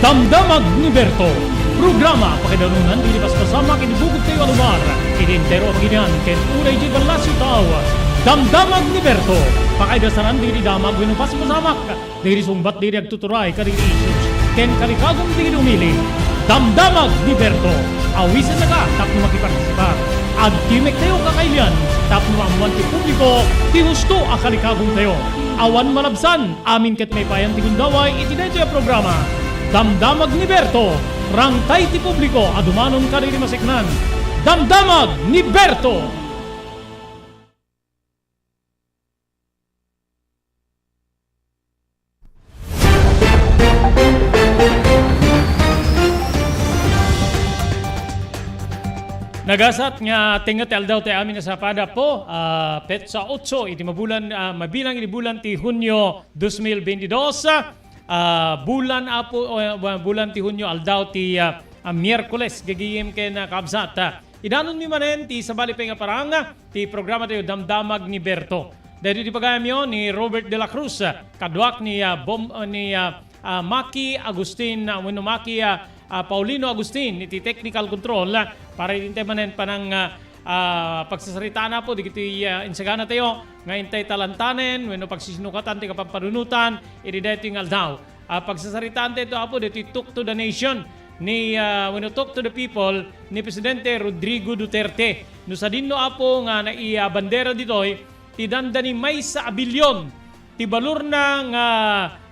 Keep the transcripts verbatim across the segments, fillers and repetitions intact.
Damdamag ni Berto, programa pakaidanunan ti paspasama iti bugogtayo a lugar, iti entero a Pagilian ken uray idiay ballasiw taaw. Damdamag ni Berto, pakaidasanan dagiti damag wenno paspasamak, dagiti sungbat dagiti agtuturay kadagiti issues ken kalikagum dagiti umili. Damdamag ni Berto, awisennaka tapno makipartisipar. Agtimek tayo kakailian tapno maammoan ti publiko ti husto a kalikagumtayo. Awan malabsan, amin ket maipayan ti gundaway iti daytoy a programa. Damdamag ni Berto, rangtay ti publiko a dumanon kadagiti maseknan. Damdamag ni Berto! Nagasat nga tengnget ti aldaw ti amin a sapada, Apo, ah, petsa otso iti mabulan, ah, mabilang iti bulan ti Hunio dos mil beintidos, ah, bulan, Apo, o, ah, bulan ti Hunio, aldaw ti, ah, ah, Miyerkules, gagayem ken, ah, kabsat. Ah, idanonmi manen ti sabali pay nga parang, ah, ti programa tayo, Damdamag ni Berto. Daytoy ti pagayamyo ni Robert de la Cruz, ah, kaduak ni, ah, Bom-, ah, ni, ah, ah, Maki Agustin, ah, wenno Maki, ah, ah, Paulino Agustin iti technical control, ah, para iti manen panang, ah, ah, pagsasaritaan, Apo, dagiti, ah, insagana tayo nga intay talantanen wenno pagsisinukatan ti kapampanunotan iti daytoy nga aldaw. Ah, pagsasaritaan tayo, Apo, daytoy Talk to the Nation ni, ah, wenno Talk to the People ni Presidente Rodrigo Duterte. No sadinno, Apo, nga naibandera ditoy ti dandani maysa a bilyon ti balorna nga,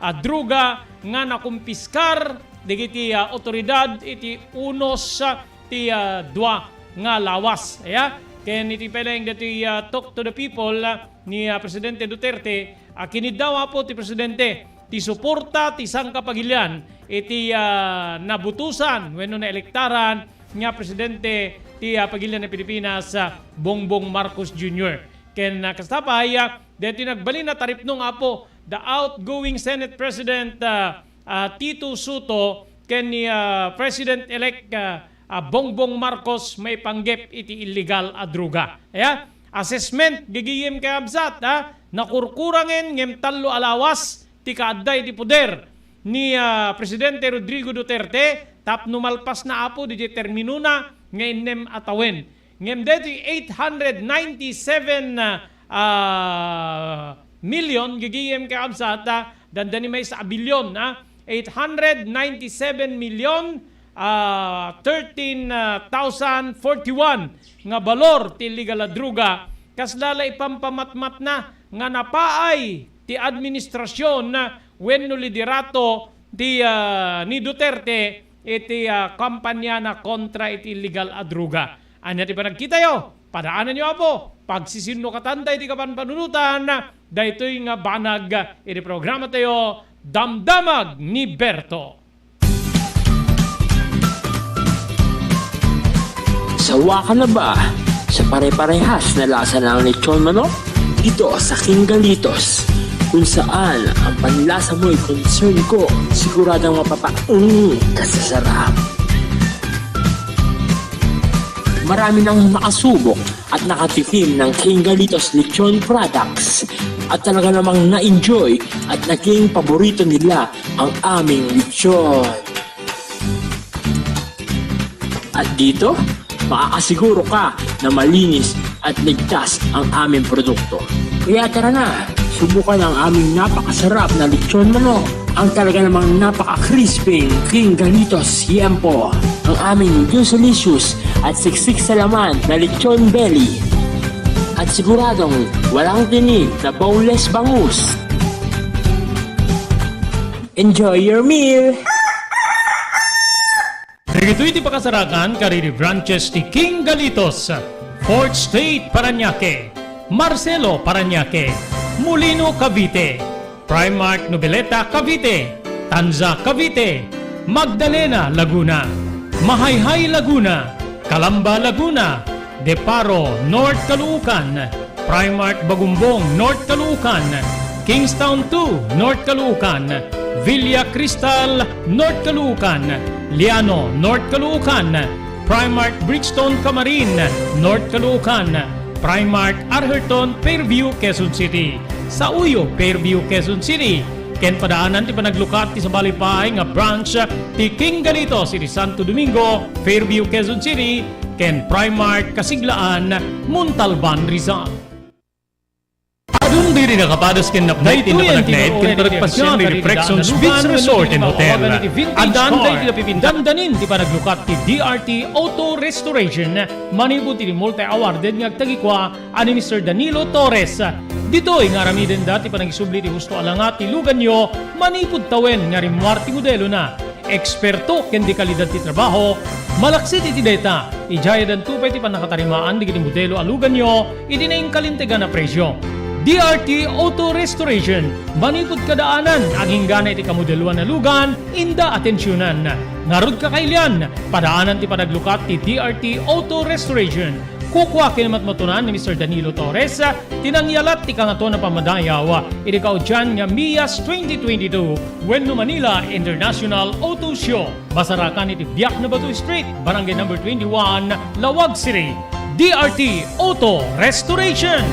ah, droga nga nakumpiskar dagiti, ah, awtoridad iti unos, ah, ti, ah, dua nga lawas. Aya, ken iti pay laeng daytoy, ah, Talk to the People, ah, ni, ah, Presidente Duterte, ah, kiniddaw, Apo, ti Presidente ti suporta ti sangkapagilian iti, ah, nabutosan wenno naelektaran nga Presidente ti, ah, Pagilian a Pilipinas, ah, Bongbong Marcos Junior. Ken, ah, kasta pay, ah, daytoy nagbalin a taripnong, Apo, the outgoing Senate President, ah, ah, Tito Sotto ken ni, ah, President-elect, ah, ah, Bongbong Marcos maipanggep iti illegal a droga. Aya, assessment, gagayem ken kabsat, ah, nakurkurangen ngem tallo a lawas ti kaadda iti poder ni, ah, Presidente Rodrigo Duterte tapno malpasna, Apo, diay terminona nga innem a tawen. Ngem daytoy eight hundred ninety-seven, ah, ah, million, gagayem ken kabsat, ah, dandani maysa a bilyon, ah, eight hundred ninety-seven million, ah, thirteen thousand forty-one nga balor ti illegal a droga, kasla la ipampamatmatna nga napaay ti administrasyon, ah, wenno liderato ti, ah, ni Duterte iti, ah, kampanyana kontra iti illegal a droga. Ania ti panagkitayo? Padaananyo, Apo. Pagsisinnukatantayo iti kapanpanunotan daytoy nga banag iti programatayo, Damdamag ni Berto. Sawa ka na ba sa pare-parehas na lasa ng lechon manok? Dito sa King Galitos, kung saan ang panlasa mo'y concern ko, siguradong mapapaung ka sa sarap. Marami nang nakasubok at nakatikim ng King Galitos Lechon Products. At talaga namang na-enjoy at naging paborito nila ang aming lechon. At dito, makakasiguro ka na malinis at ligtas ang aming produkto. Kaya tara na, subukan ang aming napakasarap na lechon manok, ang talaga namang napaka-crispy King Galitos Yempo, ang aming juicy-licious at siksik sa laman na lechon belly. At siguradong walang tinik na boneless bangus. Enjoy your meal! Dagitoy ti pakasarakan kadagiti branches ti King Galitos, Fourth Street, Parañaque, Marcelo, Parañaque, Molino, Cavite, Primark Noveleta, Cavite, Tanza, Cavite, Magdalena, Laguna, Mahayhay, Laguna, Calamba, Laguna, Deparo, North Caloocan, Primark Bagumbong, North Caloocan, Kingstown two, North Caloocan, Villa Cristal, North Caloocan, Liano, North Caloocan, Primark Bridgestone, Camarin, North Caloocan, Primark Arherton, Fairview, Quezon City, Sauyo, Fairview, Quezon City, Ken padaanan ti panaglukat ti sabali pay nga branch ti King Galitos iti Santo Domingo, Fairview, Quezon City, ken Primark Kasiglaan, Montalban, Rizal. Adun diri nakapadas ken napnay ti napanagnaed ken panagpasiar iti Reflections Beach Resort and Hotel. Addan daydi napipindandanin ti panaglukat ti D R T Auto Restoration manipud iti multi-awarded nga agtagikua a ni Mister Danilo Torres. Ditoy nga aramidenda ti panangisubli ti husto a langa ti luganyo manipud tawen nga rimmuar ti modelona. Eksperto ken dekalidad ti trabaho, malaksid iti dayta, idiay addanto pay ti pannakatarimaan dagiti modelo a luganyo iti nainkalintegan a presio. D R T Auto Restoration, manipud kadaanan, aginggana iti kamodeloan a lugan, inda atensionan. Ngarud kakailian, padaanan ti panaglukat ti D R T Auto Restoration. Kukua ken matmatunan ni Mister Danilo Torres ti nangyalat ti Kangatoan a Pammadayaw iti kaudian nga MIAS twenty twenty-two wenno Manila International Auto Show. Masarakan iti Biak na Bato Street, Barangay Number twenty-one, Laoag City. D R T Auto Restoration.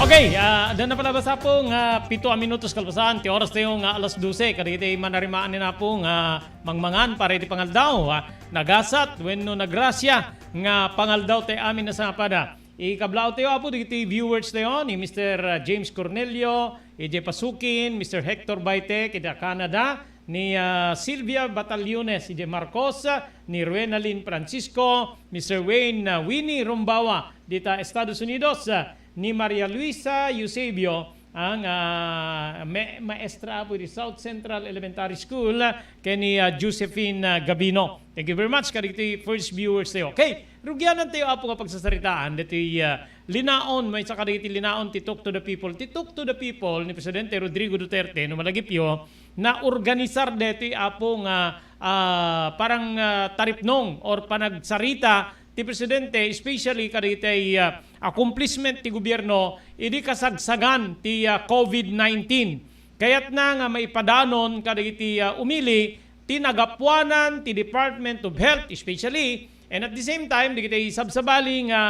Okay, ah, adda na pala basta po nga pito a minutos kalpasan ti oras tayo nga alas dose. Kadagiti manarimaan ni Apo nga mangmangan para iti pangaldaw, ah, nagasat wenno nagrasya nga pangaldaw ti amin a sangapada. Ikablaaw tayo, Apo, dagiti viewers tayo ni Mister James Cornelio, idiay Pasukin, Mister Hector Baitek, ida Canada, ni, ah, Sylvia Batallones, idiay Marcos, ni Ruenalyn Francisco, Mister Wayne, ah, Winnie Rombawa, dita Estados Unidos, ah, ni Maria Luisa Eusebio, ang, ah, me-, maestra, Apo, di South Central Elementary School, ken ni, ah, Josephine, ah, Gabino. Thank you very much, kadagiti first viewers tayo. Okay, rugianan tayo, Apo, nga pagsasaritaan, ditoy, ah, linaon, maysa kadagiti linaon ti Talk to the People. Ti Talk to the People ni Presidente Rodrigo Duterte, no malagipyo, naorganisar detoy, Apo, nga, ah, parang, ah, taripnong or panagsarita ti Presidente, especially kadagiti, ah, accomplishment ti gobierno idi kasagsagan ti, ah, covid nineteen. Kayatna nga maipadanon kadagiti, ah, umili ti nagapuanan ti Department of Health, especially, and at the same time, dagiti sabsabali nga,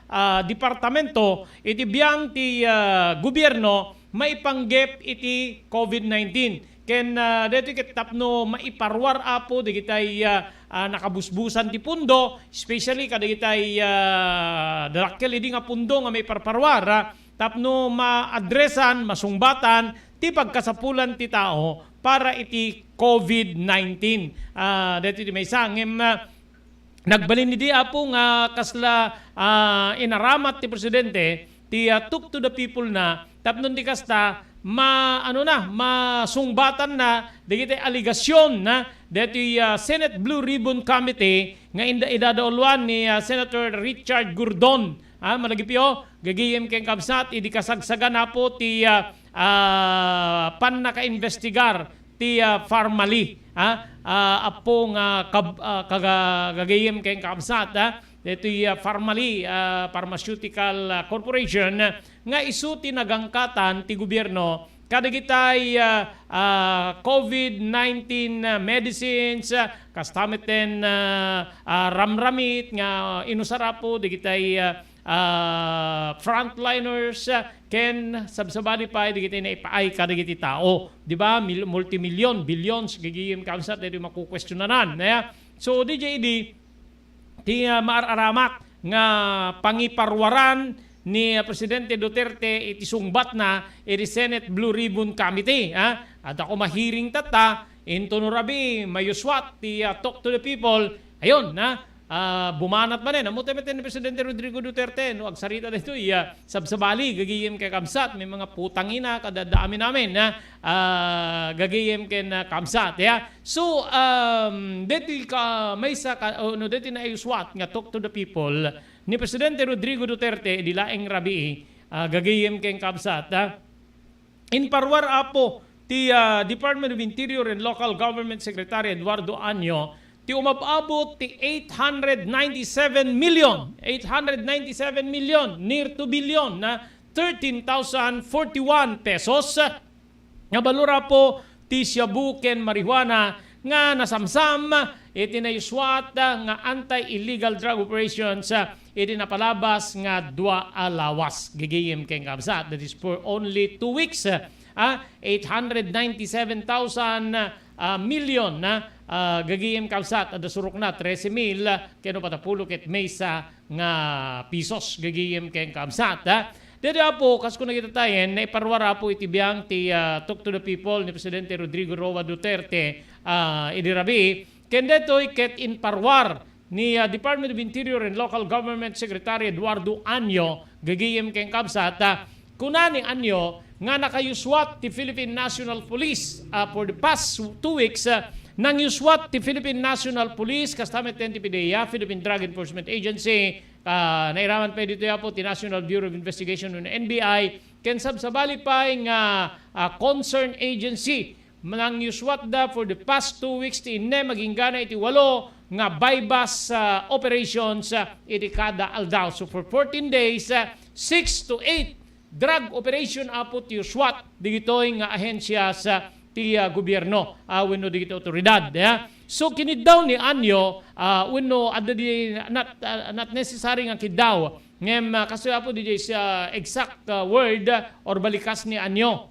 ah, departamento iti biang ti, ah, gobierno maipanggep iti covid nineteen. Ken, ah, daytoy ket tapno maiparuar, Apo, dagitay, ah, ah, nakabusbusan ti pundo, especially kadagitay, ah, dakkel idi nga pundo nga maiparparuar, ah, tapno maadresan, masungbatan ti pagkasapulan ti tao para iti covid nineteen. Ah, daytoy ti maysa, ngem, ah, nagbalin idi, Apo, nga kasla, ah, inaramat ti Presidente ti, ah, Talk to the People na tapno di kasta ma-, ano na, masungbatan na dagiti alegasyon na daytoy, ah, Senate Blue Ribbon Committee nga inda-, idadauluan ni, ah, Senator Richard Gordon. Ah, malagipyo, gagayem ken kabsat, idi kasagsagan, Apo, ti, ah, ah, pannakaimbestigar ti, ah, Parmali, ah, ah, Apo nga kab-, ah, kaga-, gagayem ken kabsat, ah, daytoy, ah, Parmali, ah, Pharmaceutical, ah, Corporation, nga isu ti nagangkatan ti gobierno kadagitay, ah, ah, covid nineteen, ah, medicines, ah, kasta metten, ah, ah, ramramit nga inusar, Apo, dagitay, ah, ah, frontliners, ah, ken sabsabali pay dagiti naipaay kadagiti tao, di ba? Mil-, multimillion, billions, gagayem kabsat, daytoy makukuestionanan, eh. So, D J D, ti, ah, maar-aramak nga pangiparuaran ni, ah, Presidente Duterte iti sungbatna iti Senate Blue Ribbon Committee, ah. Adda koma hearing tatta, inton no rabii, mayuswat ti, ah, Talk to the People. Ayun, ah, ah, bumanat manen. Ammo ti met ni Presidente Rodrigo Duterte, no agsarita daytoy, ah, sabsabali, gagayem ken kabsat, may mga putang ina, kadada amin-amin, ah, ah, gagayem ken, ah, kabsat, ya. So, um, deti ka, maysa ka, oh, no, deti naayuswat nga Talk to the People ni Presidente Rodrigo Duterte, di laeng rabii, ah, gagayem ken kabsat, ah. Inparuar, Apo, ti, ah, Department of Interior and Local Government Secretary Eduardo Año, ti umab-abot ti eight hundred ninety-seven million, eight hundred ninety-seven million, near two billion na thirteen thousand forty-one pesos. Nga balor, Apo, ti shabu ken marijuana nga nasamsam iti nayuswat nga anti-illegal drug operations iti napalabas nga dua a lawas. Gigiyem ken kabsat, that is for only two weeks, ah, eight hundred ninety-seven thousand, ah, million, ah, gigiyem kabsat, adda surokna, trese mil ken upat a pulo ket maysa nga pisos, gigiyem ken kabsat, ha. Daytoy, Apo, kas kunna kita tayen, naiparwar, Apo, iti biang ti, ah, Talk to the People ni Presidente Rodrigo Roa Duterte, ah, idi rabii. Ken daytoy ket inparwar ni, ah, Department of Interior and Local Government Secretary Eduardo Año, gigiyem ken kabsat, ah, Kuna ni Anyo nga nakayuswat ti Philippine National Police, ah, for the past two weeks, ah, nangyuswat ti Philippine National Police, kasta met ti P D E A, Philippine Drug Enforcement Agency, ah, nairaman pay ditoy, Apo, ti National Bureau of Investigation wenno N B I, ken sabsabali pay nga, ah, concerned agency. Nangyuswatda for the past two weeks ti innem agingga na iti walo nga buy-bust, ah, operations, ah, iti kada aldaw. So for fourteen days, ah, six to eight drug operation, Apo, ti uswat digitoy nga ahensias, ah, ti, ah, gobierno, ah, wenno digitoy otoridad, ya. So kiniddaw ni Anyo, ah, wenno adda di not, ah, not necessary nga kiddaw. Ngem, ah, kastoy, Apo, diay sa exact, ah, word, ah, or balikas ni Anyo.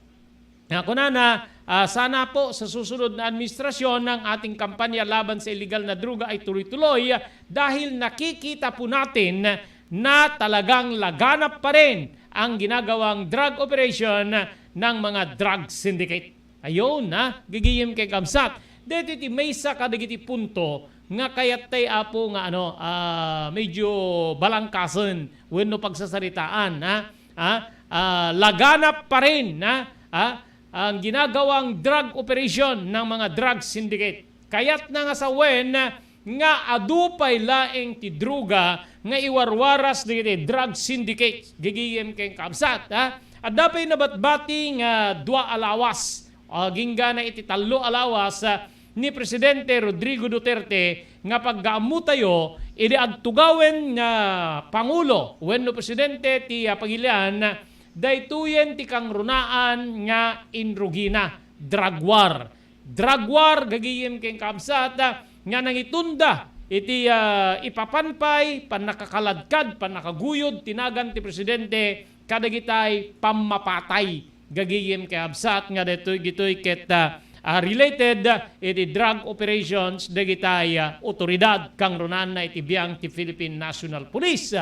Ah, kunana, ah, sana po sa susunod na administrasyon ang ating kampanya laban sa illegal na droga ay tuloy-tuloy, ah, dahil nakikita po natin na talagang laganap pa rin ang ginagawang drug operation ng mga drug syndicate. Ayun, ha? Gigiyem ken kabsat. Daytoy ti maysa kadagiti punto nga kayat tay, Apo, nga ano, ah, medyo balangkasen wenno pagsasaritaan, ha? Ah, ah, laganap pa rin, ha? Ah, ang ginagawang drug operation ng mga drug syndicate. Kayat na nga sawen nga adu pay laeng ti droga nga iwarwaras dagiti drug syndicate. Gigiyem ken kabsat, ha? Adda pay nabatbati nga dua a lawas, agingga na iti tallo a lawas, ah, ni Presidente Rodrigo Duterte nga paggaammo tayo idi agtugawen nga Pangulo wenno Presidente ti, ah, pagilian, daytoyen ti kangrunaan nga inrugina, drug war. Drug war, gagayem ken kabsat, ah, nga nangitunda iti, ah, ipapan pay, pannakakaladkad, pannakaguyod ti nagan ti Presidente kadagitay pammapatay. Gagayem ken kabsat nga daytoy, gitoy ket, ah, ah, related, ah, iti drug operations dagitay, ah, otoridad, kangrunaanna iti biang ti Philippine National Police.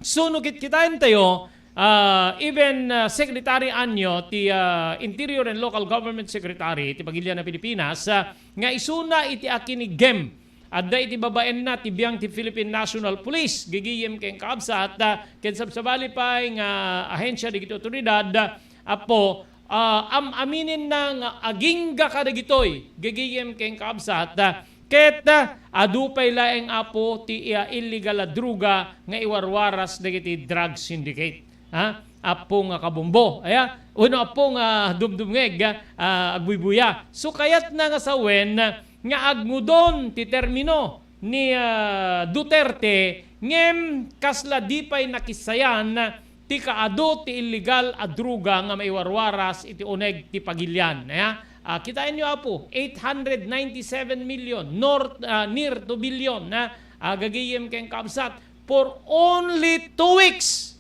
So, no kitkitaentayo, ah, even, ah, Secretary Anyo ti, ah, Interior and Local Government Secretary ti pagilian a Pilipinas, ah, nga isuna iti akinigem. Adda iti babaenna ti biang ti Philippine National Police, gigiyem ken kabsat, ah, ken sabsabali pay nga ahensya dagiti otoridad, ah, Apo, ah, am-aminenna nga agingga kadagitoy, gigiyem ken kabsat, ah, ket, ah, adu pay laeng, Apo, ti, ah, illegal a droga nga iwarwaras dagiti drug syndicate. Ha? Apo nga kabombo, aya? Wenno apo nga dumdumngeg, ah, agbuybuya. So, kayatna nga sawen nga agngudon ti termino ni, ah, Duterte, ngem kasla di pay nakissayan ti kaadu ti illegal a droga nga maiwarwaras iti uneg ti pagilian. Aya? Ah, kitaenyo, Apo, eight hundred ninety-seven million, north, ah, near to billion, ah, ah, gagayem ken kabsat, for only two weeks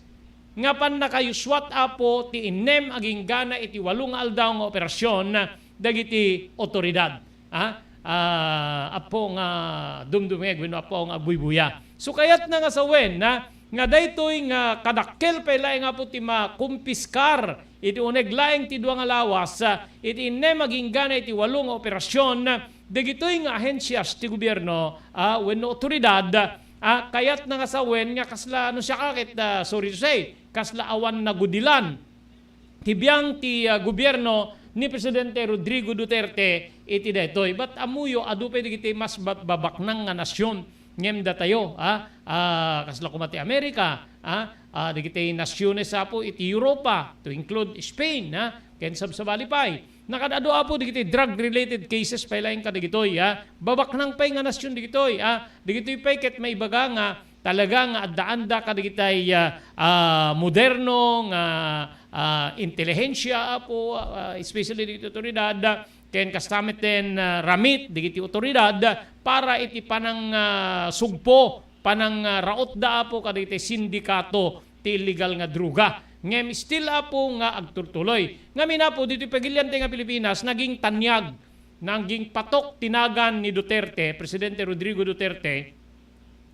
nga pannakayuswat, Apo, ti innem agingga na iti walo nga aldaw nga operasyon dagiti otoridad. Ha? Ah, Apo nga dumdumngeg wenno Apo nga agbuybuya. So, kayatna nga sawen, ha, nga daytoy nga kadakkel pay laeng, Apo, ti makumpiskar iti uneg laeng ti dua nga lawas, ah, iti innem agingga na iti walo nga operasyon dagitoy nga ahensias ti gobierno, ah, wenno otoridad, ah, kayatna nga sawen nga kasla, no siak a ket, ah, sorry to say, kasla awan nagudilan ti biang ti, ah, gobierno ni Presidente Rodrigo Duterte iti daytoy. But ammoyo, adu pay dagiti mas ba-, babaknang nga nasyon ngem datayo, ah, ah, kasla koma ti Amerika, ah, ah, dagiti nasyones, Apo, iti Europa, to include Spain, ah, ken sabsabali pay. Nakaad-adu, Apo, dagiti drug-related cases pay laeng kadagitoy, ah. Babaknang pay nga nasion dagitoy, ah. Dagitoy pay ket maibaga nga talaga nga addaanda kadagitay, ah, ah, moderno nga, ah, intelihensia, Apo, ah, especially dagiti otoridad, ah, ken kasta met ten, ah, ramit dagiti otoridad para iti panang, ah, sugpo, panang, ah, rautda, Apo, kadagiti sindikato ti illegal nga droga. Ngem still, Apo, nga agturtuloy. Ngamin, Apo, ditoy pagilian tayo nga Pilipinas, naging tanyag, naging patok ti nagan ni Duterte, Presidente Rodrigo Duterte,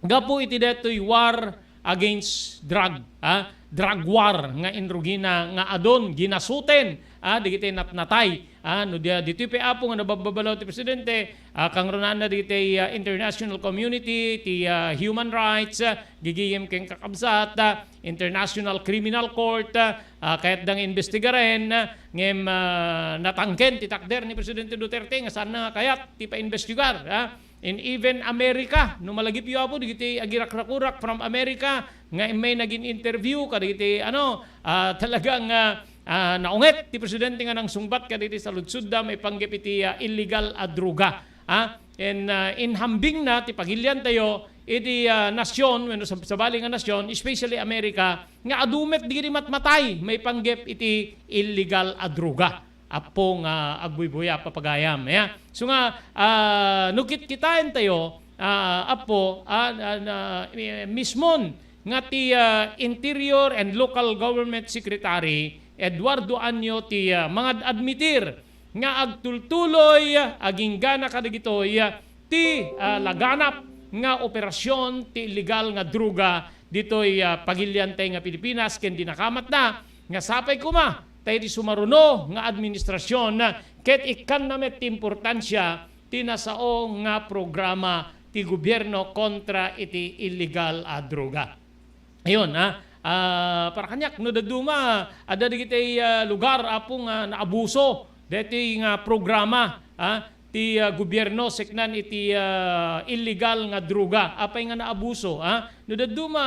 gapu iti detoy war against drug, ah, drug war nga inrugina nga adun, ginasuten, ah, dagiti natnatay. Ah, no dia, ditoy pay, Apo, nga nababbabalaw ti Presidente, ah, kangrunaanna dagiti, ah, international community, ti, ah, human rights, ah, gigiyem ken kakabsat, ah, International Criminal Court, ah, ah, kayatda nga imbestigaren, ah, ngem, ah, natangken ti takder ni Presidente Duterte nga saanna nga kayat ti paimbestigar, ah. And even America, no malagipyo, Apo, dagiti agirakrakurak from America nga immay nagin-interview kadagiti, ano, ah, talagang, ah, ah, naunget ti presidente nga nangsungbat kadagiti saludsodda maipanggep iti, ah, illegal a droga. Ah, and, ah, inhambingna ti pagiliantayo iti, ah, nasion wenno sab-, sabali nga nasion, especially America, nga adu met dagiti matmatay maipanggep iti illegal a droga. Apo nga agbuybuya, papagayam. Ya. So nga, ah, no kitkitaentayo, ah, Apo, ah, ah, na, mi-, mismon nga ti, ah, Interior and Local Government Secretary Eduardo Anyo ti, ah, mangad-admitir nga agtultuloy, ah, aginggana kadagitoy, ah, ti, ah, laganap nga operasyon ti illegal nga droga ditoy, ah, pagiliantay nga Pilipinas ken di nakamatna nga sapay koma ta iti sumaruno nga administrasyon, ah, ket ikkanna met ti importansia ti nasao nga programa ti gobierno kontra iti illegal a droga. Ayun, ah, ah, para kaniak, no dadduma, adda dagiti, ah, lugar, Apo, nga naabuso daytoy nga programa, ah, ti, ah, gobierno seknan iti, ah, illegal nga droga. Apay nga naabuso, ah? No dadduma,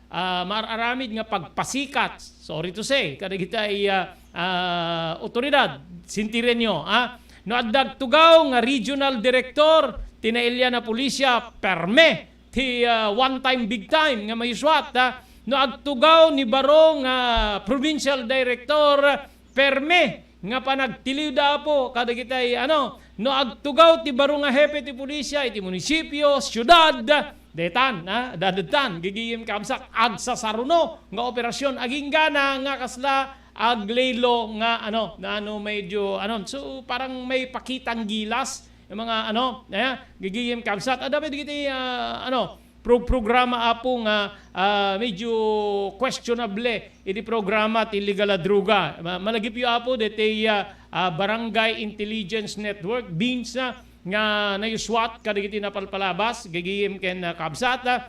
ah, maar-aramid nga pagpasikat, sorry to say, kadagiti, ah, ah, otoridad, sintirenyo, ah? No adda agtugaw nga regional director ti nailian a pulisya, perme ti, ah, one time, big time nga mayuswat, ah? No agtugaw ni baro nga provincial director, perme nga panagtiliwda, Apo, kadagitay, ano, no agtugaw ti baro nga hepe ti pulisya iti munisipio, siudad, detan, ha, dadagtan, gigiyem kabsat, agsasaruno nga operasyon, aginggana nga kasla aglelo nga, ano, na, ano, medyo, ano, so, parang may pakitang gilas, yung mga, ano, eh, gigiyem kabsat, adda pay dagiti, ah, ano, pro-, programa, Apo, nga, ah, medyo questionable iti programa ti illegal a droga. Ma-, malagipyo, Apo, deti, ah, ah, Barangay Intelligence Network, BINS, ah, nga nayuswat kadagiti napalpalabas, gigiyem ken, ah, kabsat, ah,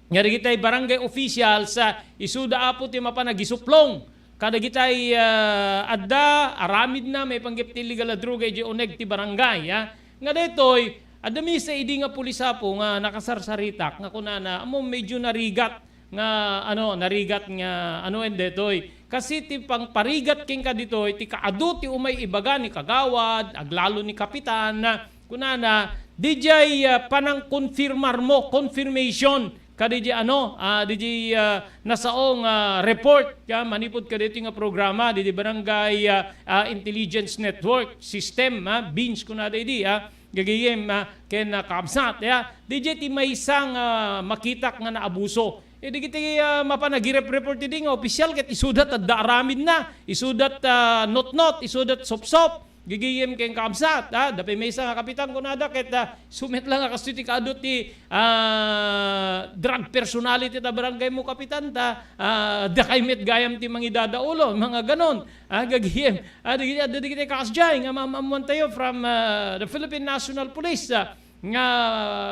nga dagiti barangay officials, ah, isuda, Apo, ti mapan a gisuplong kadagitay, ah, adda aramidna maipanggep ti illegal a droga idiay uneg ti barangay, ah. Nga daytoy, adda maysa idi nga pulis, Apo, nga nakasarsaritak nga kunana, ammo medyo narigat nga, ano, narigat nga, ano, en daytoy. Kasi ti pangparigat kenka ditoy, ti kaadu ti umay ibaga ni kagawad, aglalo ni kapitan, kunana, didiay, ah, panangkonfirmarmo, confirmation, kadidi, ano, ah, didi, ah, nasao nga report, ya, manipud kaditi nga programa, didi Barangay, ah, ah, Intelligence Network System, ah, BINS kunada idi, ah, gagayem, ah, ken, ah, kabsat, ya. Didi ti maysa nga makitak nga naabuso. Eh, dagiti, ah, mapan a girep-report idi nga opisyal ket isudat adda aramidna, isudat, ah, notnot, isudat sopsop. Gigiyem ken kabsat, ha? Adda pay maysa nga kapitan kunada ket, ah, sumet la nga kastoy ti kaadu ti, ah, drug personality ta barangay mo, kapitan, ta, ah, dakay met gayam ti mangidadaulo, mga ganon. Ah, gagiyem. Ah, dagiti, adda dagiti kasdiay nga maammuantayo from, ah, the Philippine National Police, ah, nga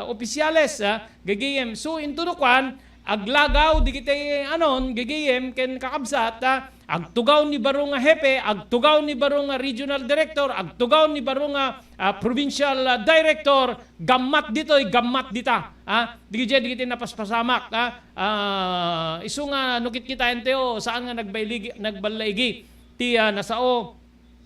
opisyales, ah, gagiyem. So, into no kuan, aglagaw dagiti anon, gagiyem, ken kakabsat, ah, agtugaw ni baro nga hepe, agtugaw ni baro nga regional director, agtugaw ni baro nga, ah, provincial, ah, director, gammat ditoy, gammat dita. Ah, dagiti, dagiti napaspasamak, ah, ah, isu nga no kitkitaentayo, saan nga nagbailigi-, nagballaigi ti, ah, nasao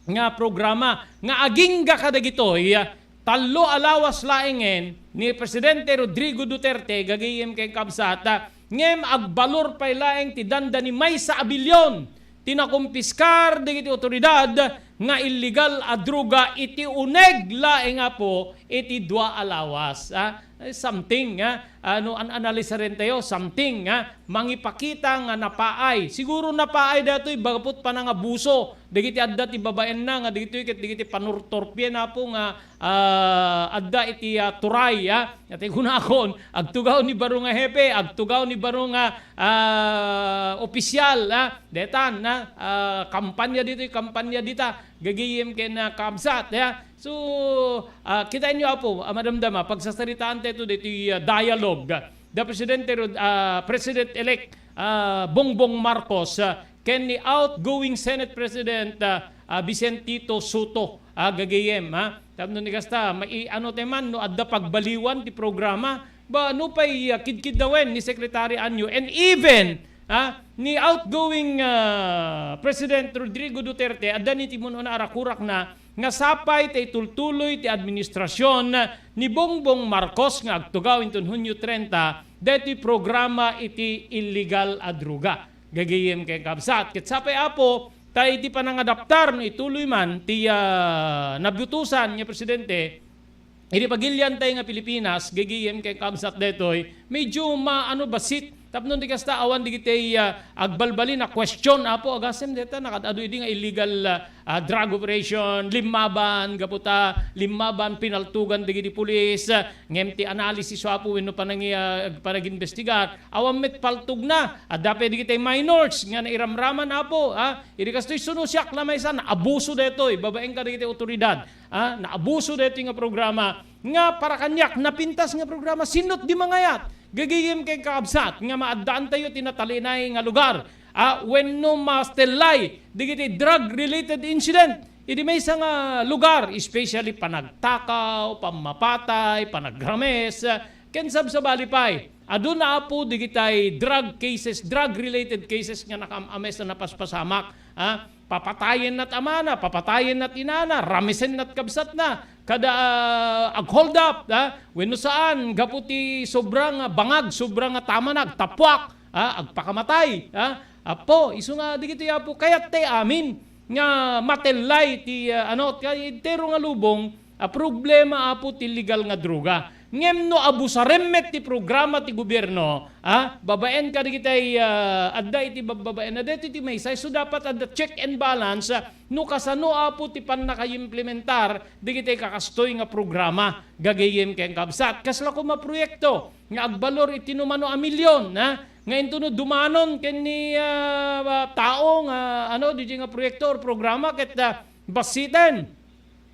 nga programa nga agingga kadagitoy, tallo a lawas laengen ni Presidente Rodrigo Duterte, gagayem ken kabsat, ngem agbalor pay laeng ti danda ni maysa a bilyon ti nakumpiskar dagiti otoridad nga illegal a droga iti uneg laeng, Apo, iti dua a lawas, a. Eh, something, a, a, no an-analisaren tayo, something, a, mangipakita nga napaay. Siguro napaay daytoy gapu iti panangabuso dagiti adda ti babaenna nga dagitoy ket dagiti panurturpien, Apo, nga, a, adda iti, a, turay, a. Iti kunakon, agtugaw ni baro nga hepe, agtugaw ni baro nga, a, opisyal, a. Detan, a, a, kampanya ditoy, kampanya dita, gagayem ken, a, kabsat, a. So, a, kitaenyo, Apo, a, madamdama, pagsasaritaan tayo ditoy, a, dialogue, a, the Presidente Rod-, a, President-elect, a, Bongbong Marcos, a, ken ni outgoing Senate President, a, a, Vicentito Sotto, a, gagayem, a. Tapno ni kasta, mai-, ano tayo man, no adda pagbaliwan ti programa, ba, nupay, a, kidkiddawen ni Secretary Anyo, and even, a, ni outgoing, a, President Rodrigo Duterte, adda ni ti mun-una a rakurakna, nga sapay ta itultuloy ti administrasyon ni Bongbong Marcos nga agtugaw inton Hunyo trenta daytoy programa iti illegal a droga. Gagayem ken kabsat. Ket sapay, Apo, ta iti panangadaptar no ituloy man ti, a, nabutosan nga presidente, iti pagilian tayo nga Pilipinas, gagayem ken kabsat daytoy, medyo ma-, ano, bassit. Tapno di kasta awan dagiti, a, agbalbalin a question, Apo, agasem deta, nakaad-adu idi nga illegal, a, a, drug operation, limmaban, gapu ta, limmaban, pinaltugan dagiti pulis, a, ngem ti analysis, Apo, wenno panangi-, a, panagimbestigar, awan met paltogna, adda pay dagiti minors nga nairamraman, Apo, a, idi kastoy, suno siak la maysa, naabuso daytoy, babaen kadagiti otoridad, a, naabuso daytoy nga programa, nga para kaniak, napintas nga programa, sinot di mangayat? Gagayem ken kakabsat, nga maaddaantayo ti natalinay nga lugar, a, wenno mastellay dagiti drug-related incident idi maysa nga lugar, especially panagtakaw, pammapatay, panagrames, a, ken sabsabali pay. Aduna, Apo, dagitay drug cases, drug-related cases nga nakaam-ames a napaspasamak, a, papatayen nat amana, papatayen nat inana, ramesen nat kabsatna, kada, a, ag-hold up, a, wenno saan, gapu ti sobra nga bangag, sobra nga tamanag, tappuak, a, agpakamatay, a, Apo, isu nga dagitoy, Apo, kayat tay amin nga matellay ti, a, ano, kay entero nga lubong, a, problema, Apo, ti illegal nga droga. Ngem no abusaren met ti programa ti gobierno, a, babaen kadagitay, a, adda iti babbabaen a daytoy ti maysa, isu dapat adda check and balance, a, no kasano, Apo, ti pannakaimplementar dagitay kakastoy nga programa, gagayem ken kabsat. Kasla koma proyekto nga agbalor iti no mano a milyon, a, nga intono dumanon ken ni, a, a, tao nga, ano, didiay nga proyekto or programa ket, a, bassiten.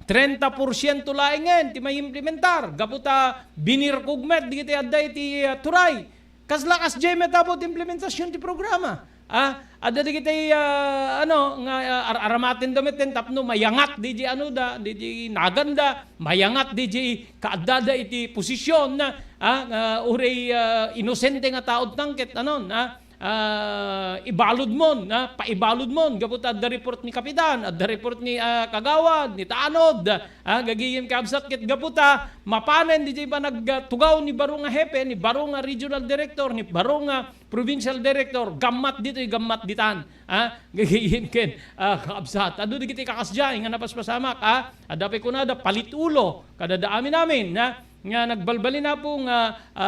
Trenta porsiento laengen ti maimplementar gapu ta binirkog met dagiti adda iti, a, turay. Kasla kasdiay met, Apo, ti implementasion ti programa. A, adda dagiti, a, ano, nga, a, ar-, aramatenda met tapno mayangat didiay ano da, didiay naganda, mayangat didiay kaaddada iti posisyon, a, nga uray, a, inosente nga tao ti nangket, ano, a, a, ibaludmon, a, paibaludmon, gapu ta adda report ni kapitan, adda report ni, a, kagawad, ni tanod, a, gagayem kabsat ket gapu ta mapanen didiay panagtugaw ni baro nga hepe, ni baro nga regional director, ni baro nga provincial director, gammat ditoy, gammat ditan, a, gagayem ken, a, kabsat. Adu dagiti kakasdiay nga napaspasamak, a, adda pay kunada, palit ulo, kadada amin-amin, a, nga nagbalbalin, Apo, nga, a,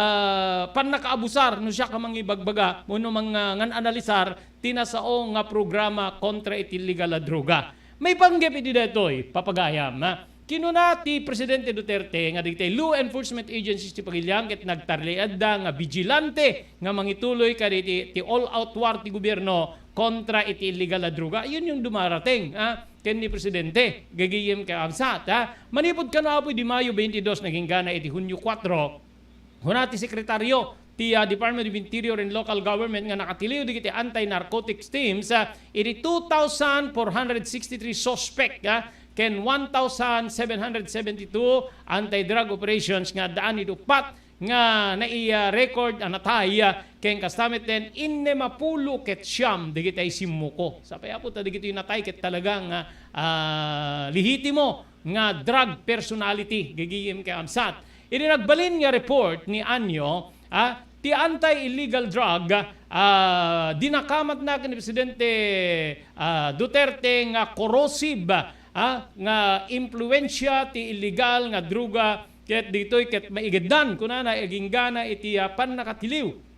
pannakaabusar no siak a mangibagbaga wenno mang-, a, ngan-analisar ti nasao nga programa kontra iti illegal a droga. Maipanggep iti daytoy, papagayam, a, kinuna ti Presidente Duterte nga dagiti law enforcement agencies ti pagilian ket nagtarliadda nga bigilante nga mangituloy kadagiti ti all-out war ti gobierno kontra iti illegal a droga. Yun yung dumarating, a, ken ni Presidente, gagayem ken kabsat, a. Manipud kano, Apo, idi Mayo twenty-two, nagingga na iti Hunyo kuatro, kuna ti Sekretaryo ti, a, Department of Interior and Local Government nga nakatiliw dagiti anti-narcotics teams, a, iti two thousand four hundred sixty-three suspect, a, ken one thousand seven hundred seventy-two anti-drug operations nga addaan iti uppat nga nai-, a, record a natay, a, ken kasta met ten innem a pulo ket siam dagiti simmuko. Sapay, Apo, ta dagitoy natay ket talaga nga, ah, lehitimo nga drug personality, gagayem ken kabsat. Idi nagbalin nga report ni Anyo, ah, ti anti-illegal drug, ah, dinakamatna ken ni Presidente, ah, Duterte nga corrosive, ah, nga impluensia ti illegal nga droga ket ditoy ket maigeddan, kunana, aginggana iti, ah, pannakatiliw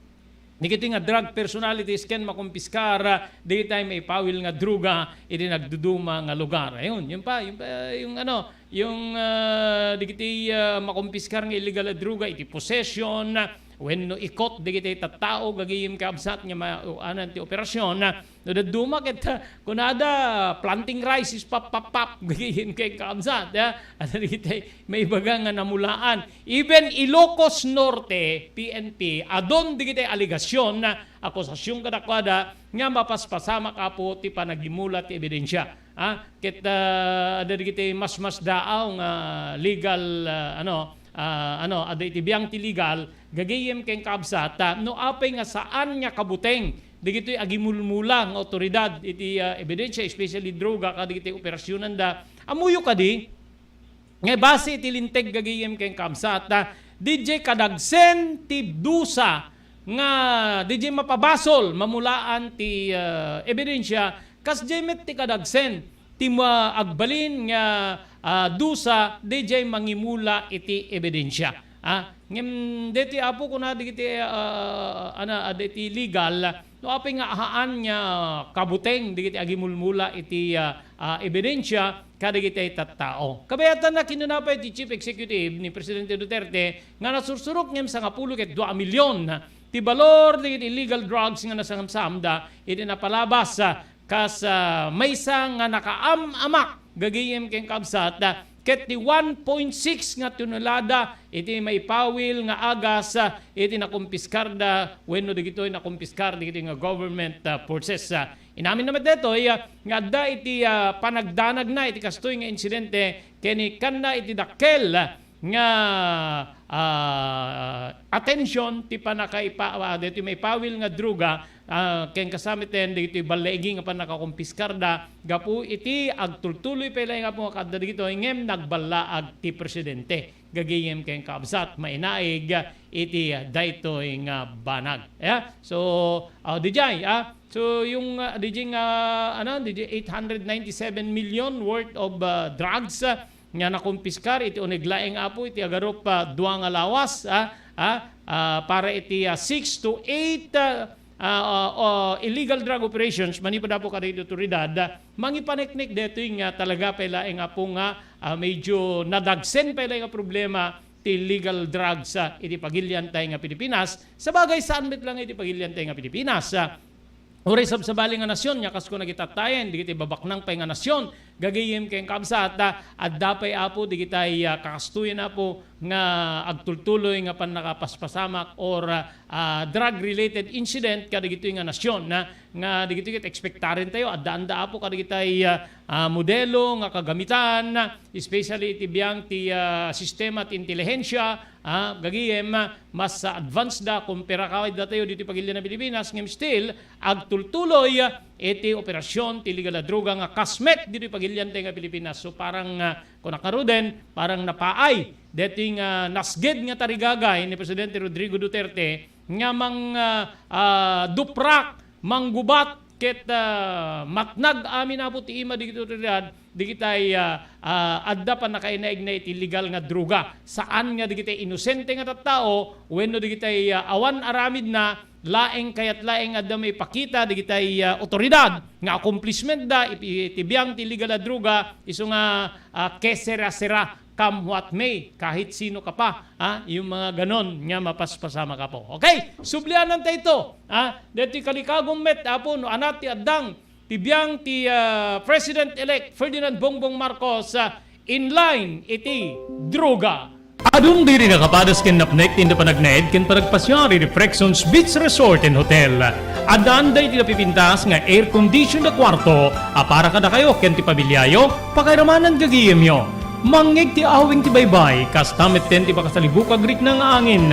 dagitoy nga drug personalities ken makumpiskar, ah, dagitoy maipawil nga droga iti nagduduma nga lugar. Ayun, yun pa, yun pa, yung ano, yung, ah, dagiti, ah, makumpiskar nga illegal a droga iti possession, wenno ikot dagiti tattao, gagayem ken kabsat nga ma-, anan ti operasyon, ah, no dadduma ket, ah, kunada planting rice is pap, pap, pap, gagayem ken kabsat, ah, ano dagiti maibaga nga namulaan. Even Ilocos Norte, P N P, adun dagiti alegasyon, ah, akusasyon kadakuada nga mapaspasamak, Apo, ti panagimula ti ebidensia. Ah, ket, ah, adda dagiti masmasdaaw nga legal, ah, ano, ah, ano, adda iti biang ti legal, gagayem ken kabsat, ah, no apay nga saan nga kabuteng dagitoy agimulmula nga awtoridad iti, ah, ebidensia, especially droga, kadagiti operasyonanda. Ammoyo kadi, nga base iti linteg gagayem ken kabsat, ah, D J kadagsen ti dusa nga D J mapabasol mamulaan ti, ah, ebidensia, kasdiay met ti kadagsen ti ma-, agbalin nga, ah, dusa D J mangimula iti ebidensia. Ah, ngem deti, Apo, kuna dagiti, ah, ana, ah, deti legal, no apay nga ahaan nga kabuteng dagiti agimulmula iti, ah, ah, ebidensia kadagiti tattao. Kabayatanna, kinuna pay ti Chief Executive ni Presidente Duterte nga nasursurok ngem sangapulo ket dua a milyon ti balor dagiti illegal drugs nga nasamsamda iti napalabas, ah, kas, ah, maysa nga nakaam-amak gagayem ken kabsat, ah, ket ti one point six nga tonelada iti maipawil nga agas, ah, iti nakumpiskarda wenno dagitoy nakumpiskar dagitoy nga government, ah, forces, ah. Inamin na met daytoy, ah, nga adda iti, ah, panagdanagna iti kastoy nga insidente ken ikkanna iti dakkel, ah, nga, ah, atension ti pannakaipa-, ah, daytoy maipawil nga droga, ah, ken kasta met ten dagitoy ballaigi nga pannakakumpiskarda gapu iti agtultuloy pay laeng, Apo, nga kaadda dagitoy ngem nagballaag ti presidente. Gagayem ken kabsat, mainaig iti daytoy nga banag. Yeah? So, ah, D J, ah, so yung, ah, D J nga, ano, D J eight hundred ninety-seven million worth of, ah, drugs, ah, nga nakumpiskar iti uneg laeng, Apo, iti agarup, ah, dua nga lawas, ah, ah, ah, para iti, ah, six to eight, ah, ah, ah, ah, illegal drug operations manipud, Apo, kadagiti otoridad, ah, mangipaneknek daytoy nga talaga pay laeng, Apo, nga, ah, medyo nadagsen pay laeng nga problema ti illegal drugs, ah, iti pagiliantay nga Pilipinas. Sabagay, saan met lang iti pagiliantay nga Pilipinas, ah, uray sabsabali nga nasion nga kas kunana, kitattayen dagiti babaknang pay nga nasion, gagayem ken kabsat, ah, adda pay, Apo, dagitay, ah, kakastoyen, Apo, nga agtultuloy nga pannakapaspasamak or, ah, ah, drug-related incident kadagitoy nga nasion, ah, nga dagitoy ket ekspektaren tayo, addaanda, Apo, kadagitay, ah, ah, modelo nga kagamitan, especially iti biang ti, ah, sistema ti intelihensia, ah, gagayem, ah, mas, ah, advanced da kumpara kadatayo ditoy pagilian a Pilipinas, ngem still, agtultuloy, ah, iti operasyon ti illegal a droga nga kas met ditoy pagiliantay nga Pilipinas. So, parang, ah, kunak ngaruden, parang napaay daytoy nga nasged nga tarigagay ni Presidente Rodrigo Duterte nga mang, ah, ah, duprak, manggubat, ket, ah, matnag amin, Apo, ti ima dagiti otoridad, dagitay, ah, ah, adda pannakainaigna iti illegal nga droga. Saan nga dagitay inosente nga tattao wenno dagitay, ah, awan aramidna, laeng kayat laeng adda maipakita dagitay, ah, otoridad nga accomplishment da iti, iti biang ti illegal a droga, isu nga, ah, kesera-sera, come what may, kahit sino ka pa, ha? Yung mga ganon nga mapaspasamak, Apo. Okay, sublianan ta ito, ha? Deti kalikagum met, Apo, no anat ti addang ti biang ti, ah, President-elect Ferdinand Bongbong Marcos, ah, in line iti droga. Adun diri nakapadas ken napnek ti inda panagnaed ken panagpasiar iti Frexons Beach Resort and Hotel. Addaanda iti napipintas nga air condition a kuarto a para kadakayo ken ti pamiliayo, pakairamanan gagayemyo. Mangngeg ti awing ti baybay, kasta metten ti makasalibukag rikna nga angin.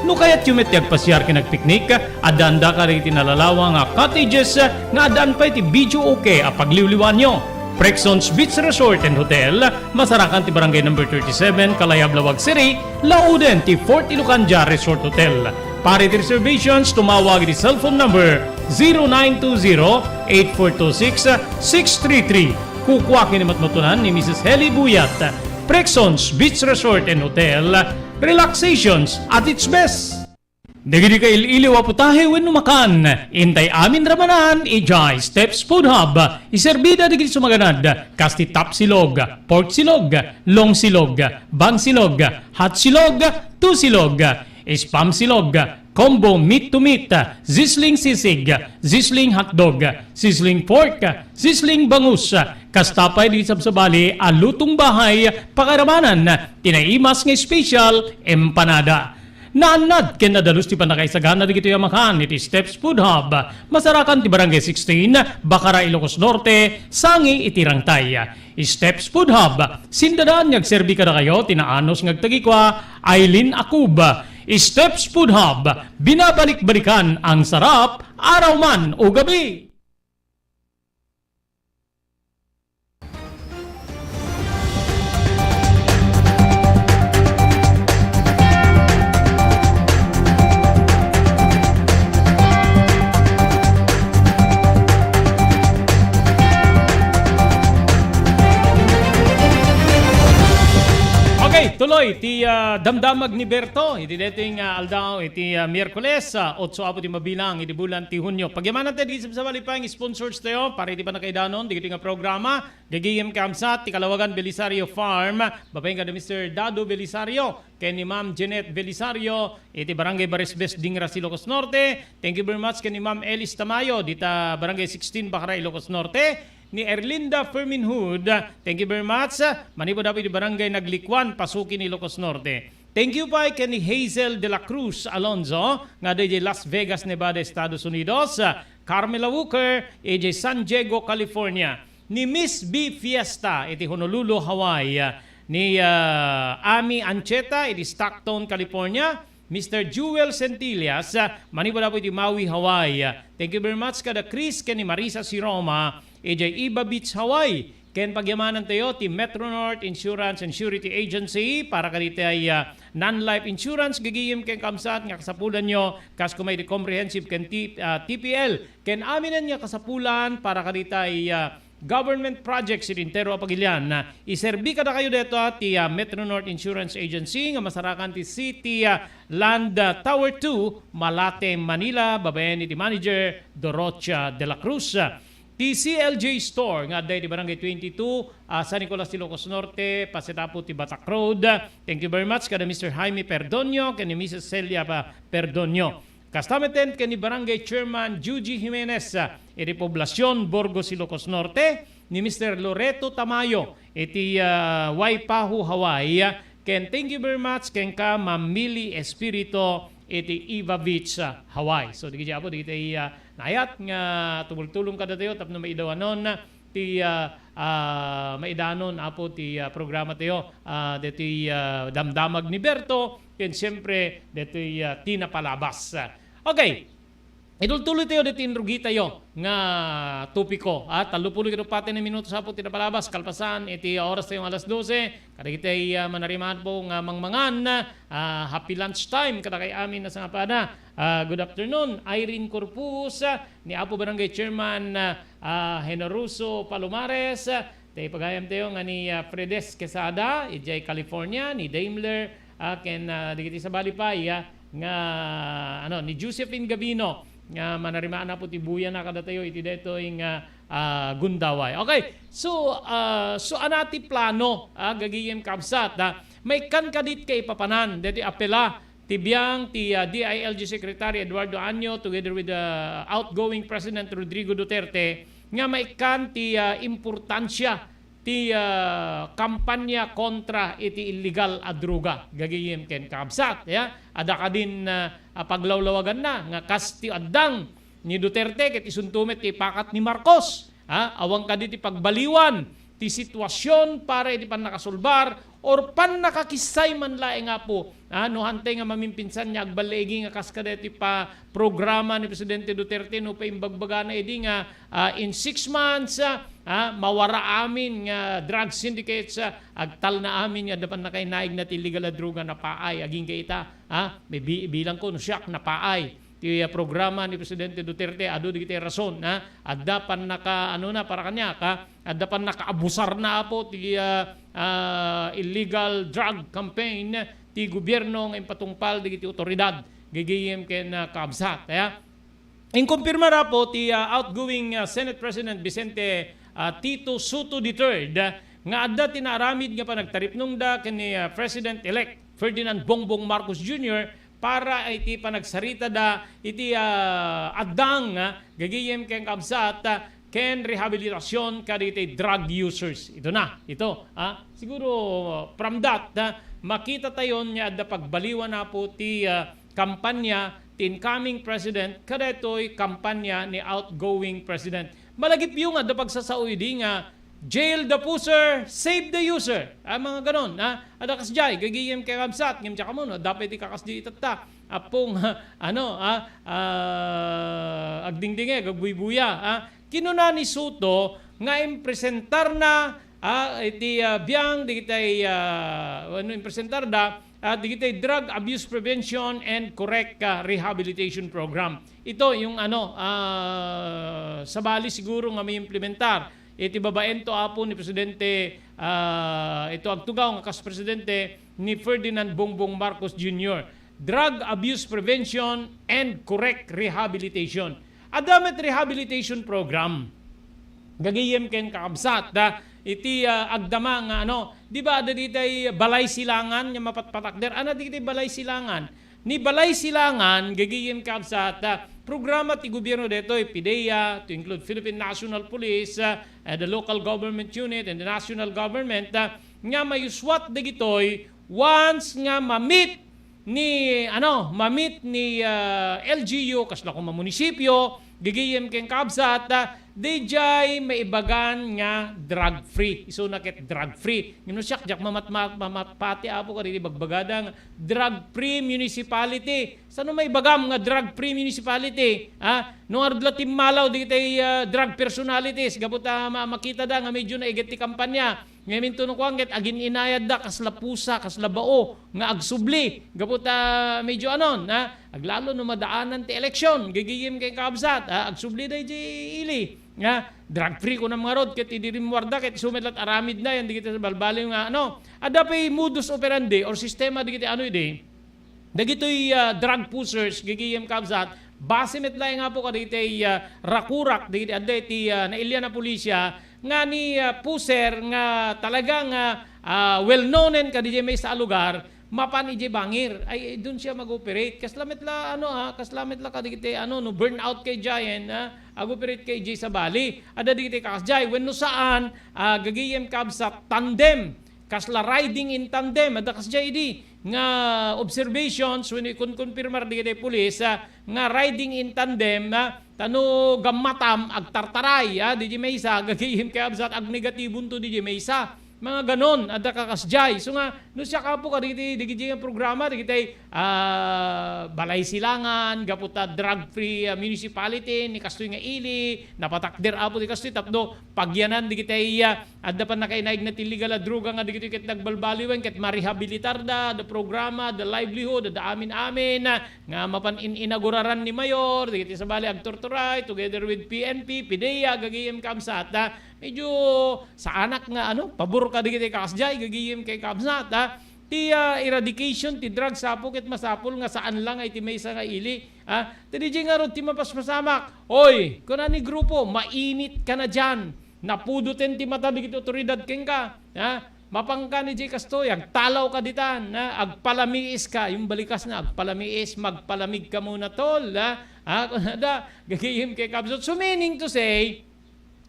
No kayatyo met ti agpasiar ken agpiknik, addaanda kadagiti nalalawa nga cottages nga addaan pay ti videoke a pagliwliwaanyo. Prexons Beach Resort and Hotel, masarakan ti Barangay Number thirty-seven, Kalayab, Laoag City, lauden ti Fort Ilocandia Resort Hotel. Para iti reservations, tumawag iti cellphone number zero nine two zero, eight four two six, six three three. Kukua ken ni matmatunan ni Missus Heli Buyat. Prexons Beach Resort and Hotel, relaxations at its best. Dagiti kail-iliw a putahe wenno makan, intay amin ramanan idiay Steps Food Hub. Iserbida dagiti sumaganad, kas ti tapsilog, pork silog, long silog, bang silog, hot silog, two silog, spam silog, combo meat to meat, sizzling sisig, sizzling hotdog, sizzling pork, sizzling bangus, kasta pay dagiti sabsabali a lutong bahay, pakaramanan ti naimas nga special empanada. Naannad ken nadalus ti pannakaisagana dagitoy a makan iti Steps Food Hub. Masarakan ti Barangay sixteen, Bacara, Ilocos Norte, sangi iti Rangtay. Steps Food Hub, sindadaan nga agserbi kadakayo ti naanus nga agtagikua, Aileen Akub. Steps Food Hub, binabalik-balikan ang sarap, araw man o gabi. Okay, tuloy ti, ah, damdamag ni Berto. Iti daytoy nga aldaw, iti, ah, Miyerkules, ah, otso apo ti mabilang iti bulan ti Hunyo. Pagyamanan tayo di sabsabali pa ang sponsors tayo para iti pannakaidanon, di nga programa. Gagayem ken kabsat ti Kalawagan Belisario Farm, babaen kada Mister Dado Belisario, ken ni Ma'am Jeanette Belisario, iti Barangay Baresbes, Dingaras, Ilocos Norte. Thank you very much ken ni Ma'am Elis Tamayo, dita Barangay sixteen, Bacara, Ilocos Norte. Ni Erlinda Ferminhood, thank you very much. Manipud apo iti Barangay Naglikuan, Pasukin, Ilocos Norte. Thank you pay ken ni Hazel de la Cruz Alonzo, nga adda iti Las Vegas, Nevada, Estados Unidos. Carmela Walker, iti San Diego, California. Ni Miss B Fiesta iti Honolulu, Hawaii, ni, ah, Ami Ancheta iti Stockton, California, Mister Jewel Centillas, ah, manipud apo iti Maui, Hawaii. Thank you very much kada Chris ken ni Marisa Siroma idiay Iba Beach, Hawaii. Ken pagyamanan tayo ti Metro North Insurance and Surety Agency para kaditay, ah, non-life insurance gagayem ken kabsat nga kasapulanyo kas kuma iti comprehensive ken T-, ah, T P L. Ken aminen nga kasapulan para kaditay, ah, government projects iti entero a pagilian. Ah, iserbi kadakayo dayta ti, ah, Metro North Insurance Agency nga masarakan ti City, ah, Land, ah, Tower two, Malate, Manila, babaen iti manager Dorocha de la Cruz. Ti C L J Store nga adda iti Barangay twenty-two, ah, San Nicolas, Ilocos Norte, paset apo ti Batak Road. Thank you very much kada Mister Jaime Perdonio ken ni Missus Celia pa-, Perdonio. Kasta met ken ni Barangay Chairman Juji Jimenez, ah, iti Poblacion, Burgos, Ilocos Norte, ni Mister Loreto Tamayo iti, ah, Waipahu, Hawaii, ah, ken thank you very much kenka, Ma'am Millie Espirito iti Iva Beach, ah, Hawaii. So, dagiti apo, dagiti, ah, naayat nga tumultulong kadatayo tapno maidawanon ti, ah, ah, maidanon, Apo, ti, ah, programa tayo, ah, deti, ah, damdamag ni Berto, ken siempre, deti, ah, Tina Palabas. Okay. Itultuloy tayo deti inrugi tayo nga topiko. Ah, tallo pulo ket uppat nga minuto sa Apo, Tina Palabas, kalpasan iti oras tayo nga alas dose. Kadagiti, ah, manarimaan po nga mangmangan, ah, happy lunch time kadakay amin a sangapada. Ah, good afternoon, Irene Corpus, ah, ni Apo Barangay Chairman, ah, ah, Generoso Palomares, ah, ti pagayam tayo nga ni, ah, Fredes Quesada, idiay California, ni Daimler, ah, ken, ah, dagiti sabali pay, ah, nga, ano, ni Josephine Gabino, nga manarimaan po ti buyana kadatayo iti daytoy nga, ah, gundaway. Okay, so, ah, so ania ti plano, ah, gagayem kabsat, ah, maikkan kadit kaipapanan, daytoy apela, ti biang ti, ah, D I L G Secretary Eduardo Año together with the outgoing President Rodrigo Duterte nga maikkan ti, ah, importansia ti, ah, kampanya kontra iti illegal a droga. Gagayem ken kabsat, ya. Adda kadin, ah, a paglawlawaganna nga kas ti addang ni Duterte ket isunto met ti ipakat ni Marcos. Ha? Awan kadi ti pagbaliwan ti sitwasion para iti pannakasolbar or pannakakissay man laeng, Apo. Ah, no hantay nga mamimpinsan nga agballaigi nga kas kadaytoy pa programa ni Presidente Duterte, no, paimbagbaga na idi nga, ah, in six months, ah, ah, mawara amin nga drug syndicates, ah, agtalna amin nga adda pannakainaigna ti illegal a droga, napaay, agingga ita, ah, may bi-, bilang ko, no, siak, napaay. Ti, ah, programa ni Presidente Duterte, adu dagiti rason, ha? Adda pannaka-, ano na, para kaniak, ha? Adda pannakaabusar na, Apo, ti, ah, ah, illegal drug campaign ti gobierno nga impatungpal dagiti otoridad, gigiyem ken, ah, kabsat, ha? Inkumpirmar, Apo, ti, ah, outgoing, ah, Senate President Vicente, ah, Tito Sotto the third, ah, nga adda ti naaramid nga panagtaripnongda ken ni, ah, President-elect Ferdinand Bongbong Marcos Junior para iti panagsaritada iti, ah, addang, ah, gagayem ken kabsat, ah, ken rehabilitasyon kadagiti drug users. Ito na, ito, ah. Siguro, from that, ah, makita tayon nga adda pagbaliwan, Apo, ti, ah, kampanya ti incoming president kadaytoy kampanya ni outgoing president. Malagipyo nga adda pagsasao idi nga, "Jail the pusher, save the user." Ah, mga ganon, ah. Adda kasdiay, gagayem ken kabsat, ngem diak ammo no adda pay ti kakasdi itatta. Apong, ano, ah, ah, agdingdingeg, agbuybuya, ah. Kinuna ni Sotto nga impresentarna, ah, iti, ah, biang dagiti, ah, ano, impresentarda, ah, dagiti Drug Abuse Prevention and Correct, ah, Rehabilitation Program. Ito yung ano, ah, sabali siguro nga maimplementar iti babaen to, Apo, ni Presidente, ah, ito agtugaw nga kas Presidente ni Ferdinand Bongbong Marcos Junior. Drug Abuse Prevention and Correct Rehabilitation. Adda met rehabilitation program. Gagayem ken kakabsat, da, iti, ah, agdama nga ano, di ba, adda ditay balay silangan nga mapatpatakder? Ano diti balay silangan? Ni balay silangan, gagayem kakabsat, da, programa ti gobierno detoy, PDEA, to include Philippine National Police, ah, and the local government unit and the national government, ah, nga mayuswat dagitoy once nga mamit ni, ano, mamit ni, ah, L G U, kasla koma munisipyo, gigiyem ken kabsat, ah, dijay maibagan nga drug-free. Isuna ket drug-free. Ngem no siak, diak mamat-, mamat-, mamatpati, Apo, kadagiti bagbagada nga drug-free municipality. Sano maibagam nga drug-free municipality? Ha? No arud la timmalaw dagiti, ah, drug personalities, gapu ta ma-, makitada nga medyo naiget ti kampanya. Ngem intono kuan ket agin-inayadda kasla pusa, kasla bao nga agsubli. Gapu ta medyo anon, ha? Aglalo no madaanan ti eleksyon, gigiyem ken kabsat, ha? Agsubli daydi ili. Ha? Drug-free kunam ngarud ket idi rimmuarda ket isu met la't aramidna yan dagiti balbaliw nga ano. Adda pay modus operandi or sistema dagiti ano idi. Dagitoy, ah, drug pushers, gigiyem kabsat, base met laeng, Apo, kadagiti, ah, rakurak, dagiti adda iti, ah, nailian a pulisya, nga ni, ah, pusher nga talaga nga, ah, well-known-en kadidiay maysa a lugar, mapan idiay bangir. Ay, ay, dun siya mag-operate. Kasla met la, ano, ah, kasla met la kadagiti, ano, no, burnout kay Giant, ah, ag-operate kay Jay Sabali. Adda dagiti kakasdiay. Wenno saan, ah, gagiyem kabsat, tandem. Kasla riding in tandem, adda kasdiay idi nga observations wenno ikonkonfirmar dagiti pulis, ah, nga riding in tandem, ah, ta no gammatam, agtartaray, ah, didi maysa, gagayem ket kabsat, agnegatibonto didi maysa. Mga ganon, adda kakasdiay. So nga, no siak, Apo, kadagiti, dagiti nga programa, dagiti, ah, balay silangan, gapu ta drug-free, ah, municipality, ni kastoy nga ili, napatakder, Apo, ti kastoy, tapno pagyanan dagiti, ah, adda pannakainaigna ti illegal a droga nga dagitoy ket nagbalbaliwen ket marehabilitarda, adda programa, adda livelihood, adda amin-amin, ah, nga mapan in-inaguraran ni Mayor, dagiti sabali agturturay together with P N P, PDEA, gagayem kabsat, ah, medyo saanak nga, ano, pabor kadagiti kakasdiay, gagayem ken kabsat, ah, ti, ah, eradication ti drugs, Apo, ket masapul nga saan la nga iti maysa nga ili, ah. Ta diay ngarud ti mapaspasamak. Oy, kuna ni grupo, mainit ka na diyan. Napudoten ti mata dagiti otoridad kenka, ha? Mapanka ni diay kastoy, agtalawka ditan, ha? Agpalamiiska, yung balikasna, agpalamiis, magpalamig ka muna, tol, ha? Ha? Kunada, gagayem ken kabsat. So, meaning to say,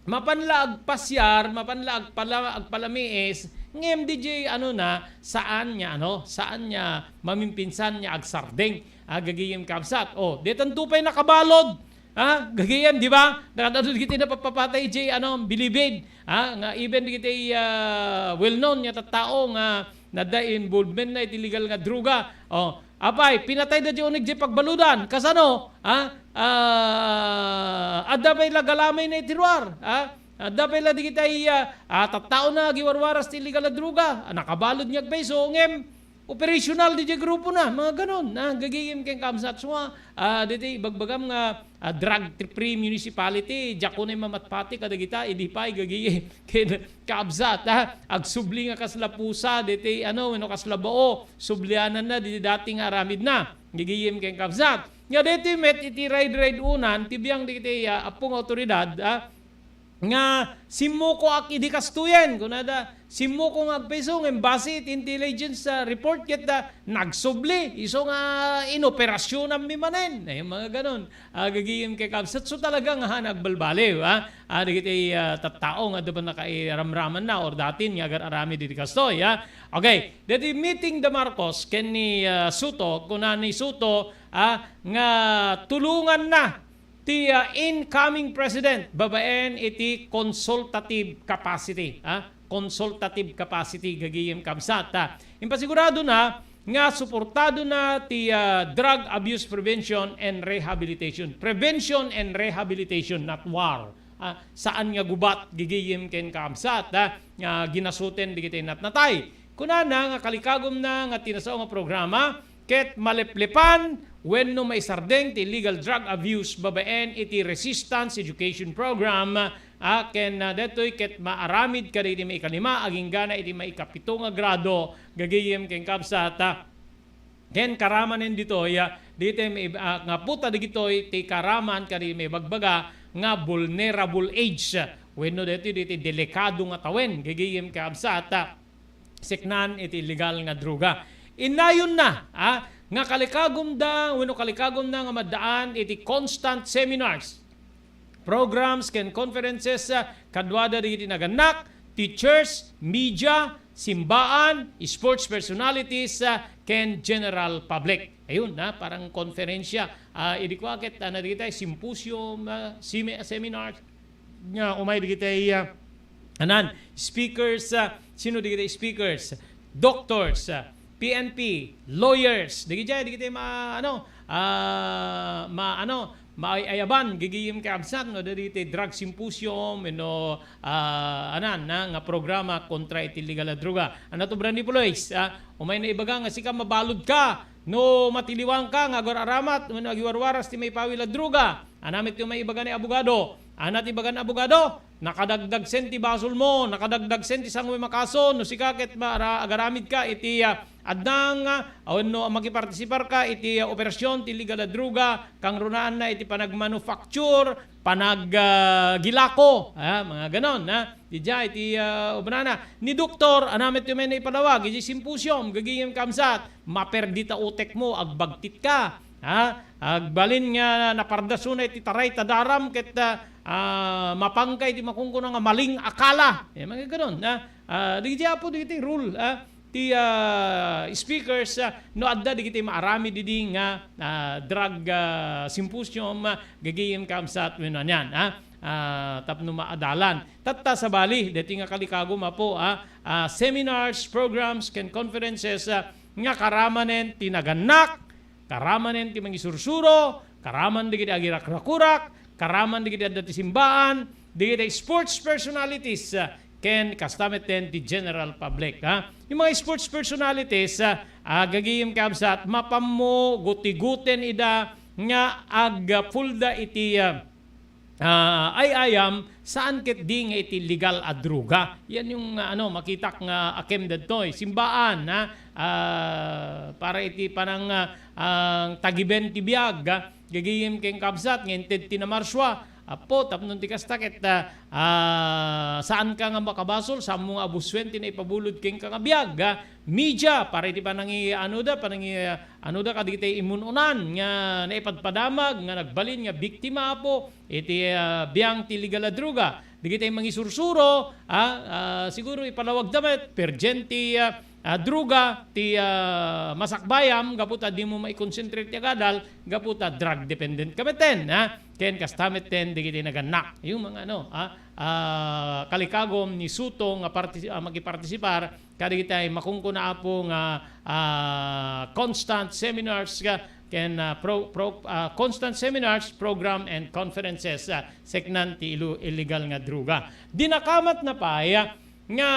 mapan la agpasiar, mapan la agpala-, agpalamiis, ngem diay, ano na, saan nga, ano, saan nga mamimpinsan nga agsardeng, ah, gagayem kabsat. O, ditan to pay nakabalod, Ha? Gagayem, di ba? Nakadado dagiti napapapatay iti, ano, Bilibid. Ha? Nga even dagiti, ah, well-known nga tattao nga nadda involvement na iti illegal nga droga. Oh, apay, pinatay da di uneg di pagbaludan. Kasano? Ha? Ah, adda pay la galamay na iti ruar. Ha? Adda pay la dagiti, ah, ah, tattao na agiwarwaras ti illegal nga droga. Ah, nakabalud nga agpayso, ngem operational di grupo na, mga ganon, na gagayem ken kabsat. So, ah, diti ibagbagam nga, ah, drug-free municipality, diak unay mamatpati kadagita, idi pay gagayem ken kabsat, ah, agsubli nga kasla pusa, diti, ano, wenno kasla bao, sublianan na, diti dati nga aramid na, gagayem ken kabsat. Nga diti met iti ride-ride unan, ti biang diti, ah, appo nga awtoridad, ah, nga simmukoak idi kastoyen, kunada, simmuko nga agpayso, ngem base iti intelligence, ah, report ket, ah, nagsubli, isu nga inoperasyonanmi manen. Ay, mga ganon. Ah, gagayem ken kabsat, so talaga nga haan agbalbaliw, ah. Ah, dagiti, ah, tattao nga adda pay nakairamraman na or datin nga agar-aramid iti kastoy, ah. Okay, dagiti meeting da Marcos ken ni, ah, Soto, kuna ni Soto, ah, nga tulongan na ti, ah, incoming president babaen iti consultative capacity, ah, consultative capacity gagayem kabsat, ah. Impasigurado na nga suportado na ti, ah, drug abuse prevention and rehabilitation. Prevention and rehabilitation, not war. Ah, saan nga gubat gagayem ken kabsat, ah, nga ginasuten dagiti natnatay. Kunana nga kalikagumna nga ti nasao nga programa, ket maleplepan wenno maisardeng ti illegal drug abuse babaen iti Resistance Education Program, ah, ken, ah, daytoy ket maaramid kadagiti maikalima agingga na iti maikapito nga grado, gagayem ken kabsat, ah, ken karamanen ditoy, ah, ditoy mai-, ah, nga puta dagitoy ti karaman kadagiti maibagbaga nga vulnerable age, wenno daytoy ditoy delikado nga tawen, gagayem ken kabsat, ah, siknan iti illegal nga droga. Innayon na, ah, nga kalikagumda wenno kalikagumna nga maddaan iti constant seminars, programs, ken conferences, ah, kaduada dagiti nagannak, teachers, media, simbaan, sports personalities, ah, ken general public. Ayun, na, parang konferensya. Ah, idi kua ket, ah, na dagiti symposium, ah, semi-, seminars, nga umay dagiti, ah, anan, speakers, ah, sino dagiti speakers? Doctors, ah, P N P, lawyers, dagiti, dagiti ma-, ano, ah, ma-, ano, maay-ayaban, gagayem ken kabsat, no, dagiti drug symposium, no, ah, anan, na, nga programa kontra iti illegal a droga. Anat obra ni Puloy, ah, umay naibaga nga sika mabalud ka, no matiliwang ka nga agar-aramat, wenno agiwarwaras ti maipawi a droga. Anam iti maibaga ni abogado. Anat ibagan abogado, nakadagdagsen ti basolmo, nakadagdagsen ti sangoy makaso, no sika ket mara-, agaramid ka iti, ah, adda nga, ah, wenno makipartisipar ka iti, ah, operasyon ti illegal a droga, kangrunaanna iti panagmanufacture, panag, ah, gilako, ah, mga ganon, ah. Didiay iti, ah, obra na. Ni doktor, anam iti may naipalawag, iti symposium, gagayem ken kabsat, maperdita utekmo, agbagtit ka, ha? Agbalin nga napardasuna iti taray ta daram ket, ah, ah, mapangka iti makunkuna nga maling akala. Eh, mga ganon, ha? Ah, dagiti apo, dagiti rule, ha? Ti, ah, speakers, ah, no adda dagiti maaramid idi nga, ah, drug, ah, symposium, ah, gagayem ken kabsat wenno anian, ha? Ah, tapno maadalan. Tatta, sabali, daytoy nga kalikagum, apo, ah, ah, seminars, programs, ken conferences, ah, nga karamanen ti nagannak, karamanen ti mangisursuro, karaman dagiti agirakrakurak, karaman dagiti adda ti simbaan, dagiti sports personalities, ah, ken kasta metten ti general public, ha. Yung mga sports personalities, ah, ah, gagayem ken kabsat, mapammo, gutiguten ida nga agpulda iti, ah, ah, ay-ayam, saan ketdi nga iti legal a droga. Yan yung, ah, ano, makitak nga akem dagtoy. Simbaan, ha? Ah, para iti panang, ah, ang tagiben ti biag, ha? Gagayem ken kabsat, nga inted ti namarsua. Apo, tapno ti kasta ket, ah, ah, saan ka nga makabasol, saan mo nga abusuen ti naipabulod kenka nga biag, ha? Media, para iti panangi-, ano da, panangi-, ano da, kadagiti immun-unan nga naipadpadamag, nga nagbalin nga biktima, apo, iti, ah, biang ti legal a droga. Dagiti mangisursuro, ah, ah, siguro ipalawag da met, perdiente, ah, ah, druga ti, ah, masakbayam gapu ta dimo mai-concentrate ti agadal gapu ta drug dependent ka metten, ha? Ken kasta metten dagiti nagannak. Yung mga ano, ha? Ah, kalikagom ni Soto nga parti-, ah, makipartisipar kadagiti makunkuna, Apo, nga, ah, constant seminars ka, ken, ah, pro-, pro-, ah, constant seminars, program, and conferences, ah, seknan ti ilu-, illegal nga druga. Dinakamatna pay, ah, nga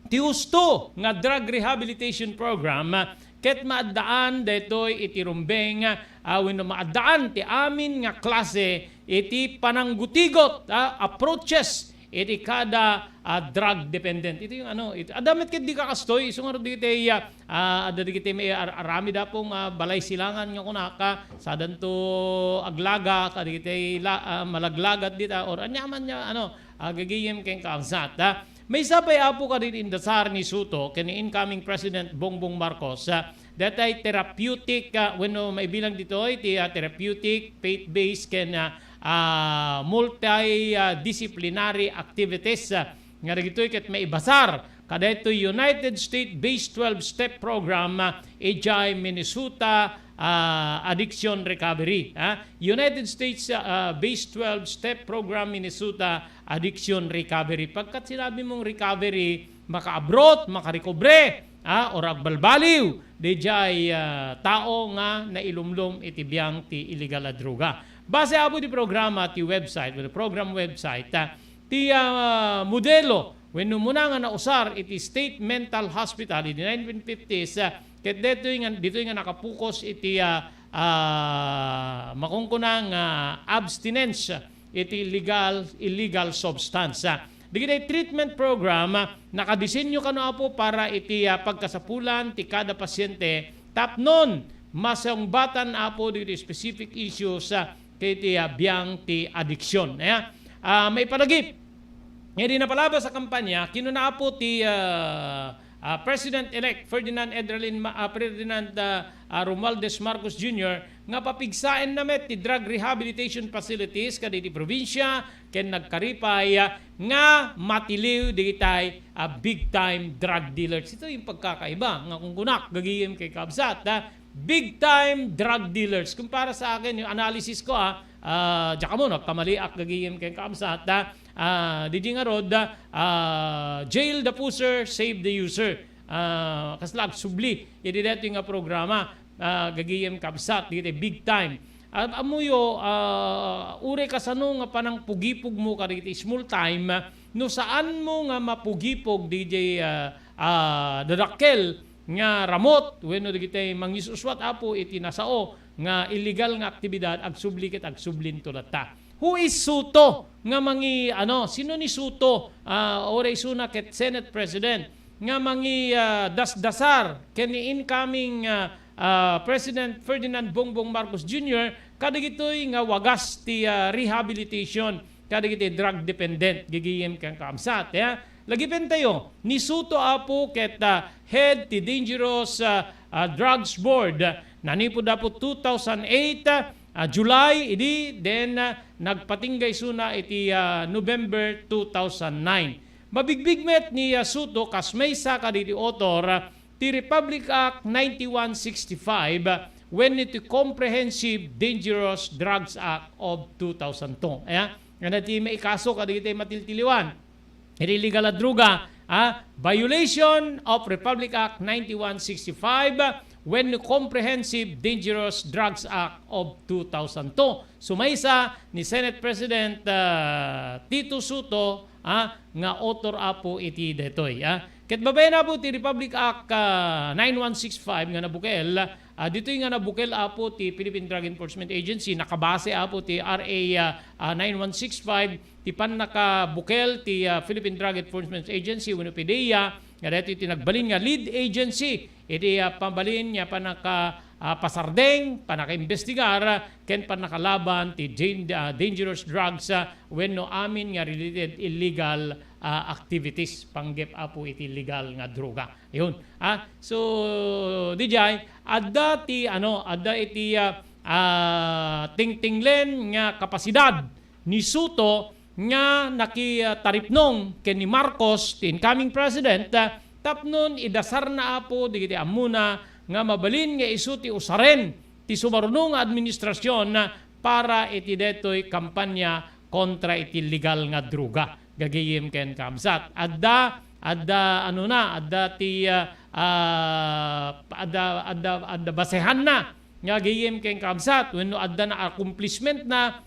ti husto nga drug rehabilitation program, ah, ket maaddaan daytoy iti rumbeng, ah, wenno maaddaan ti amin nga klase iti pananggutigot, ah, approaches iti kada, ah, drug dependent. Ito yung ano, it-, adda met ket di kakastoy, isu ngarud dagiti, ah, ah, adda dagiti may ar-, aramid, Apo, nga balay silangan nga kunaka, sadanto aglaga, kadagiti la-, ah, malaglagat dita, or ania man nga, ano, ah, gagayem ken kaabsat, ah. Maysa pay, Apo, kadagiti indasar ni Soto ken ni incoming President Bongbong Marcos, ah, daytay therapeutic, ah, wenno maibilang ditoy ti, ah, therapeutic, faith-based ken, ah, ah, multi, ah, disciplinary activities, ah, nga dagitoy ket maibasar kadaytoy United States-based twelve-step program, ah, idiay Minnesota, ah, addiction recovery, ah. United States, ah, based twelve-step program, Minnesota addiction recovery. Pagkat sinabi mong recovery, makaabot, makarekobre, ah, or agbalbaliw, didiay, ah, tao nga nailumlom iti biang ti illegal a droga. Base, Apo, ti programa ti website, well, program website, ah, ti, ah, modelo wenno umuna nga nausar iti State Mental Hospital idi nineteen fifties, ah, ket ditoy nga, ditoy nga nakapokus iti, ah, ah, makunkuna nga abstinence iti legal, illegal substance. Ah, dagiti treatment program, ah, nakadisenyo kano, Apo, para iti, ah, pagkasapulan ti kada pasyente tapnon masungbatan, Apo, dagiti specific issues, ah, iti, ah, biang ti addiction. Aya, ah, maipadagip. Ngem idi napalabas a kampanya, kinuna, Apo, ti, ah, ah, President-elect Ferdinand Edralin Ma-, ah, Ferdinand, ah, ah, Romualdez Marcos Junior nga papigsaenna met ti drug rehabilitation facilities kadagiti probinsya ken nagkaripay, ah, nga matiliw dagitay, ah, big time drug dealers. Ito yung pagkakaiba nga kung kunak, gagayem ken kaabsat, ah, big time drug dealers. Kung para sa akin, yung analysis ko, ah, ah, diak ammo, nagkamaliak gagayem ken kaabsat, ah, ah, didi ngarud, ah, jail the pusher, save the user. Ah, kasla agsubli iti daytoy nga programa, ah, gagayem kaabsat, dagiti big time. Ah, ammoyo, ah, uray kasano nga panangpugipugmo kadagiti small time, no saanmo nga mapugipog didi, ah, ah, dadakkel nga ramut wenno dagiti mangisuswat, Apo, iti nasao nga illegal nga aktibidad, agsubli ket agsublinto latta. Who is Soto nga mangi-, ano, sino ni Soto, ah, uray isuna ket Senate President nga mangi-, ah, dasdasar ken ni incoming, ah, ah, President Ferdinand Bongbong Marcos Junior kadagitoy nga wagas ti, ah, rehabilitation kadagiti drug dependent, gagayem ken kaabsat, ya. Lagipentayo, ni Soto, Apo, ket, ah, head ti Dangerous, ah, ah, Drugs Board. Nanipud, Apo, two thousand eight, ah, July, idi, then, ah, nagpatingga isuna iti, ah, November two thousand nine. Mabigbig met ni, ah, Soto kas maysa kadagiti author, ah, ti Republic Act ninety-one sixty-five, ah, wenno ti Comprehensive Dangerous Drugs Act of two thousand two. Aya, nga na ti maikaso kadagiti matiltiliwan iti illegal a droga, ah, violation of Republic Act ninety-one sixty-five, ah, wenno Comprehensive Dangerous Drugs Act of two thousand two. Sumaysa ni Senate President, ah, Tito Soto, ah, nga author, Apo, iti daytoy, ah. Ket babaen, Apo, ti Republic Act, ah, nine one six five nga nabukel, ah, ditoy nga nabukel, Apo, ti Philippine Drug Enforcement Agency, nakabase, Apo, ti R A, ah, ah, nine one six five, ti pannakabukel ti, ah, Philippine Drug Enforcement Agency wenno PDEA, nga daytoy ti nagbalin nga lead agency iti, ah, pambalin nga pannaka-, ah, pasardeng, pannakaimbestigar, ken pannakalaban ti dan-, ah, dangerous drugs, ah, wenno amin nga related illegal, ah, activities, panggep, Apo, iti legal nga droga. Ayun. Ah, so, didiay, adda ti, ano, adda iti, ah, ah, tingtinglen nga kapasidad ni Soto nga nakitaripnong ken ni Marcos, ti incoming president, ah, tapnon idasarna, Apo, dagiti ammona nga mabalin nga isu ti usaren ti sumaruno nga administrasion para iti detoy kampanya kontra iti illegal nga droga. Gagayem ken kabsat. Adda, adda, ano na, adda ti, ah, ah, adda, adda, adda basehanna nga gayem ken kabsat, wenno adda na accomplishment na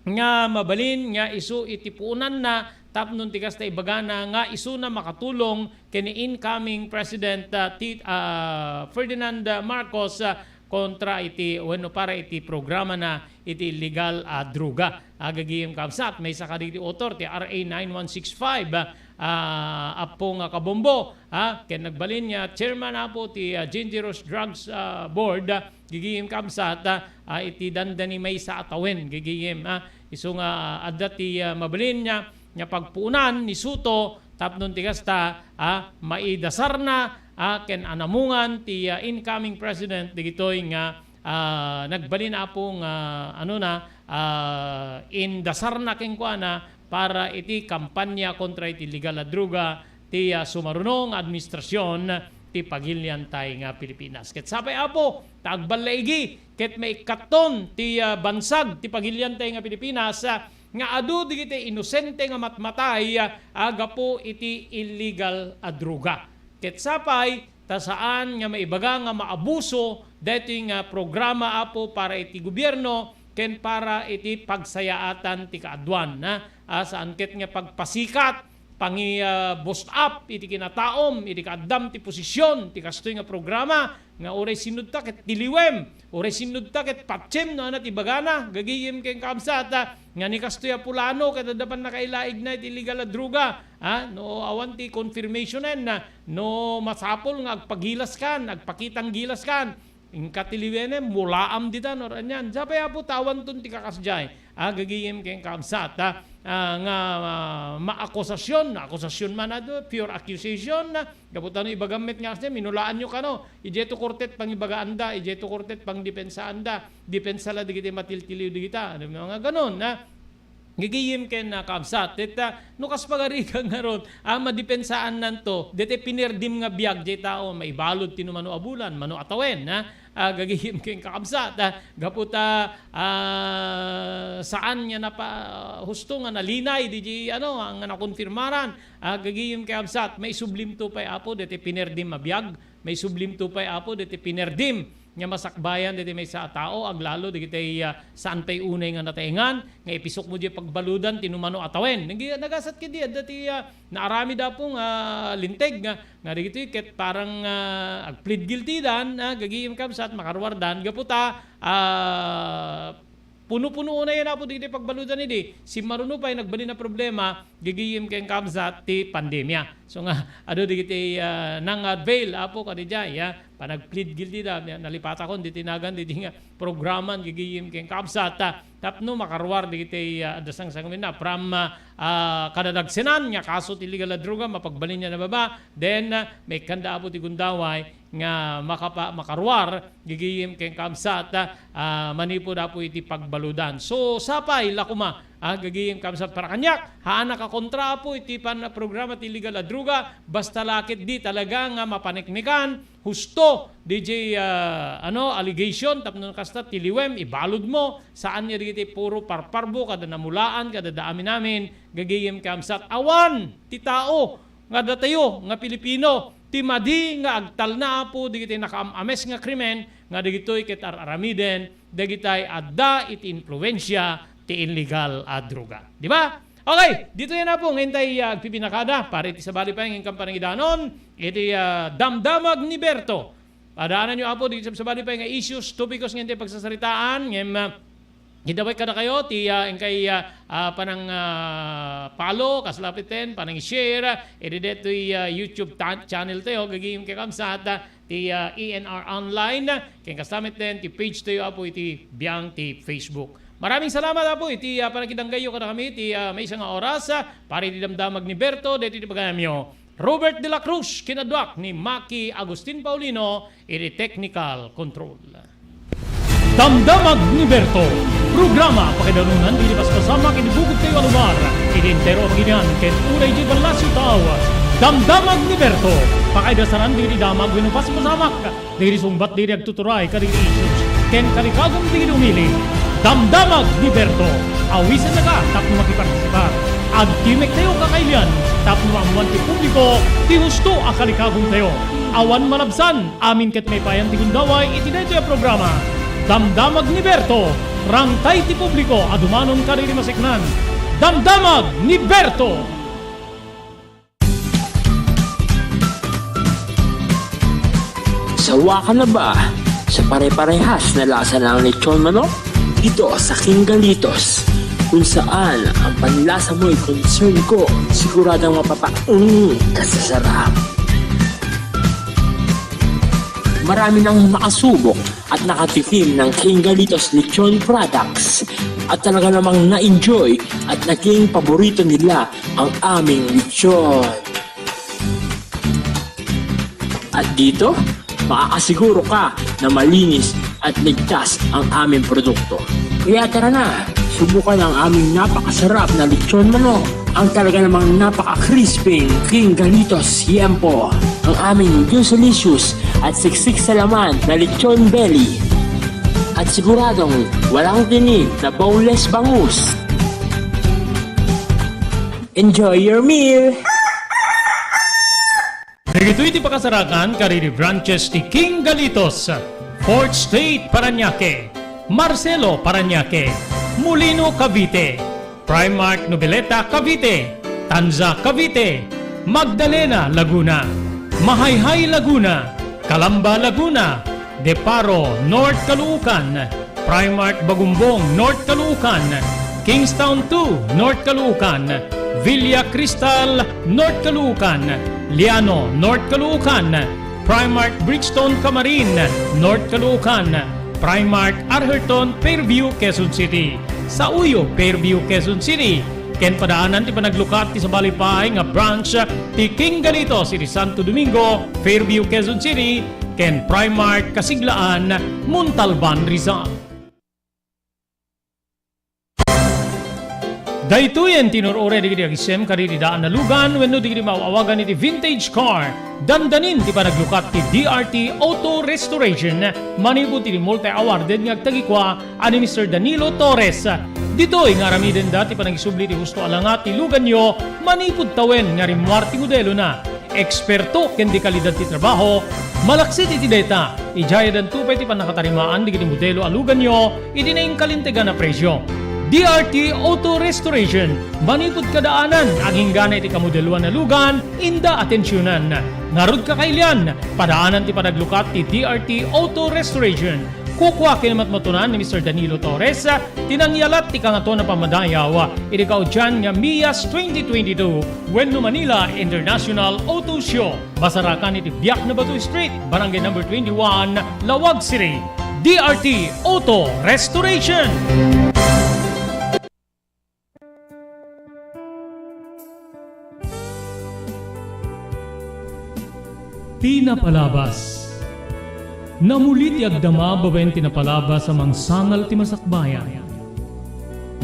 nga mabalin nga isu iti puonanna tapno ti kasta ibagana nga isuna makatulong ken ni incoming President, ah, Ti-, ah, Ferdinand Marcos, ah, kontra iti wenno para iti programa na iti illegal a droga. Agagim kabsat, maysa kadagiti author ti R A nine one six five, ah, Apo nga Kabombo, ah, ken nagbalin nga chairman, Apo, ti, ah, Dangerous Drugs, ah, Board, ah, gigim kabsat, ah, ah, iti dandani maysa a tawen, gigim, ah, isu nga, ah, adda ti, ah, mabalin nga, nga pagpuonan ni Soto tapno ti kasta, ah, maidasarna, ah, ken anamungan ti, ah, incoming president dagitoy nga, ah, nagbalin, Apo, nga, ano na, ah, indasarna kenkuana para iti kampanya kontra iti illegal a droga ti, ah, sumaruno nga administrasion ti pagiliantay nga Pilipinas. Ket sapay, Apo, ta agballaigi ket maikkatton ti, ah, bansag ti pagiliantay nga Pilipinas, ah, nga adu dagiti inosente nga matmatay, ah, gapu iti illegal a droga. Ket sapay, ta saan nga maibaga nga maabuso daytoy nga programa, Apo, para iti gobierno ken para iti pagsayaatan ti kaaduan, ha? Ah, saan ket nga pagpasikat, pangi-, ah, boost up iti kinataom, iti kaaddam ti posisyon ti kastoy nga programa, nga uray sinudta ket tiliwem, uray sinudta ket patiem no ania ti ibagana, gagayem ken kabsat, ah, nga ni kastoy a pulano ket adda pannakailaigna iti illegal a droga, ah, no awan ti confirmationen, ah, no masapul nga agpagilaskan, agpakitang gilaskan, inka tiliwem, mulaam ditan, or anian. Sapay, Apo, ta awanton ti kakasdiay. Ah, gagayem ken kabsat, ah, ah, nga, ah, maakusasion, akusasion man adu, pure accusation, ah, gapu ta no ibagam met nga kasdiay, minulaanyo kano, idiay to korte ti pangibagaanda, idiay to korte ti pangdepensaanda, depensa la dagiti matiltiliw dagita, ano, mga ganon, ah. Gigiyim ken, ah, kabsat, ket, ah, no kas pagarigan ngarud, ah, madepensaannanto, deti pinerdim nga biag diay tao, maibalud ti no mano a bulan, mano a tawen, ah, ah, gagiyim ken kakabsat, ah, gapu ta, ah, saan nga napa-, husto nga nalinay, diay, ano, nga nakonfirmaran, ah, gagiyim ken kakabsat, maisublimto pay, Apo, deti pinerdim a biag, maisublimto pay, Apo, deti pinerdim nga masakbayan deti maysa a tao, aglalo dagiti, ah, saan pay unay nga nataengan, nga ipisukmo diay pagbaludan ti no mano a tawen. Nag-, nagasat ketdi, adda ti, ah, naaramid, Apo, nga linteg nga, nga dagitoy ket parang, ah, agplead guilty dan, ah, gagiyim kabsat, makaruardan, gapu ta, ah, puno-puno unayen, Apo, dagiti pagbaludan idi. Simmaruno pay nagbalin a problema, gigiyim ken kabsat ti pandemia. So nga, adu dagiti, ah, nang-avail, Apo, kadi diay, ah, panag-plead guilty da, nalipatakon, diti nagan, diti nga programan, gigiyim ken kabsat, ah, tapno makaruar dagiti, ah, adda sangsangmina, from, ah, ah, kadadagsenan nga kaso ti illegal a droga, mapagbalin a nababa, then, ah, maikkanda, Apo, ti gundaway, nga makapa-, makaruar, gigiyim ken kabsat, ah, manipud, Apo, iti pagbaludan. So, sapay la koma, ah, gigiyim kabsat para kaniak, haanak a kontra, Apo, iti pan-, programa ti illegal a droga, basta la ketdi talaga nga mapaneknekan, husto, diay, ah, ano, allegation, tapno kasta, tiliwem, ibaludmo, saan nga dagiti puro parparbo, kada namulaan, kada da amin-amin, gigiyim kabsat, awan ti tao, nga datayo nga Pilipino ti madi nga agtalna, Apo, dagiti nakaam-ames nga krimen nga dagitoy ket ar-aramiden dagitay adda iti impluensia ti illegal a droga. Di ba? Okay, ditoyen, Apo, nga intay, ah, agpipinakada para iti sabali pay nga inkam panangidanon iti, ah, Damdamag ni Berto. Padaananyo, Apo, dagiti sabsabali pay nga issues, topicos nga intay pagsasaritaan, ngem, ah, gidaway kadakayo ti, ah, inkay, ah, ah, panang, ah, follow, kasla pay ten, panang share, ah, iti detoy, ah, YouTube ta-, channel tayo, gagayem ken kabsat, ah, ti, ah, E N R Online, ken kasla met ten ti page tayo, Apo, iti biang ti Facebook. Maraming salamat, Apo, iti, ah, panagkidanggayyo kadakami, ti, ah, maysa nga oras, ah, para iti damdamag ni Berto, detoy ti pagayamyo. Robert de la Cruz, kinaduak ni Maki Agustin Paulino, iti technical control. Damdamag ni Berto, programa pakidanunan iti paspasamak iti bukod tayo a lugar, iti entero a Pangilinan, ken unay iti Palacio Tower. Damdamag ni Berto. Pakaidasanan dagiti damag wenno paspasamak, dagiti sungbat dagiti agtuturay kadagiti issues ken kalikagum dagiti umili. Damdamag ni Berto. Awisennaka tapno makipartisipar. Agtimek tayo kakailian tapno maammoan ti publiko ti husto a kalikagumtayo. Awan malabsan, amin ket maipayan ti gundaway iti daytoy a programa. Damdamag ni Berto. Rangtay ti publiko a dumanon kadagiti maseknan. Damdamag ni Berto. Sawa ka na ba sa pare-parehas na lasa ng lechon manok? Dito sa King Galitos, kung saan ang panlasa mo'y concern ko, siguradong mapapaung ka sa sarap. Marami nang nakasubok at nakatikim ng King Galitos Lechon Products at talaga namang na-enjoy at naging paborito nila ang aming lechon. At dito, makakasiguro ka na malinis at ligtas ang aming produkto. Kaya tara na, subukan ang aming napakasarap na lechon manok, ang talaga namang napaka-crispy King Galitos Yempo, ang aming juicy-licious at siksik sa laman na lechon belly, at siguradong walang tinik na boneless bangus. Enjoy your meal! Dagitoy ti pakasarakan kadagiti branches ti King Galitos, Fourth Street, Parañaque, Marcelo, Parañaque, Molino, Cavite, Primark Noveleta, Cavite, Tanza, Cavite, Magdalena, Laguna, Mahayhay, Laguna, Calamba, Laguna, De Paro, North Caloocan, Primark Bagumbong, North Caloocan, Kingstown two, North Caloocan, Villa Cristal, North Caloocan, Liano, North Caloocan, Primark Brixton, Camarin, North Caloocan, Primark Arherton, Fairview, Quezon City, Sauyo, Fairview, Quezon City, ken padaanan ti panaglukat ti sabali pay nga branch ti King Galitos iti Santo Domingo, Fairview, Quezon City, ken Primark Kasiglaan, Montalban, Rizal. Daytoyen ti inur-uray dagiti agisem kadagiti daan a lugan wenno dagiti maaw-awagan iti vintage car. Dandanin ti panaglukat ti D R T Auto Restoration manipud iti multi-awarded nga agtagikua a ni Mister Danilo Torres. Ditoy nga aramidenda ti panagisubli ti husto a langa ti luganyo manipud tawen nga rimmuar ti modelona. Eksperto ken de kalidad ti trabaho, malaksid iti dayta, idiay adanto pay ti pannakatarimaan dagiti modelo a luganyo iti nainkalintegan a presio. D R T Auto Restoration, manipud kadaanan, aginggana iti kamodeloan a lugan, inda atensionan. Ngarud, kakailian, padaanan ti panaglukat ti D R T Auto Restoration. Kukua ken matmatunan ni Mister Danilo Torres ti nangyalat ti Kangatoan a Pammadayaw iti kaudian nga MIAS twenty twenty-two wenno Manila International Auto Show. Masarakan iti Biak na Bato Street, Barangay Number twenty-one, Laoag City. D R T Auto Restoration. Ti napalabas. Namuli ti agdama babaen ti napalabas a mangsangal ti masakbayan.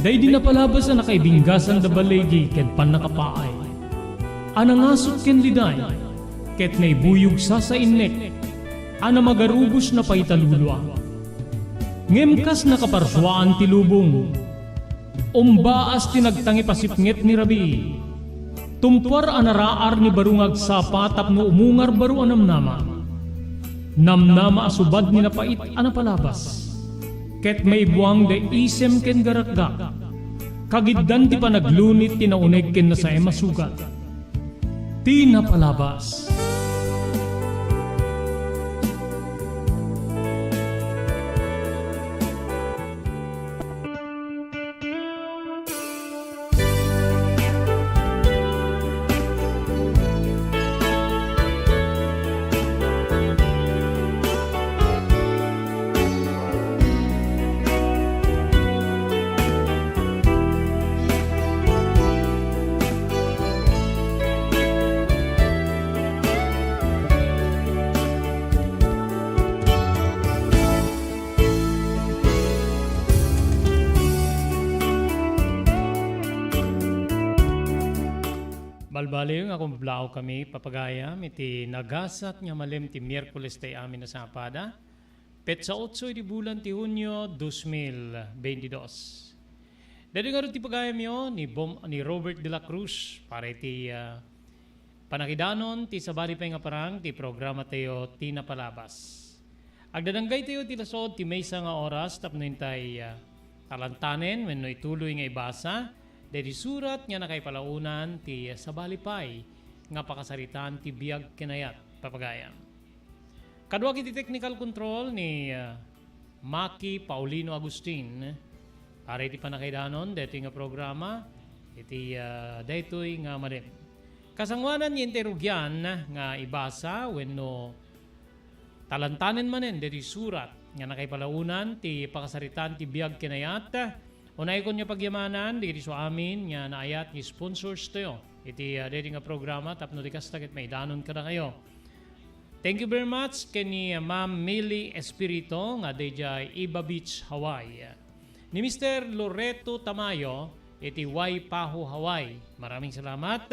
Daydi napalabas a nakaibinggasan da baligi ken pannakapaay, a nangasut ken liday, ket naibuyog sasainnek, a namagarubos napaitalulua. Ngem kas nakaparsuaan ti lubong, umbaas ti nagtangipasipnget ni rabii. Tumpuar a naraar ni baro nga agsapa tapno umungar baro a namnama. Namnama a subad ni napait a napalabas. Ket maibuang da isem ken garakgak. Kagiddan ti panaglunit ti nauneg ken nasaem a sugat. Ti napalabas. Bali, nga kumablaw kami, papagayam, iti nagasat nga malem ti Miyerkules tay amin a sapada, petsa otso iti bulan ti Hunio, dos mil beintidos. Daytoy ngarud ti pagayamyo ni Bom-, ni Robert de la Cruz para iti, ah, panakidanon ti sabali pay nga parang ti programa tayo ti napalabas. Agdadanggay tayo ti lasod ti maysa nga oras tapno intay, ah, talantanen wenno ituloy nga ibasa daydi surat nga nakaipalaonan ti sabali pay nga pakasaritaan ti biag ken ayat, papagayam. Kaduak iti technical control ni, ah, Maki Paulino Agustin, para iti panakaidanon daytoy nga programa iti, ah, daytoy nga malem. Kasangoanan nga intay rugian nga ibasa wenno talantanen manen daytoy surat nga nakaipalaonan ti pakasaritaan ti biag ken ayat, unaykonyo pagyamanan dagiti isuamin nga naayat nga sponsors tayo iti, ah, daytoy nga programa tapno di kasta ket maidanon kadakayo. Thank you very much ken ni Ma'am Millie Espirito nga daydiay Iba Beach, Hawaii. Ni Mister Loreto Tamayo iti Waipahu, Hawaii. Maraming salamat.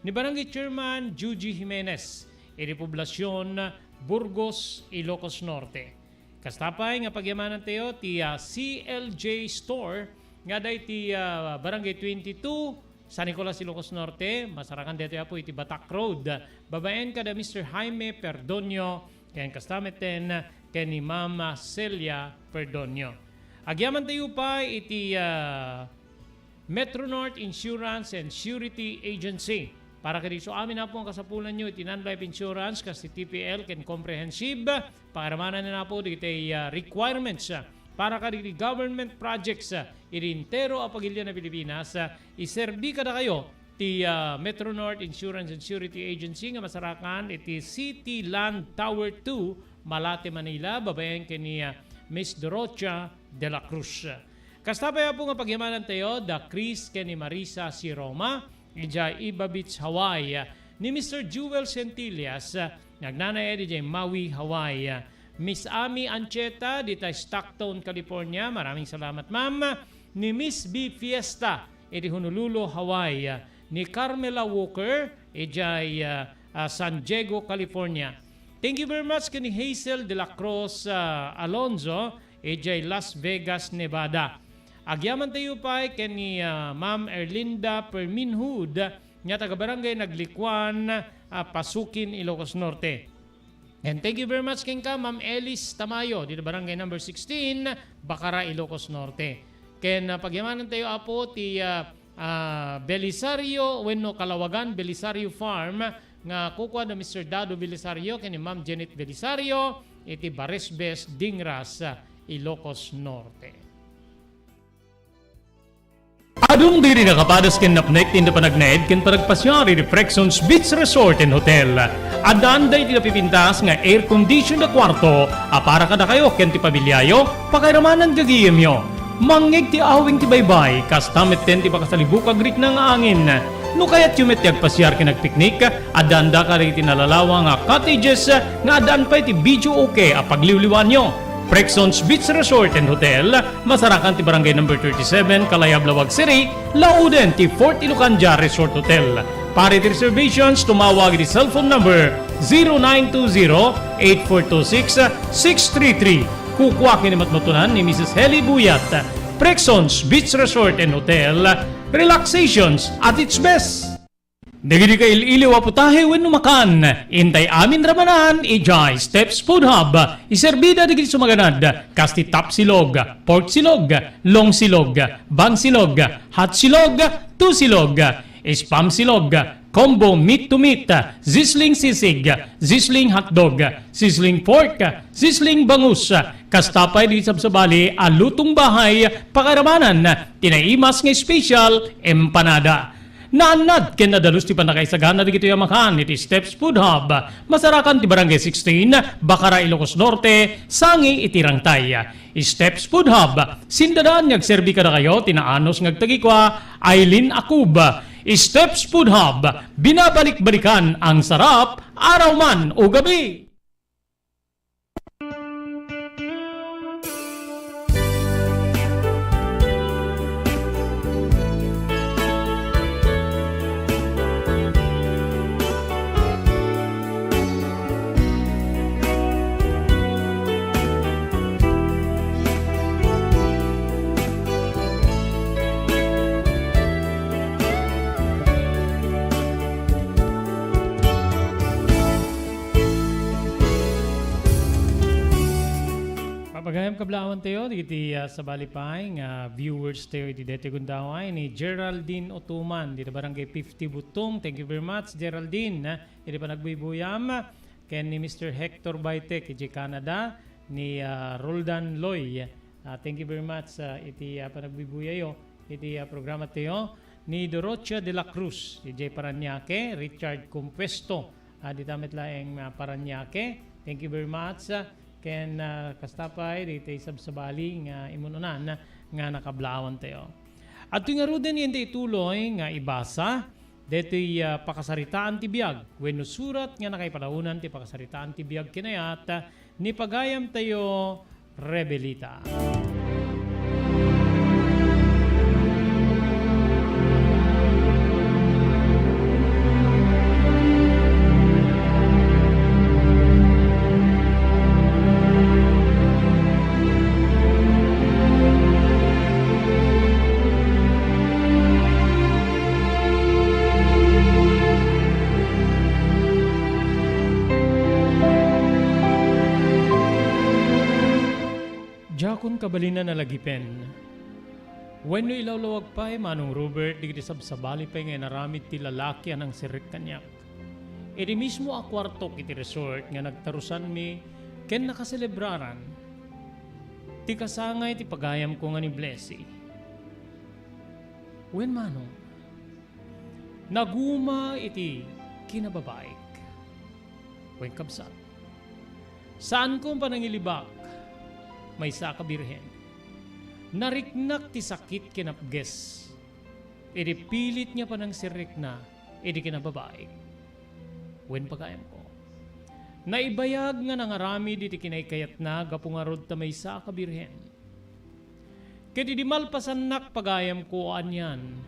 Ni Barangay Chairman Juji Jimenez iti Poblacion, Burgos, Ilocos Norte. Kasta pay nga pagyamanan tayo ti, ah, C L J Store nga daydi, ah, Barangay twenty-two, San Nicolas, Ilocos Norte, masarakan daytoy, Apo, iti Batak Road, babaen kada Mister Jaime Perdonio, ken kasta metten ken ni Mama Celia Perdonio. Agyaman tayo pay iti, ah, Metro North Insurance and Surety Agency. Para kadagiti isuamin, Apo, nga kasapulanyo iti non-life insurance kas ti T P L ken comprehensive, pakairamanan, Apo, dagiti, ah, requirements, ah, para kadagiti government projects, ah, iti entero a pagilian a Pilipinas, ah, iserbi kadakayo ti, ah, Metro North Insurance and Surety Agency nga masarakan iti City Land Tower two, Malate, Manila, babaen ken ni, ah, Miss Dorothea de la Cruz. Kasta pay, Apo, nga pagyamanan tayo da Chris ken ni Marisa C. Roma, idiay Iba Beach, Hawaii, ni Mister Jewel Centillas, nga agnanaed idiay Maui, Hawaii, Miss Ami Ancheta, dita Stockton, California, maraming salamat, ma'am, ni Miss B Fiesta, iti Honolulu, Hawaii, ni Carmela Walker, idiay, ah, ah, San Diego, California. Thank you very much ken ni Hazel de la Cruz, ah, Alonzo, idiay Las Vegas, Nevada. Agyaman tayo pay ken ni, ah, Ma'am Erlinda Perminhud, nga taga Barangay Naglikuan, ah, Pasukin, Ilocos Norte. And thank you very much kenka, Ma'am Elis Tamayo, dita Barangay number sixteen, Bacara, Ilocos Norte. Ken, ah, pagyamanan tayo, Apo, ti, ah, ah, Belisario wenno Kalawagan Belisario Farm nga kukua da Mister Dado Belisario ken ni Ma'am Janet Belisario iti Baresbes, Dingras, Ilocos Norte. Adun diri nakapadas ken napnek ti inda panagnaed ken panagpasiar iti Prexons Beach Resort and Hotel. Addaan daydi napipintas nga air conditioned a kuarto a para kadakayo ken ti pamiliayo, pakairamanan gagayemyo. Mangngeg ti awing ti baybay, kasta metten ti makasalibuk a rikna nga angin. No kayatyo met ti agpasiar ken agpiknik, addaanda kadagiti nalalawa nga cottages nga addaan pay ti videoke a pagliwliwaanyo. Prexons Beach Resort and Hotel, masarakan ti Barangay number thirty-seven, Kalayab, Laoag City, lauden ti Fort Ilocandia Resort Hotel. Para iti reservations, tumawag iti cellphone number zero nine two zero, eight four two six, six three three. Kukua ken ni matmatunan ni Missus Heli Buyat. Prexons Beach Resort and Hotel, relaxations at its best. Dagiti kail-iliw a putahe wenno makan, intay amin ramanan idiay Steps Food Hub. Iserbida dagiti sumaganad, kas ti top silog, pork silog, long silog, bang silog, hot silog, two silog, spam silog, combo meat to meat, sizzling sisig, sizzling hotdog, sizzling pork, sizzling bangus, kasta pay di sabsabali a lutong bahay, pakairamanan ti naimas nga special empanada. Naannad ken nadalus ti pannakaisagana dagitoy a makan iti Steps Food Hub. Masarakan ti Barangay sixteen, Bacara, Ilocos Norte, sangi iti Rangtay. Steps Food Hub, sindadaan nga agserbi kadakayo ti naanus nga agtagikua, Aileen Akub. Steps Food Hub, binabalik-balikan ang sarap, araw man o gabi. Pagayam kablaawan tayo, dagiti, ah, sabali pay nga viewers tayo iti daytoy gundaway ni Geraldine Otuman, dita Barangay fifty Butong. Thank you very much, Geraldine, ah, iti panagbuybuyam. Ken ni Mister Hector Baitek, iti Canada, ni, ah, Roldan Loy. Ah, thank you very much, ah, iti, ah, panagbuybuyayyo, iti, ah, programa tayo. Ni Dorothea de la Cruz, iti Parañaque, Richard Compuesto, ah, dita met laeng, ah, Parañaque. Thank you very much, ah, ken, ah, kasta pay, ditoy sabsabali nga imun-unan nga nakablaawan tayo. Adtoy ngaruden nga ituloy nga ibasa, daytoy, ah, pakasaritaan ti biag, wenno surat nga nakaipalaonan ti pakasaritaan ti biag kinayat, ah, ni pagayam tayo, Rebelita. Diakon kabalin a nalagipen. Wenno ilawlawag pay, Manong Robert, dagiti sabsabali pay nga inaramid ti lalaki a nangsirrek kaniak. Iti mismo a kuartok iti resort nga nagtarusanmi ken nakaselebraran ti kasangay ti pagayamko nga ni Blessy. Wen, Manong, naguma iti kinababaik. Wen, kabsat, saanko panangilibak, maysa ka birhen. Nariknak ti sakit ken apges. Iti pilit nga panangsirrekna iti kinababaik. Wen, pagayamko, naibayag nga nangaramid iti kinaykayatna gapu ngarud ta maysa ka birhen. Ket idi malpasannak, pagayamko, anian,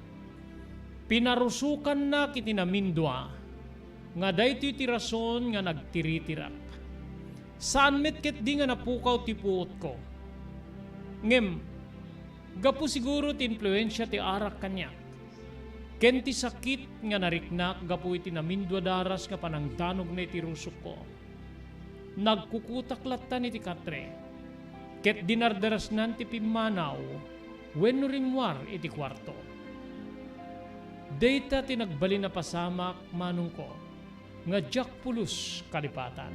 pinarusokannak iti namindua nga daytoy ti rason nga nagtiritirak. Saan met ketdi nga napukaw ti puotko. Ngem, gapu siguro ti influensia ti arak kaniak, ken ti sakit nga nariknak gapu iti namindua daras nga panangdanogna iti rusokko, nagkukutak lattan iti katre, ket dinardarasnan ti pimmanaw wenno rimmuar iti kuarto. Dayta ti nagbalin a pasamak, manongko, nga diak pulos kalipatan.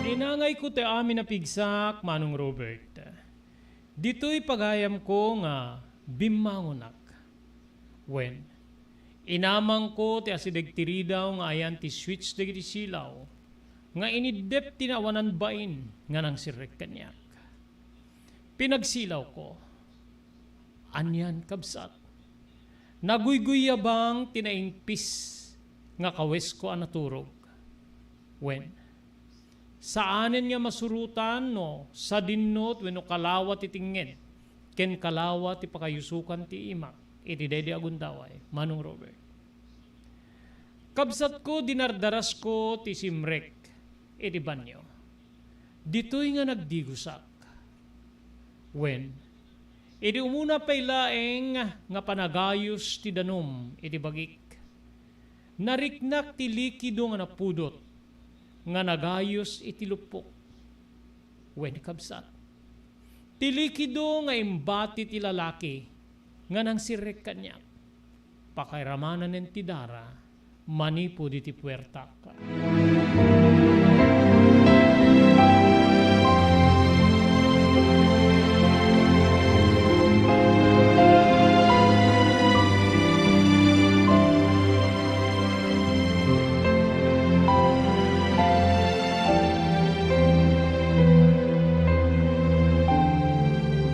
Inangayko ti amin a pigsak, Manong Robert. Ditoy pagayamko nga bimmangonak. Wen, inamangko ti asideg ti ridaw nga ayan ti switch dagiti silaw nga iniddep ti naawanan bain nga nangsirrek kaniak. Pinagsilawko. Anian, kabsat? Naguyguyyabang ti naingpis nga kawesko a naturog. Wen, saanen nga masurotan no sadinnot wenno kalawa ti tingnged ken kalawa ti pakayusokan ti imak iti daydi a gundaway, Manong Robert. Kabsatko, dinardarasko ti simrek iti banio. Ditoy nga nagdigosak. Wen, idi umuna pay laeng nga panagayos ti danum iti bagik, nariknak ti likido nga napudot nga nagayos iti luppok. Wen, kabsat, ti likido nga imbati ti lalaki nga nangsirrek kaniak. Pakairamananen ti dara manipud iti puertak.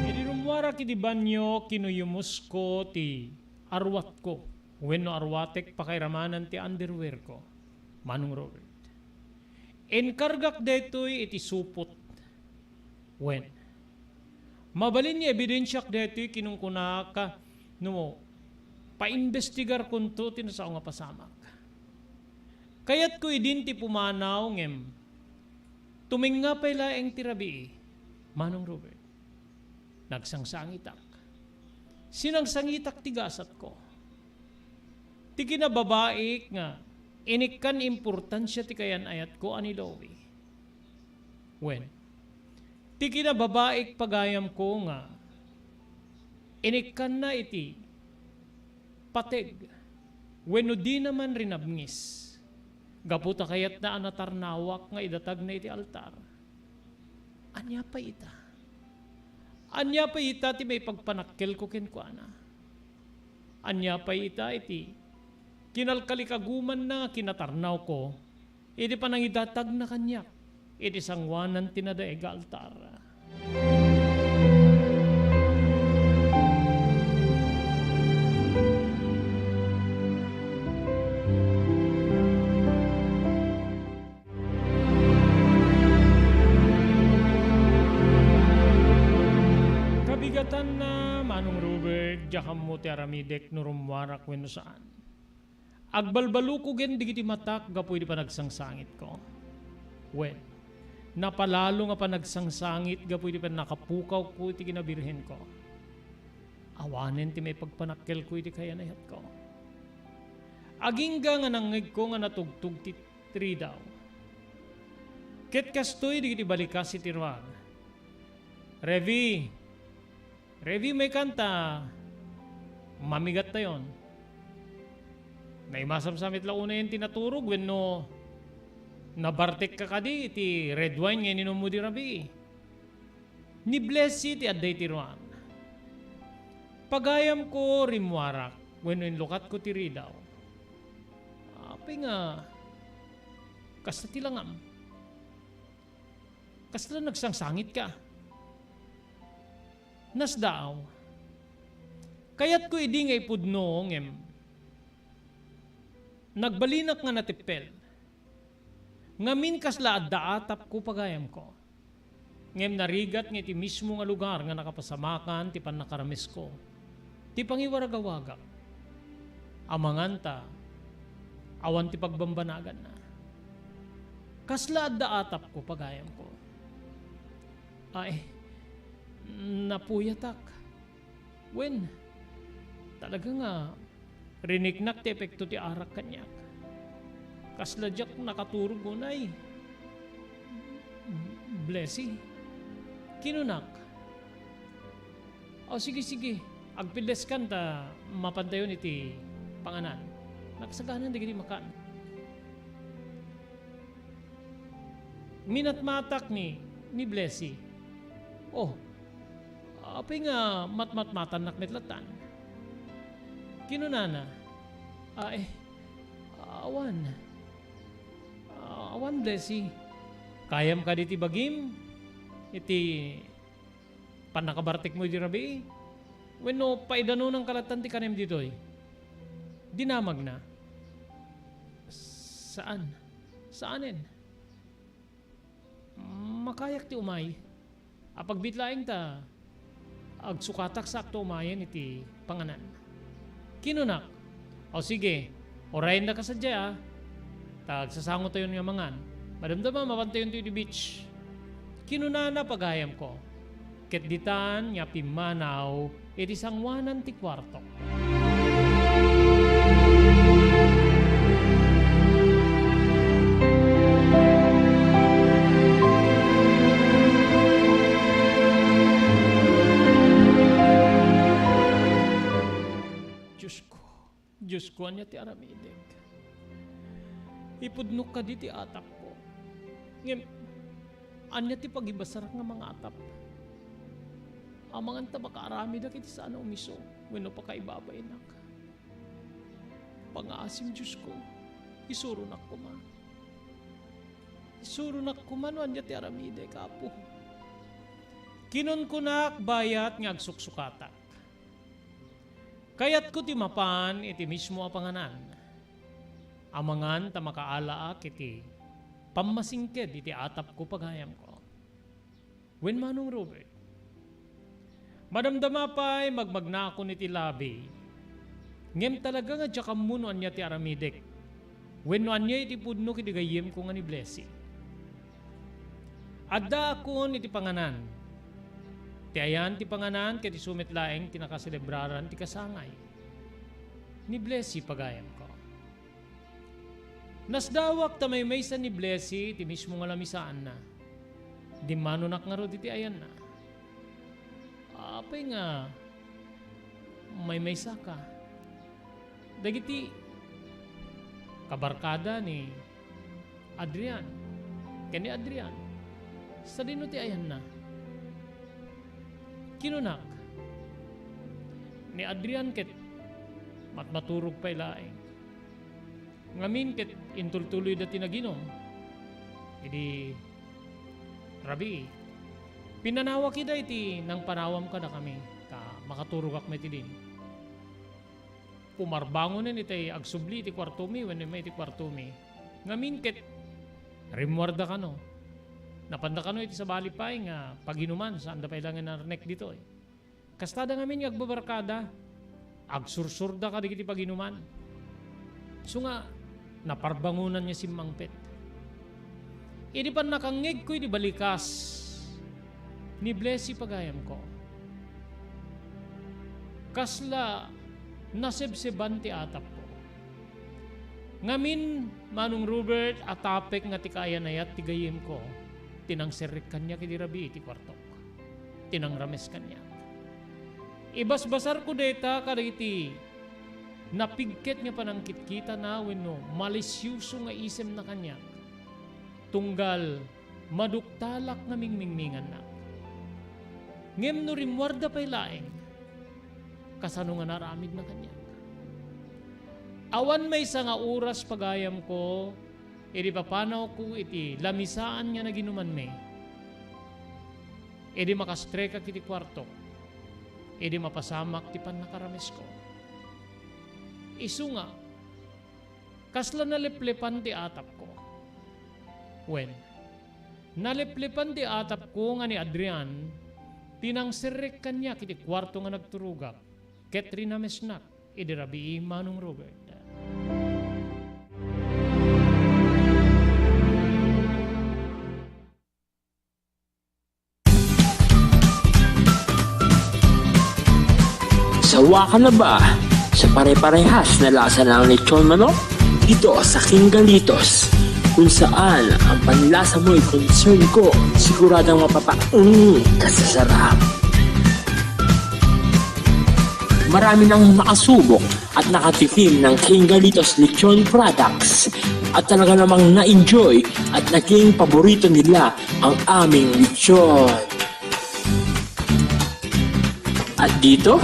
Idi rummuarak iti banio, kinuyumusko ti arwatko wenno arwatek pakairamanan ti underwearko, Manong Robert. Inkargak daytoy iti supot. Wen, mabalin nga ebidensiak daytoy kinunkunak no paimbestigarkonto ti nasao nga pasamak. Kayatko idin ti pumanaw ngem tumengnga pay laeng ti rabii. Manong Robert, nagsangsangitak. Sinangsangitak ti gasatko. Ti kinababaik nga inikkan importansia ti kayan-ayatko a ni Louie. Wen, ti kinababaik pagayamko nga inikkanna iti pateg wenno dina man rinabngis gapu ta kayatna a natarnawak nga idatagna iti altar. Ania pay ita? Ania pay ita ti maipagpanakkelko kenkuana? Ania pay ita iti kinalkalikagumanna nga kinatarnawko iti panangidatagna kaniak iti sangoanan ti nadaig a altar? Kabigatanna, Manong Robert, diak ammo ti aramidek no rummuarak wenno saan. Agbalbalukogen dagiti matak gapu iti panagsangsangitko. Wen, napalalo nga panagsangsangit gapu iti pannakapukawko iti kinabirhenko. Awanen ti maipagpanakkelko iti kayan-ayatko. Agingga nga nangngegko nga natugtog ti ridaw. Ket kastoy dagiti balikas iti ruar. Revi, Revi, maikanta, mamigattayon. Naimasamsam met la unayen ti naturog wenno nabartekka kadi iti red wine nga ininummo di rabii? Ni Blessy ti adda iti ruar. Pagayamko, rimmuarak wenno inlukatko ti ridaw. Apay nga kasta ti langam? Kasla nagsangsangitka? Nasdaaw. Kayatko idi nga ipudno ngem nagbalinak nga nateppel. Ngamin kasla adda atapko, pagayamko. Ngem narigat nga iti mismo nga lugar nga nakapasamakan ti pannakaramesko, ti pangiwaragawagak. Amangan ta awan ti pagbambanaganna. Kasla adda atapko, pagayamko. Ay, napuyatak. Wen, talaga nga riniknak ti epekto ti arak kaniak. Kasla diak nakaturog unay. Blessy, kinunak. O, sige, sige. Agpidleskan ta mapantayon iti panganan. Nagsagana dagiti makan. Minatmatak ni, ni Blessy. Oh, apay nga matmatmatannak met latan? Kinunana, "Ay, awan. Awan, Blessy. Kayam kadi ti bagim iti pannakabartekmo idi rabii? Wenno paidanonanka latan ti kanem ditoy?" Dinamagna, "Saan. Saanen. Makayak ti umay. Apagbiit laeng ta agsukatak saakto umayen iti panganan." Kinunak, "O sige, urayendaka sadiay a, ta agsasangotayon nga mangan. Madamdama, mapantayonto iti beach." Kinunana, pagayamko. Ket ditan nga pimmanaw iti sangoanan ti kuartok. Diosko, Diosko, ania ti aramidek? Ipudnok kadi ti atapko? Ngem, ania ti pagibasarak nga mangatap? Amangan ta makaaramidak iti saan a umiso wenno pakaibabainak. Pangaasim, Diosko, isuronak koma. Isuronak koma no ania ti aramidek, Apo. Kinunkunak bayat nga agsuksukatak. Kayatko ti mapan iti mismo a panganan. Amangan ta makaalaak iti pammasingked iti atapko, pagayamko. Wen, Manong Robert, madamdama pay magmagnakon iti labi, ngem talaga nga diak ammo no ania ti aramidek wenno ania iti pudno iti gayyemko nga ni Blessy. Addaakon iti panganan, Ti ayan ti panganan ket isu met laeng ti nakaselebraran ti kasangay. Ni Blessy, pagayamko. Nasdaawak ta maymaysa ni Blessy ti mismo nga lamisaanna. Dimmanonak ngarud iti ayanna. Apay nga maymaysaka? Dagiti kabarkada ni Adrian ken ni Adrian, sadino ti ayanna? Kinunak, ni Adrian ket matmaturog pay laeng. Ngamin ket intultuloyda ti naginum. Idi rabii, pinanawak ida iti nangpanawam kadakami, ta makaturogak met idin. Pumarbangonen itay agsubli iti kuartomi wenno immay iti kuartomi. Ngamin ket rimmuarda kano. Napanda kano iti sabali pay nga paginuman, saanda pay la nga narnek ditoy. Kastada ngamin nga agbabarkada, agsursurda kadagiti paginuman. Isu nga, naparbangonanna simmangpet. Idi pannakangngegko iti balikas ni Blessy, pagayamko, kasla nasebseban ti atapko. Ngamin, Manong Robert, atapek nga ti kaayan-ayat ti gayyemko ti nangserrek kaniak idi rabii iti kuartok, ti nangrames kaniak. Ibasbasarko dayta kadagiti napigket nga panangkitkitana wenno malisioso nga isemna kaniak. Tunggal maduktalak nga mingmingmingannak. Ngem no rimmuarda pay laeng, kasano nga naaramidna kaniak? Awan maysa nga oras, pagayamko, idi papanawko iti lamisaan nga naginumanmi, idi makastrekak iti kuartok, idi mapasamak ti pannakaramesko. Isu nga, kasla naleplepan ti atapko. Wen, naleplepan ti atapko nga ni Adrian ti nangserrek kaniak iti kuarto nga nagturogak ket rinamesnak idi rabii, Manong Robert. Sawa ka na ba sa pare-parehas na lasa ng lechon manok? Dito sa King Galitos, kung saan ang panlasa mo'y concern ko, siguradong mapapa-, mm, ka sa sarap. Marami nang nakasubok at nakatikim ng King Galitos Lechon Products at talaga namang na-enjoy at naging paborito nila ang aming lechon. At dito,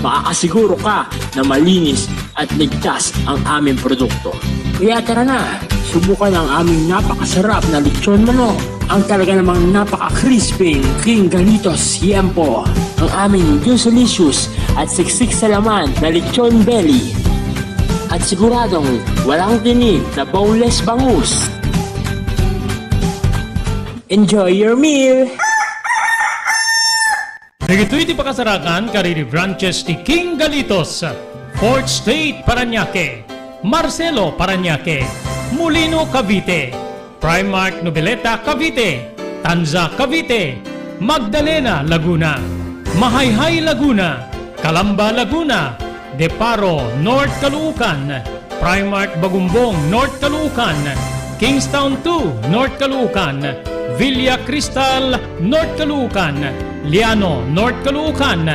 makakasiguro ka na malinis at ligtas ang aming produkto. Kaya tara na, subukan ang aming napakasarap na lechon manok, ang talaga namang napaka-crispy King Galitos Yempo, ang aming juicylicious at siksik sa laman na lechon belly, at siguradong walang tinik na boneless bangus. Enjoy your meal! Dagitoy ti pakasarakan kadagiti branches ti King Galitos, Fourth Street, Parañaque, Marcelo, Parañaque, Molino, Cavite, Primark Noveleta, Cavite, Tanza, Cavite, Magdalena, Laguna, Mahayhay, Laguna, Calamba, Laguna, De Paro, North Caloocan, Primark Bagumbong, North Caloocan, Kingstown two, North Caloocan, Villa Cristal, North Caloocan, Liano, North Caloocan,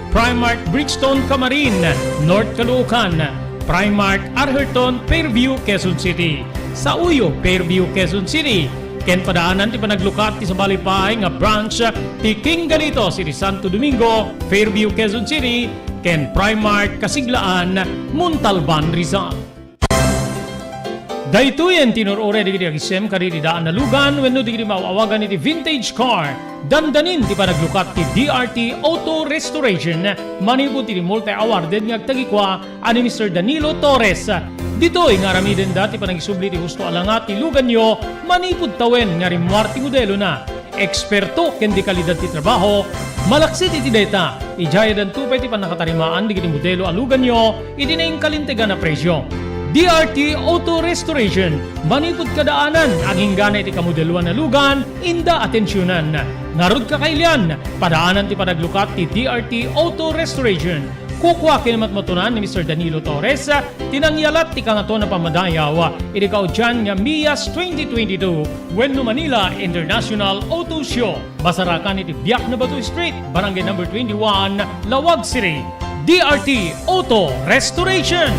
Primark Brixton, Camarin, North Caloocan, Primark Arherton, Fairview, Quezon City, Sauyo, Fairview, Quezon City, ken padaanan ti panaglukat ti sabali pay nga branch ti King Galitos iti Santo Domingo, Fairview, Quezon City, ken Primark Kasiglaan, Montalban, Rizal. Daytoyen ti inur-uray dagiti agisem kadagiti daan a lugan wenno dagiti maaw-awagan iti vintage car. Dandanin ti panaglukat ti D R T Auto Restoration manipud iti multi-awarded nga agtagikua a ni Mister Danilo Torres. Ditoy nga aramidenda ti panagisubli ti husto a langa ti luganyo manipud tawen nga rimmuar ti modelona. Eksperto ken dekalidad ti trabaho, malaksid iti dayta, idiayadanto pay ti pannakatarimaan dagiti modelo a luganyo iti nainkalintegan a presio. D R T Auto Restoration. Manipud kadaanan, agingga na iti kamodeloan a lugan, inda atensionan. Ngarud kakailian, padaanan ti panaglukat ti D R T Auto Restoration. Kukua ken matmatunan ni Mister Danilo Torres, ti nangyalat ti Kangatoan a Pammadayaw iti kaudian nga Mias twenty twenty-two wenno Manila International Auto Show. Masarakan iti Biak na Bato Street, Barangay Number twenty-one, Laoag City. D R T Auto Restoration.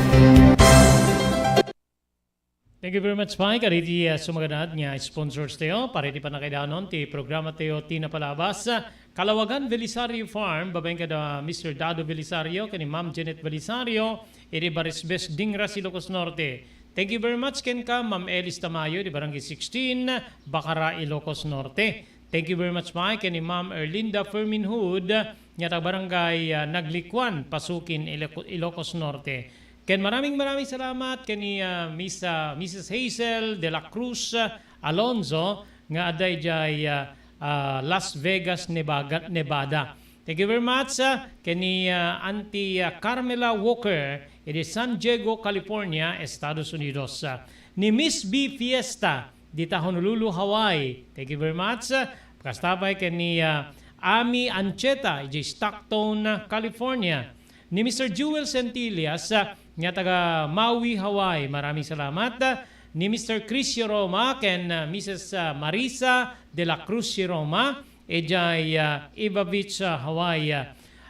Thank you very much, Pike. Kadagiti, uh, sumaganad nga sponsors tayo para iti pannakaidanon ti programa tayo ti napalabas. Kalawagan Belisario Farm, babaen kada Mister Dado Belisario, ken ni Ma'am Janet Belisario, iti Barisbes, Dingras, Ilocos Norte. Thank you very much, kenka, Ma'am Elis Tamayo, iti Barangay sixteen, Bacara, Ilocos Norte. Thank you very much, Mike, ken ni Ma'am Erlinda Fermin Hood, nga taga Barangay, ah, Naglikuan, Pasukin, Iloco-, Ilocos Norte. Ken maraming, maraming salamat ken ni, ah, Miss, ah, Missus Hazel de la Cruz, ah, Alonzo, nga adda idiay, ah, ah, Las Vegas, Nevaga-, Nevada. Thank you very much, ah, ken ni, ah, Auntie, ah, Carmela Walker, iti San Diego, California, Estados Unidos. Ah, ni Miss B Fiesta, dita Honolulu, Hawaii. Thank you very much. Kasta pay ken ni, ah, Ami Ancheta, iti Stockton, California. Ni Mister Jewel Centillas, ah, nga taga Maui, Hawaii. Maraming salamat. Ni Mister Chris Roma ken, ah, Missus, ah, Marisa de la Cruz Roma, idiay, ah, Iba Beach, ah, Hawaii.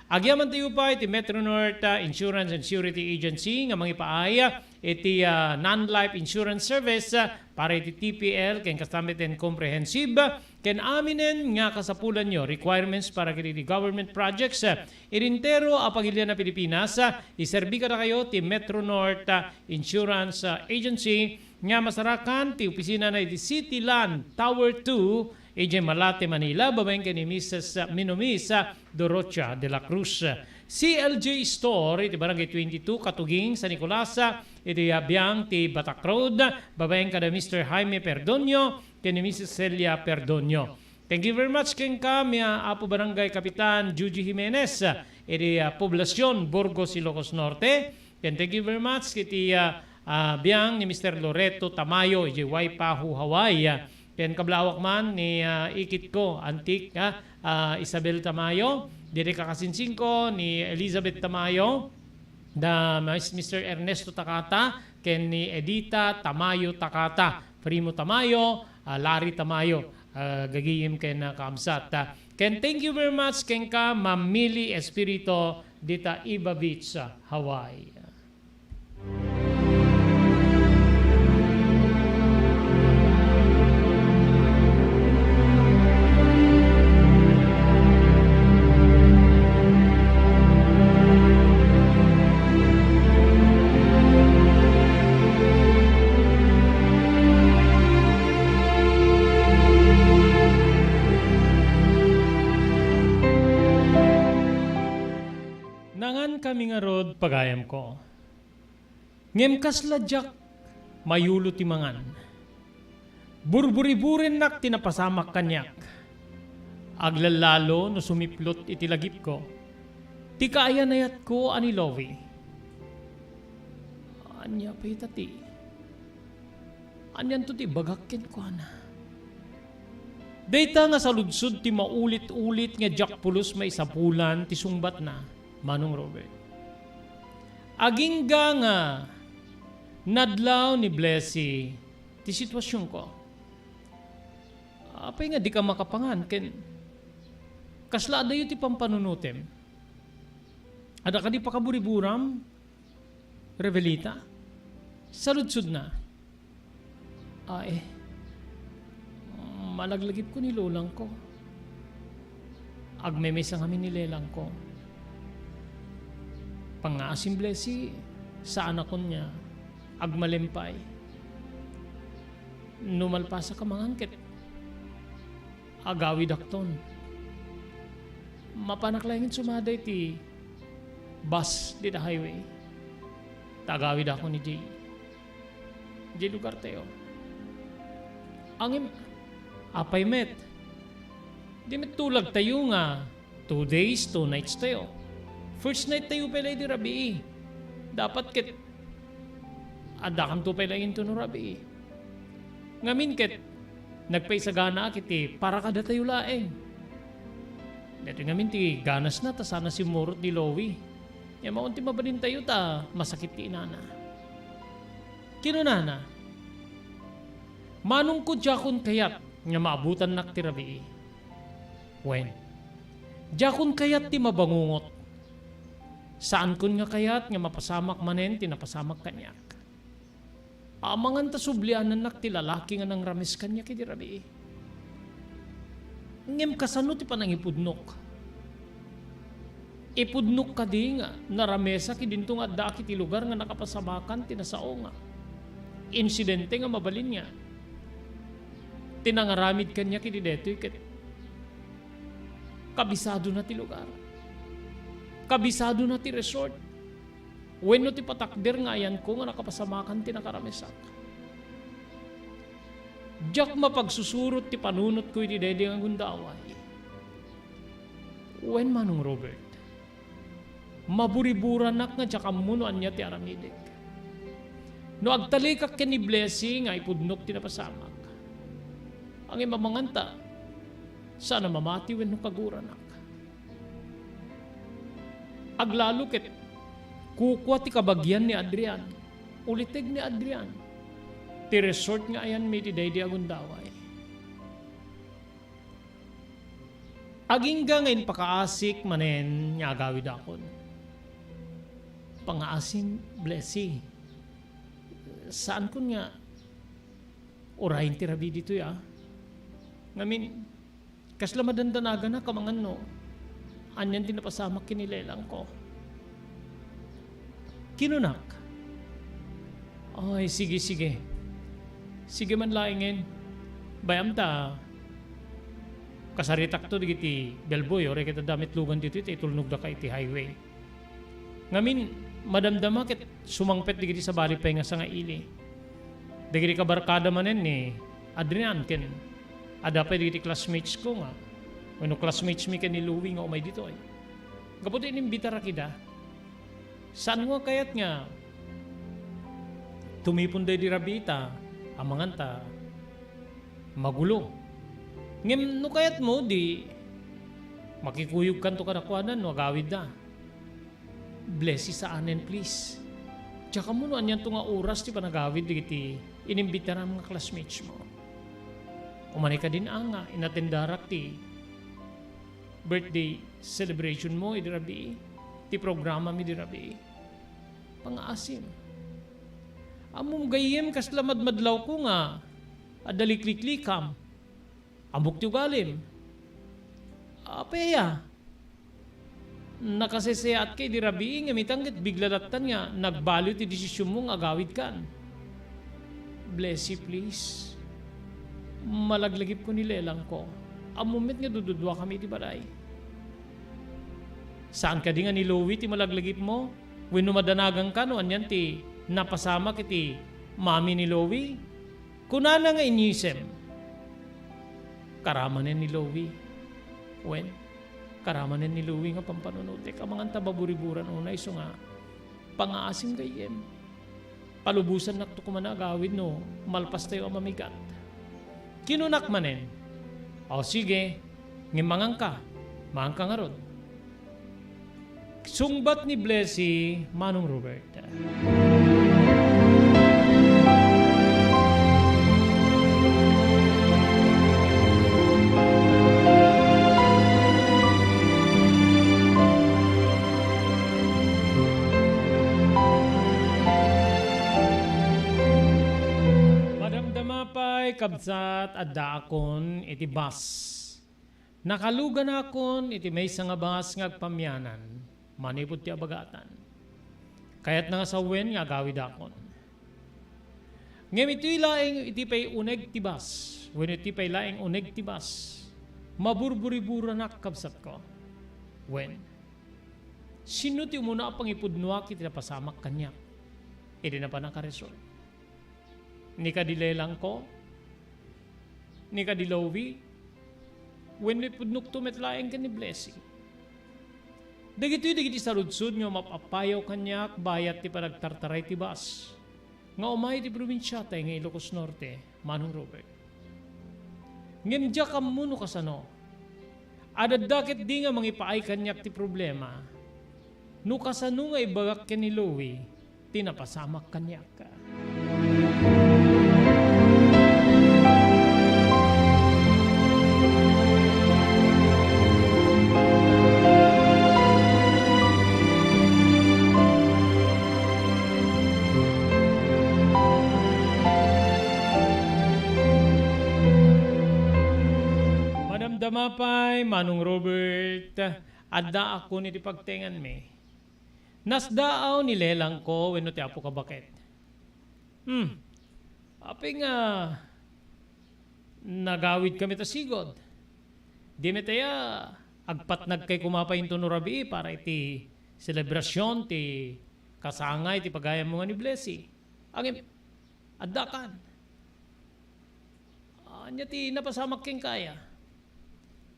Agyaman tayo pay ti Metro North, ah, Insurance and Surety Agency nga mangipaay, ah, iti, ah, non-life insurance service, ah, para iti T P L ken kasta met ti comprehensive, ah, ken aminen nga kasapulanyo, requirements para iti government projects, ah, iti entero a pagilian a Pilipinas, ah, iserbi kadakayo ti Metro North, ah, Insurance, ah, Agency nga masarakan ti opisinana iti City Land Tower two, idiay Malate, Manila, babaen ken ni Missus Minomisa Dorocha de la Cruz. C L J Store iti Barangay twenty-two, Katuging, San Nicolas, iti biang ti Batak Road, babaen kada Mister Jaime Perdonio ken ni Missus Celia Perdonio. Thank you very much kenka, Apo Barangay Kapitan Juji Jimenez, iti, ah, Poblacion, Burgos, Ilocos Norte. Ken thank you very much iti, ah, ah, biang ni Mister Loreto Tamayo, iti Waipahu, Hawaii. Ken kablawak man ni, ah, ikit ko, antik, ah, ah, Isabel Tamayo, diri kakasinsin ko ni Elizabeth Tamayo, da Mis-, Mister Ernesto Takata, ken ni Edita Tamayo Takata, Primo Tamayo, ah, Larry Tamayo, ah, gagayem ken, ah, kaabsat. Ah, ken thank you very much kenka, Ma'am Mili Espirito, dita Iba Beach, ah, Hawaii. Nangankami ngarud, pagayamko. Ngem kasla diak mayulo ti mangan. Burburiburennak ti napasamak kaniak. Aglallalo no sumiplot iti lagipko ti kaayan-ayatko a ni Lovie. Ania pay ta ti, anianto ti ibagak kenkuana? Dayta nga saludsod ti maulit-ulit nga diak pulos maisapulan ti sungbatna, Manong Robert. Agingga nga nadlaw ni Blessy ti situasionko. Apay nga dika makapangan ken kasla adayo ti pampanunotem? Adda kadi pakaburiburam, Revelita? Saludsodna. Ay, malaglagipko ni lolangko. Agmemesa ngamin ni lelangko. Pangngaasim, Blessy, saanakon nga agmalem pay. No malpasak a mangan ket agawidakton. Mapanak laengen sumada iti bus dita highway. Ta agawidakon idiay, idiay lugartayo. Ngem, apay met? Di met tulagtayo nga two days, two nights tayo. First night tayo pay la idi rabii. Dapat ket Addakanto pay laeng intono rabii. Ngamin ket nagpaisaganaak iti para kadatayo laeng. Daytoy ngamin ti ganasna ta saan a simmurot ni Louie. Ngem awan ti mabalintayo ta masakit ti inana. Kinunana, "Manongko diakon kayat nga maabutannak ti rabii. Wen, diakon kayat ti mabangungot. Saankon nga kayat nga mapasamak manen ti napasamak kaniak." Amangan ta sublianannak ti lalaki nga nangrames kaniak idi rabii. Ngem kasano ti panangipudnok? Ipudnok kadi nga naramesak idinto nga addaak iti lugar nga nakapasamakan ti nasao nga insidente nga mabalin nga ti nangaramid kaniak idi daytoy ket kabisadona ti lugar. Kabisadona ti resort. Wenno ti patakder nga ayanko nga nakapasamakan ti nakaramesak. Diak mapagsusurot ti panunotko iti daydi nga gundaway. Wen, Manong Robert, maburiburanak nga diak ammo no ania ti aramidek. No agtalekak ken ni Blessy nga ipudnok ti napasamak, ngem amangan ta saan a mamati wenno kaguranak. Aglalo ket kukua ti kabagian ni Adrian, uliteg ni Adrian, ti resort nga ayanmi iti daydi a gundaway. Agingga nga impakaasik manen nga agawidakon. Pangaasim, Blessy. Saankon nga urayen ti rabii ditoy, a? Ngamin, kasla madandanaganak amangan no anian ti napasamak ken ni lelangko. Kinunak, "Ay, sige, sige. Sige man laengen. Bay-am ta kasaritakto dagiti bellboy, uray ket adda met lugan ditoy ta itulnogdaka iti highway." Ngamin, madamdama ket sumangpet dagiti sabali pay nga sangaili. Dagiti kabarkada manen ni Adrian ken adda pay dagiti classmates ko nga, wenno classmates mi ken ni Louie nga umay ditoy. Gapu ta inimbitarak ida, saan nga kayat nga tumipon daydi rabii ta amangan ta magulo. Ngem no kayatmo, di makikuyogkanto kadakuada no agawidda. Blessy, saanen, please. Diak ammo no anianto nga oras ti panagawid dagiti inimbitaram nga classmates mo. Umanay kadin a nga inatendarak ti birthday celebration mo idi rabii, ti programam idi rabii. Pangaasim. Ammom gayyem kasla madmadlawko nga adda likliklikam. Ammok ti ugalim. Apay aya? Nakaseseatka idi rabii ngem itan ket bigla lattan nga nagbaliw ti desisionmo nga agawidkan. Blessy, please. Malaglagipko ni lelangko. Ammom met nga dududuakami iti balay. Saan kadi nga ni Louie ti malaglagipmo? Wenno madanaganka no anian ti napasamak iti mami ni Louie? Kunana nga inyisem, "Karamanen ni Louie." Wen, karamanen ni Louie nga pampanunotek. Amangan ta baburiburan unay isu nga pangaasim gayyem. Palubosannakto koma nga agawid no malpastayo a mamigat. Kinunak manen, "O sige, ngem manganka, manganka ngarud." Sungbat ni Blessy, Manong Robert. Madamdama pay, kabsat, addaakon iti bus. Nakaluganakon iti maysa nga bus nga agpamianan manipud ti abagatan. Kayatna nga sawen nga agawidakon. Ngem iti laeng, iti pay uneg ti bus, wenno iti pay laeng uneg ti bus, maburburiburanak, kabsatko. Wen, sinno ti umuna a pangipudnoak iti napasamak kaniak idi napan a ka-resort? Ni kadi lelangko? Ni kadi Louie? Wenno ipudnokto met laeng ken ni Blessy? Dagitoy dagiti saludsod nga mapappayaw kaniak bayat ti panagtartaray ti bus. nga umay ti probinsiatay nga Ilocos Norte, Manong Robert. Ngem diak ammo no kasano. Adda ketdi nga mangipaay kaniak ti problema. No kasano nga ibagak ken ni Louie ti napasamak kaniak. Madamdama pay, Manong Robert, addaakon iti pagtenganmi. Nasdaaw ni lelangko wenno ti apo Kabaket. Hmm. Apay nga nagawid kami ta sigud. Di met aya, agpatnag kay kuma pay inton no rabii para iti selebrasion ti kasangay ti pagayammo nga ni Blessy. Ngem, addakan. Ania ti napasamak kenka aya?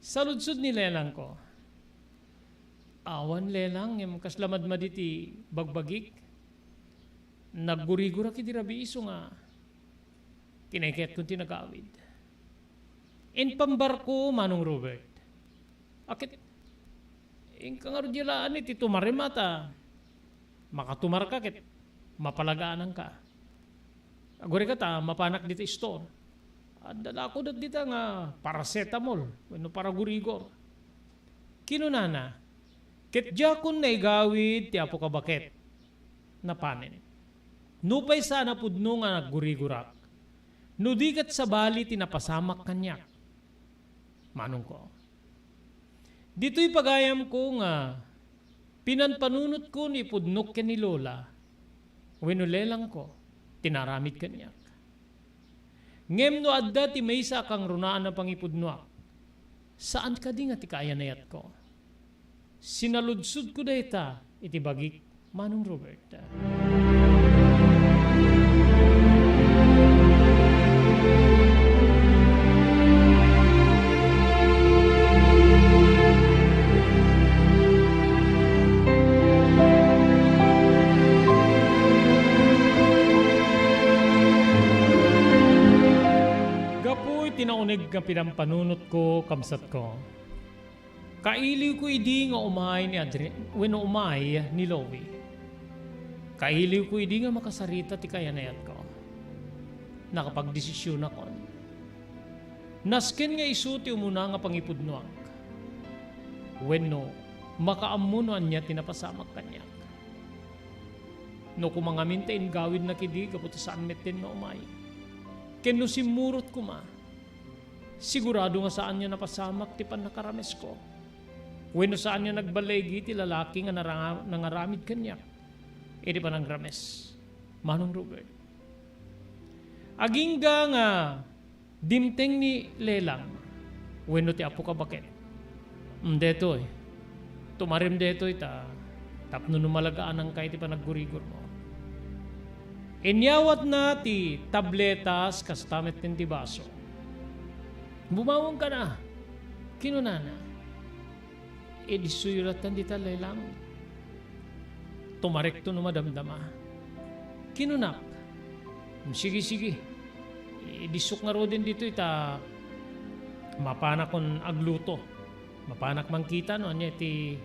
Saludsod ni lelangko. Awan, lelang, ngem kasla madmadi ti bagbagik. Naggurigurak idi rabii isu nga kinaykayatkon ti nagawid. Impambarko, Manong Robert. Aket, inka ngarud diay laan iti tumarem a ta makatumarka ket mapalagaananka. Agurayka ta mapanak dita store. Adda la kudet dita nga paracetamol wenno paragurigor. Kinunana, ket diakon naigawid ti apo Kabaket. Napanen. Nupay saan a pudno nga naggurigurak, no di ket sabali ti napasamak kaniak, manongko. Ditoy pagayamko nga pinanpanunotko no ipudnok ken ni Lola wenno lelangko ti naaramid kaniak. Ngem no adda ti maysa a kangrunaan a pangipudnoak, saan kadi nga ti kaayanayatko? Sinaludsodko dayta iti bagik, Manong Robert. Gapu iti nauneg nga pinampanunotko, kabsatko, kailiwko idi nga umay ni Adri-, wenno umay ni Louie. Kailiwko idi nga makasarita ti kayanayatko. Nakapagdesisionakon. Nasken nga isu ti umuna nga pangipudnoak. Wenno, makaammo no ania ti napasamak kaniak. No kuma ngamin ta inggawidnak idi gapu ta saan metten nga umay. Ken no simmurot koma, sigurado nga saan nga napasamak ti pannakaramesko. Wenno saan nga nagballigi ti lalaki nga naranga-, nangaramid kaniak iti panangrames, Manong Robert. Agingga nga dimteng ni Lelang wenno ti apo Kabaket. Mm, detoy. Tumarem detoy ta tapno no malagaananka iti panaggurigurmo. Inyawatna ti tabletas kasta metten ti baso. Bumawangkana, kinunana. Idi isuyo lattan dita, Lelang. Tumarekto no madamdama. Kinunak, "Sige, sige. Idisok ngaruden ditoy ta mapanakon agluto. Mapanak mangkita no ania ti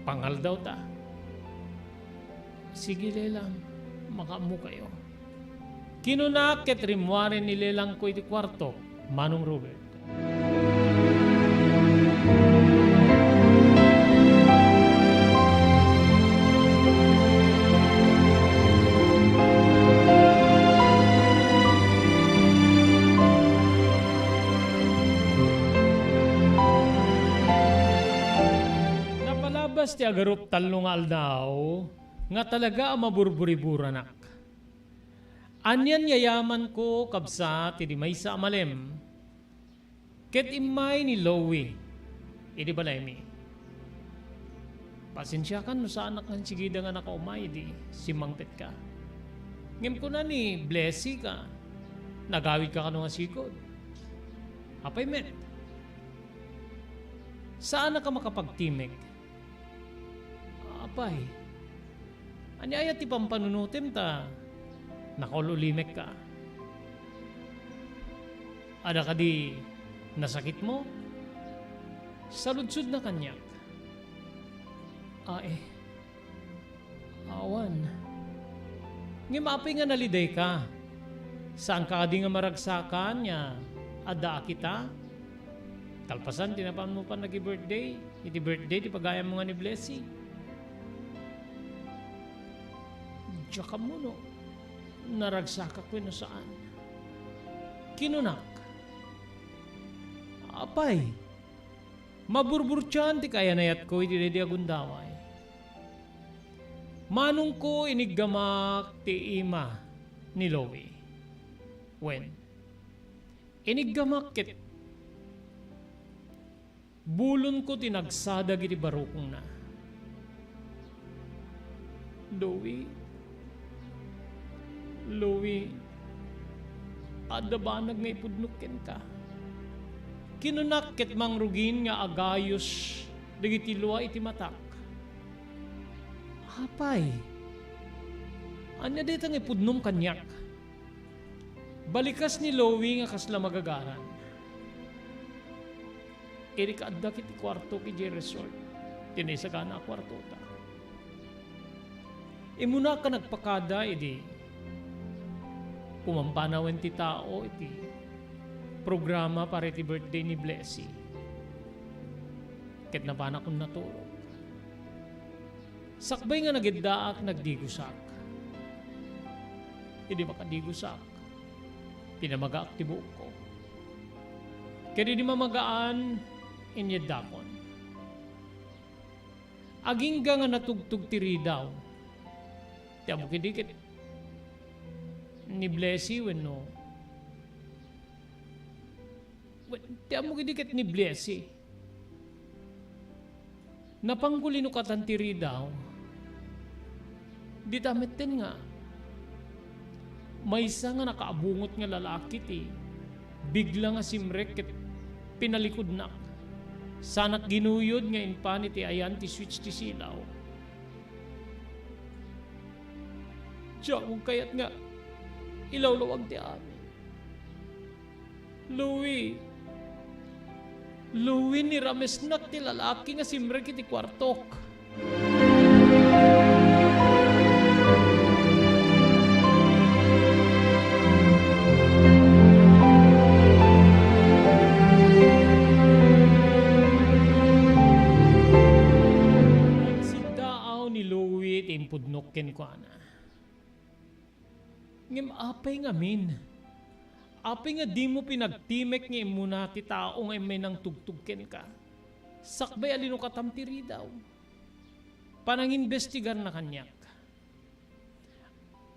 pangaldaw ta." "Sige, Lelang, makaammokayo." Kinuna ket rimmuaren ni Lelangko iti kuarto, Manong Robert. Napalabas ti agarup tallo nga aldaw nga talaga a maburburiburanak. Anian yayamanko, kabsat, idi maysa a malem, ket immay ni Louie idi balaymi. Pasensiakan no saanak nga sigida nga nakaumay idi simmangpetka. Ngem kuna ni Blessy nga nagawidka kano nga sigud. Apay met? Saanak a makapagtimek. Apay, Ania aya ti pampanunotem ta nakaul-ulimekka? Adda kadi nasakitmo? Saludsodna kaniak. Ai, awan. Ngem apay nga nalidayka? Saanka kadi nga maragsakan nga adda a kita? Kalpasan ti napanmo pay nag-birthday, iti birthday ti pagayammo nga ni Blessy. Diak ammo no naragsakak wenno saan. Kinunak, "Apay, maburburtian ti kayanayatko iti daydi a gundaway. Manongko, iniggamak ti ima ni Louie. Wen, iniggamak ket bulonko ti nagsada iti barukongna. Louie, Louie, adda banag nga ipudnok kenka." Kinunak ket mangrugin nga agayos dagiti lua iti matak. "Apay, ania dayta nga ipudnom kaniak?" Balikas ni Louie nga kasla magagaran. Idi kaaddak iti kuartok idiay resort, ti naisagana a kuartota. Immunak a nagpakada idi kumampana wen ti tao iti programa para iti birthday ni Blessy. Ket napanak a naturog. Sakbay nga nagiddaak, nagdigosak. Idi makadigosak, pinamagaak ti buokko. Ket idi mamagaan, inyeddakon. Agingga nga natugtog ti ridaw. Ti ammok idi ket ni Blessy wenno, wen, ti ammok idi ket ni Blessy. Napanko linukatan ti ridaw. Dita metten nga maysa nga nakaabungot nga lalaki ti bigla nga simrek ket pinalikudnak. Saanak ginuyod nga impan iti ayan ti switch ti silaw. Diak kayat nga ilawlawag ti amin. Louie. Louie, niramesnak ti lalaki nga simrek iti kuartok. Siddaaw ni Louie ti impudnok kenkuana. Ngem apay ngamin? Apay nga dimo pinagtimek nga immuna ti tao nga immay nangtugtog kenka? Sakbay a linukatam ti ridaw. Panangimbestigarna kaniak.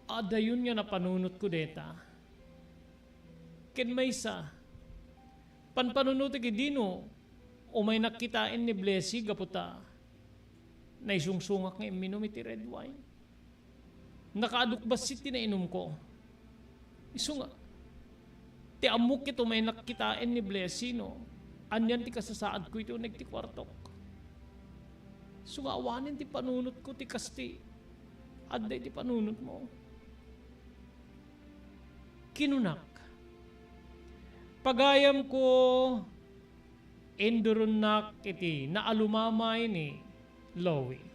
Adayon nga napanunotko dayta. Ken maysa, panpanunotek idi no umaynak kitaen ni Blessy gapu ta naisungsongak nga imminum iti red wine. Nakaadok bassit ti nainumko. Isu nga, ti ammok ket umaynak kitaen ni Blessy no anian ti kasasaadko iti uneg ti kuartok. Isu nga awanen ti panunotko ti kasti, adda iti panunotmo. Kinunak, "Pagayamko, induronnak iti naalumamay ni Louie.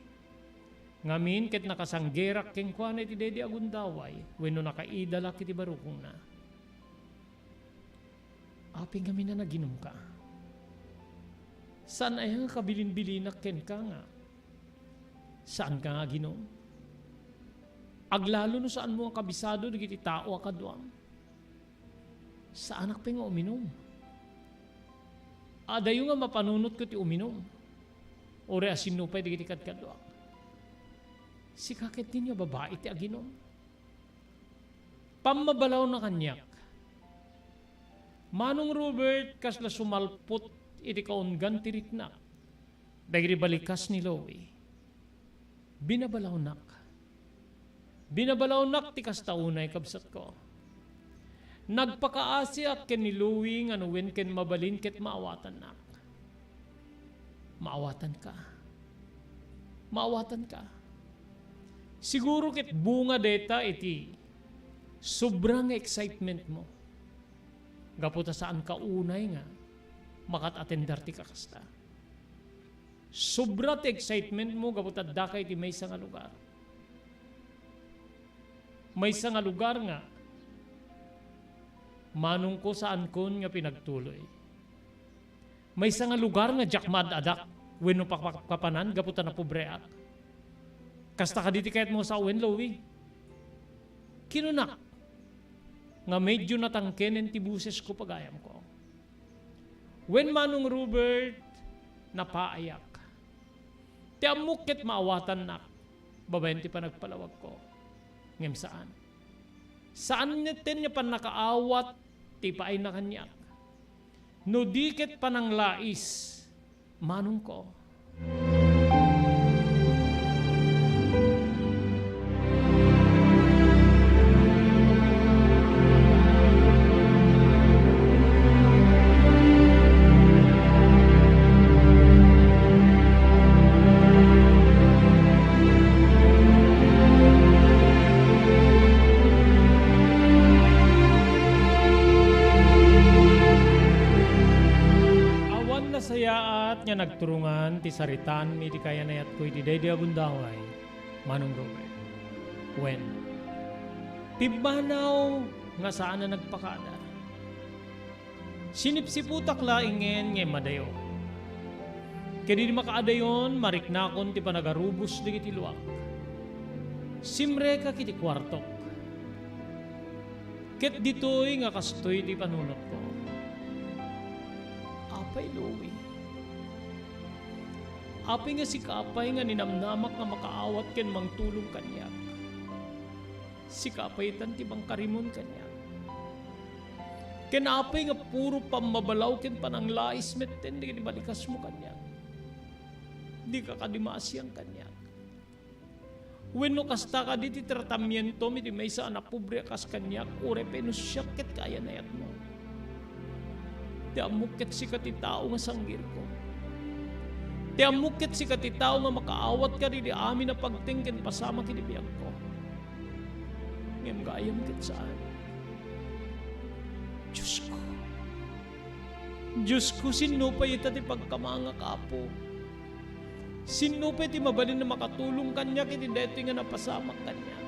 Ngamin ket nakasanggerak kenkuana iti daydi a gundaway wenno nakaidalak iti barukongna." Apay ngamin a naginumka? Saan aya nga kabilinbilinak kenka nga saanka nga aginum? Aglalo no saanmo nga kabisado dagiti tao a kaduam. Saanak pay nga uminum. Adayo nga mapanunotko ti uminum. Uray a sinno pay dagiti kadkaduak. Sika ketdin nga babai ti aginum. Pammabalawna kaniak. Manong Robert, kasla sumalpot iti kaunggan ti riknak dagiti balikas ni Louie. Binabalawnak. Binabalawnak ti kasta unay, kabsatko. Nagpakaasiak ken ni Louie nga no wen ken mabalin ket maawatannak. Maawatanka. Maawatanka. Siguro ket bunga dayta iti sobra nga excitement mo. Gapu ta saan ka unay nga makat-atender ti kakasta. Sobra ti excitement mo gapu ta adda ka iti maysa nga lugar. Maysa nga lugar nga manongko, saankon nga pinagtuloy. Maysa nga lugar nga diak maad-adak wenno pakpakpapanan gapu ta napobreak. Kasta kadi ti kayatmo sawen, Louie? Kinunak nga medyo natangkenen ti bosesko, pagayamko. Wen, Manong Robert, napaayak. Ti ammok ket maawatannak babaen ti panagpalawagko. Ngem saan. Saan metten nga pannakaawat ti ipaayna kaniak. No di ket pananglais, manongko. Awan nasayaat nga nagturongan ti saritanmi ti kayanayatko iti daydi a gundaway, Manong Robert. Wen, pimmanaw nga saan a nagpakada. Sinipsiputak laengen nga immadayo. Ket idi makaadayon, mariknakon ti panagarubos dagiti luak. Simrekak iti kuartok. Ket ditoy nga kastoy ti panunotko. Apay, Louie. Apay nga sika pay nga ninamnamak nga makaawat ken mangtulong kaniak. Sika pay itan ti mangkarimon kaniak. Ken apay nga puro pammabalaw ken pananglais metten dagiti balikasmo kaniak. Dika kadi maasian kaniak. Wenno kasta kadi ti tratamientom iti maysa a napobre a kas kaniak, uray pay no siak ket kayanayatmo. Ti ammok ket sika ti tao nga sanggirko. Ti ammok ket sika ti tao nga makaawat kadagiti amin a pagteng ken pasamak iti biagko. Ngem gayam ket saan. Diosko. Diosko, sinno pay ita ti pagkamangak, Apo? Sinno pay ti mabalin a makatulong kaniak iti daytoy nga napasamak kaniak?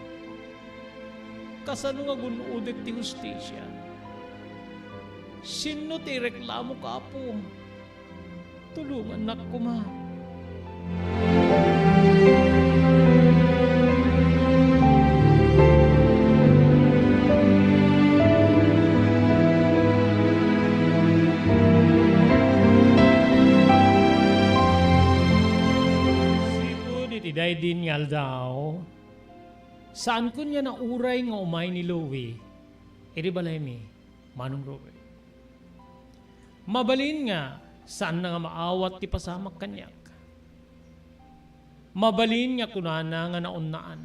Kasano nga gun-odek ti hustisia? Sinno ti ireklamok, Apo? Tulongannak koma. Sipud iti daydin nga aldaw, saankon nga nauray nga umay ni Louie iti balaymi, Manong Robert. Mabalin nga saanna nga maawat ti pasamak kaniak. Mabalin nga kunana nga naunaan.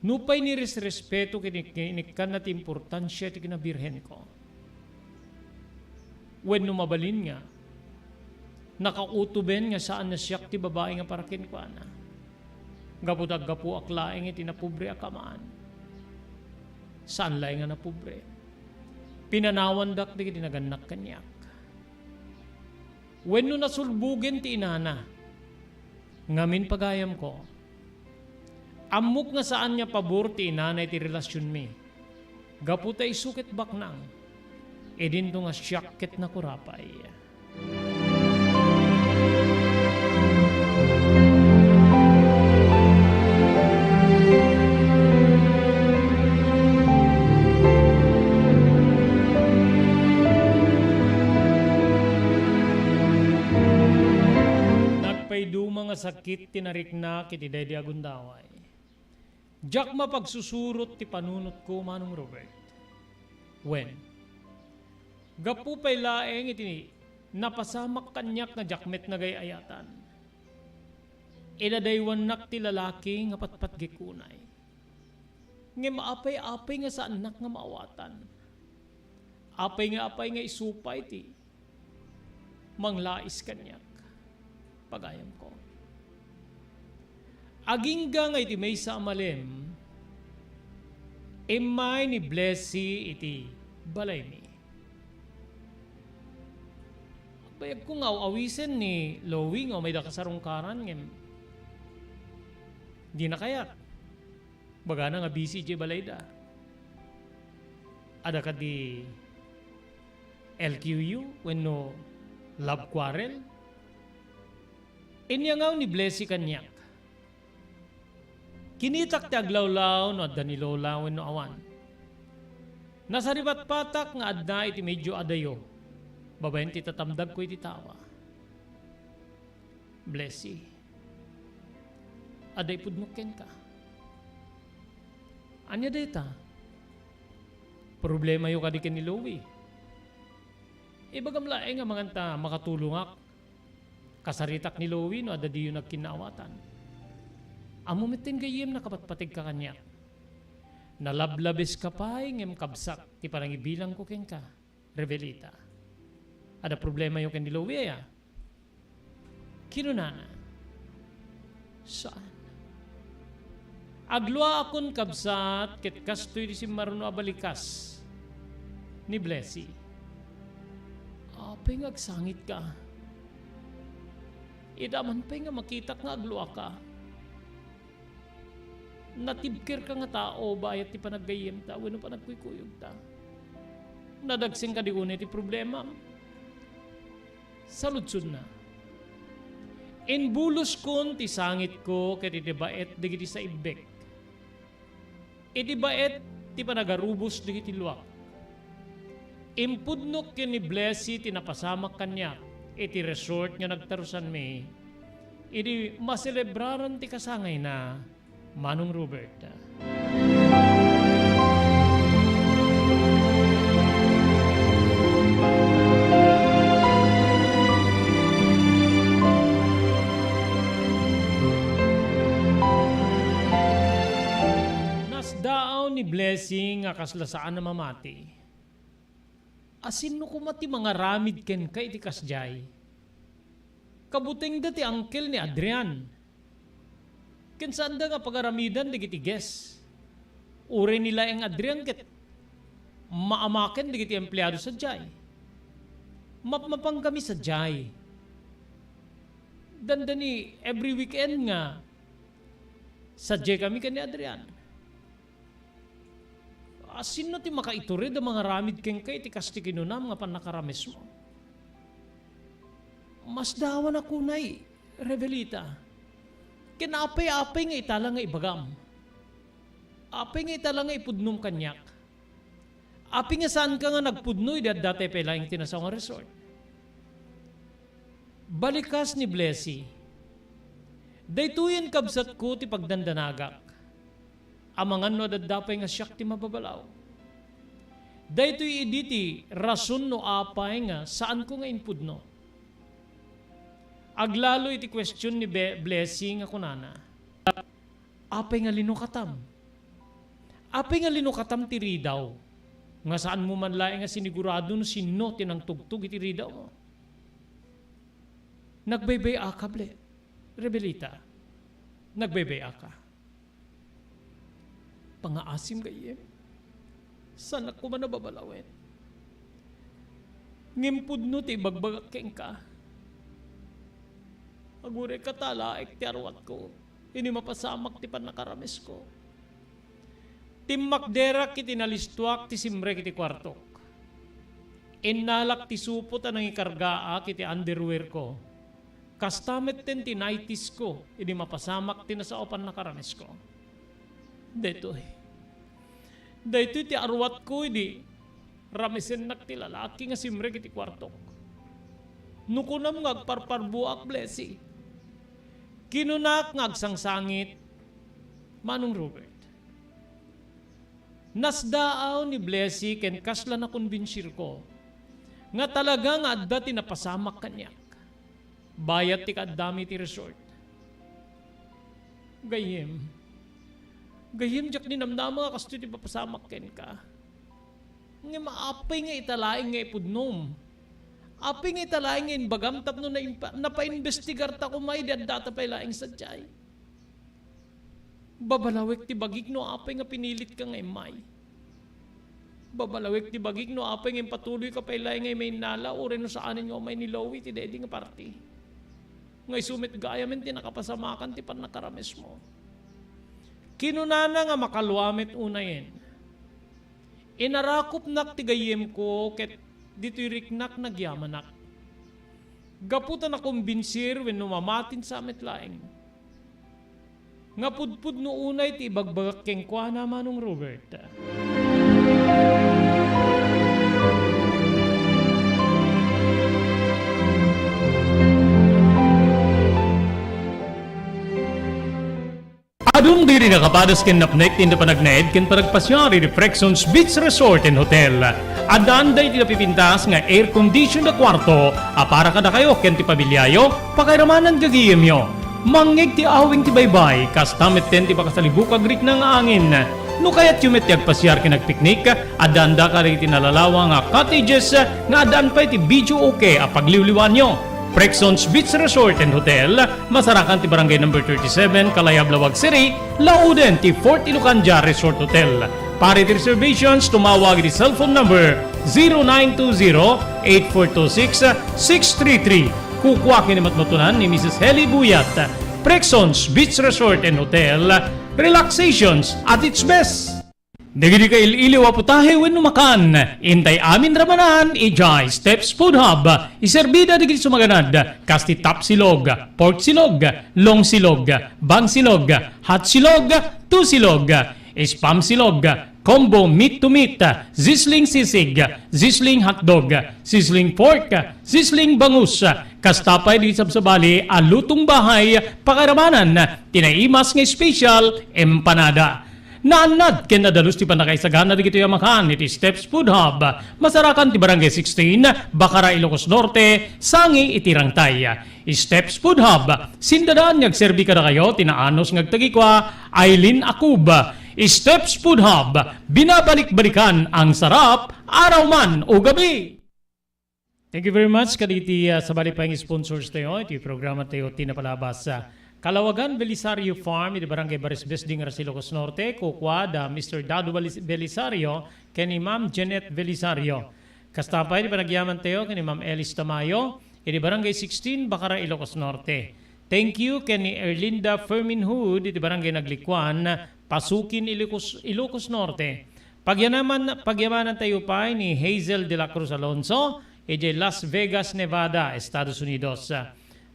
Nupay niresrespeto ken inikkanna ti importansia ti kinabirhenko. Wenno mabalin nga nakautoben nga saan a siak ti babai nga para kenkuana. Gapu ta aggapuak laeng iti napobre a kamaan. Saan laeng a napobre. Pinanawandak dagiti nagannak kaniak. Wenno nasulbogen ti inana. Ngamin, pagayamko, ammok nga saan nga pabor ti inana iti relasionmi. Gapu ta isu ket baknang, idinto nga siak ket nakurapay. Nagpaiduma nga sakit ti nariknak iti daydi a gundaway. Diak mapagsusurot ti panunotko, Manong Robert. Wen, gapu pay laeng iti napasamak kaniak nga diak met nagay-ayatan. Inadaywannak ti lalaki nga patpatgek unay. Ngem apay-apay nga saannak nga maawatan? Apay nga, apay nga isu pay ti manglais kaniak, pagayamko. Agingga nga iti maysa a malem, immay ni Blessy iti balaymi. Bayagko nga aw-awisen ni Louie nga umayda kasarungkaran ngem dina kayat. Bagana nga busy idiay balayda. Adda kadi L Q U wenno love quarrel? Inyangaw ni Blessy kaniak. Kinitak ti aglawlaw no adda ni Lola wenno awan. Nasaripatpatak nga adda iti medio adayo babaen ti tatamdagko iti tawa. Blessy, adda ipudnok kenka. Ania dayta? Problemayo kadi ken ni Louie? Ibagam laeng amangan ta makatulongak. Kasaritak ni Louie no adda diyo nagkinnaawatan. Ammo metten gayyem nakapatpategka kaniak. Nalablabeska pay ngem kabsat ti panangibilangko kenka, Revelita. Adda problemayo ken ni Louie aya? Kinunana, saan. Agluaakon, kabsat, ket kastoy ti simmaruno a balikas ni Blessy. Apay nga agsangitka? Ida man pay nga makitak nga agluaka. Natibkerka nga tao bayat ti panaggayyemta wenno panagkuykuyogta. Nadagsen kadi unay ti problemam? Saludsodna, imbuloskon ti sangitko ket iti baet dagiti saibbek. Iti baet ti panagarubos dagiti luak. Impudnok ken ni Blessy ti napasamak kaniak iti resort nga nagtarusanmi idi maselebraran ti kasangayna, Manong Robert. Nasdaaw ni Blessing a kasla saan a mamati. Asinno koma ti mangaramid kenka iti kasdiay? Kabutengda ti angkel ni Adrian. Ken saanda nga pagaramidan dagiti guest. Uray ni laeng Adrian ket maamaken dagiti empleado sadiay. Mapmapangkami sadiay. Dandani every weekend nga sadiay kami ken ni Adrian. Asinno ti makaitured a mangaramid kenka iti kas ti kinunam nga pannakaramesmo? Masdaawannakon, Revelita. Ken apay, apay nga ita la nga ibagam? Apay nga ita la nga ipudnom kaniak? Apay nga saanka nga nagpudno idi adda tay pay laeng ti nasao nga resort? Balikas ni Blessy. Daytoyen, kabsatko, ti pagdandanagak. Amangan no adda pay nga siak ti mababalaw. Daytoy idi ti rason no apay nga saanko nga impudno. Aglalo iti question ni Be-, Blessing a kunana, "Apay nga linukatam? Apay nga linukatam ti ridaw nga saanmo man laeng nga sinigurado no sinno ti nangtugtog iti ridawmo?" Nagbaybay-aka, Ble-, Rebelita. Nagbaybay-aka. Pangaasim gayyem. Saanak koma a babalawen. Ngem pudno ti ibagbagak kenka. Aguray katalaek ti arwatko idi mapasamak ti pannakaramesko. Timmakderak iti nalistuak ti simrek iti kuartok. Innalak ti supot a nangikargaak iti underwearko. Kasta metten ti nighties-ko idi mapasamak ti nasao a pannakaramesko. Daytoy. Daytoy ti arwatko idi ramesennak ti lalaki nga simrek iti kuartok. No kunam nga agparparbuak, Blessy. Kinunak nga agsangsangit, Manong Robert. Nasdaaw ni Blessy ken kasla nakombinsirko nga talaga nga adda ti napasamak kaniak. Bayat ti kaaddami iti resort. Gayyem. Gayyem, diak ninamnama nga kastoy ti mapasamak kenka. Ngem apay nga ita laeng nga ipudnom? Apay nga ita laeng nga imbagam tapno naimpa-, napaimbestigarta koma idi addata pay laeng sadiay? Babalawek ti bagik no apay nga pinilit ka nga immay. Babalawek ti bagik no apay nga impatuloy ka pay laeng nga immay nala, uray no saanen nga umay ni Loie ti daydi nga parti. Nga isu met gayamen ti nakapasamakan ti pannakaramesmo. Kinunana nga makalua met unayen. Inarakopnak ti gayyemko ket ditoy riknak nagyamanak. Gapu ta nakombinsir wenno mamatinsa met laeng nga pudpudno unay ti ibagbagak kenkuana, Manong Robert. Adun diri nga kapadas ken napnek ti inda panagnaed ken panagpasiar iti Prexons Beach Resort and Hotel. Addaan daydi napipintas nga air condition a kuarto a para kadakayo ken ti pamiliayo, pakairamanan gagayemyo. Mangngeg ti awing ti baybay, kasta metten ti pakasalibukag rikna nga angin. No kayatyo met ti agpasiar ken agpiknik, addaanda kadagiti nalalawa nga cottages nga addaan pay ti video okay a pagliwliwaanyo. Prexons Beach Resort and Hotel, masarakan ti Barangay Number thirty-seven, Kalayab, Laoag City, lauden ti Fort Ilocandia Resort Hotel. Para iti reservations, tumawag iti cellphone number zero nine two zero, eight four two six, six three three. Kukua ken ni matmatunan ni Missus Heli Buyat. Prexons Beach Resort and Hotel, relaxations at its best. Dagiti kail-iliw a putahe wenno makan, intay amin ramanan idiay Steps Food Hub. Iserbida dagiti sumaganad, kas ti top silog, pork silog, long silog, bang silog, hot silog, two silog, spam silog, combo meat to meat, sizzling sisig, sizzling hotdog, sizzling pork, sizzling bangus, kasta pay dagiti sabsabali a lutong bahay, pakairamanan ti naimas nga special empanada. Naannad ken nadalus ti pannakaisagana dagitoy a makan iti Steps Food Hub, masarakan ti Barangay sixteen, Bacara, Ilocos Norte, sangi iti Rangtay. Steps Food Hub, sindadaan nga agserbi kadakayo ti naanus nga agtagikua, Aileen Akub. Steps Food Hub, binabalik-balikan ang sarap, araw man o gabi. Thank you very much kaditi, ah, sabali pay nga sponsors tayo iti programa tayo ti napalabas. Ah, Kalawagan Belisario Farm iti Barangay Barisbes, Dingaras, Ilocos Norte, kukua da Mister Dado Belis-, Belisario ken ni Ma'am Jeanette Belisario. Kasta pay ti panagyaman tayo ken ni Ma'am Elis Tamayo iti Barangay sixteen, Bacara, Ilocos Norte. Thank you ken ni Erlinda Fermin Hood iti Barangay Naglikuan, Pasukin, Ilocos, Ilocos Norte. Pagyanaman, pagyamanan tayo pay ni Hazel de la Cruz Alonso, idiay Las Vegas, Nevada, Estados Unidos.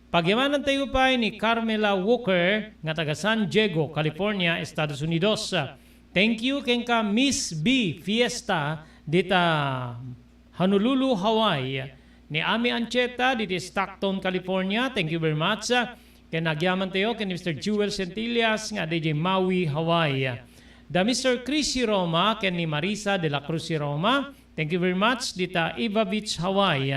Pagyamanan tayo pay ni Carmela Walker nga taga San Diego, California, Estados Unidos. Thank you kenka Miss B Fiesta dita Honolulu, Hawaii. Ni Ami Ancheta diti Stockton, California. Thank you very much. Ken nagyaman tayo ken ni Mister Jewel Centillas nga didi Maui, Hawaii. Da Mister Chris Roma ken ni Marisa de la Cruz Roma. Thank you very much dita Iva Beach, Hawaii.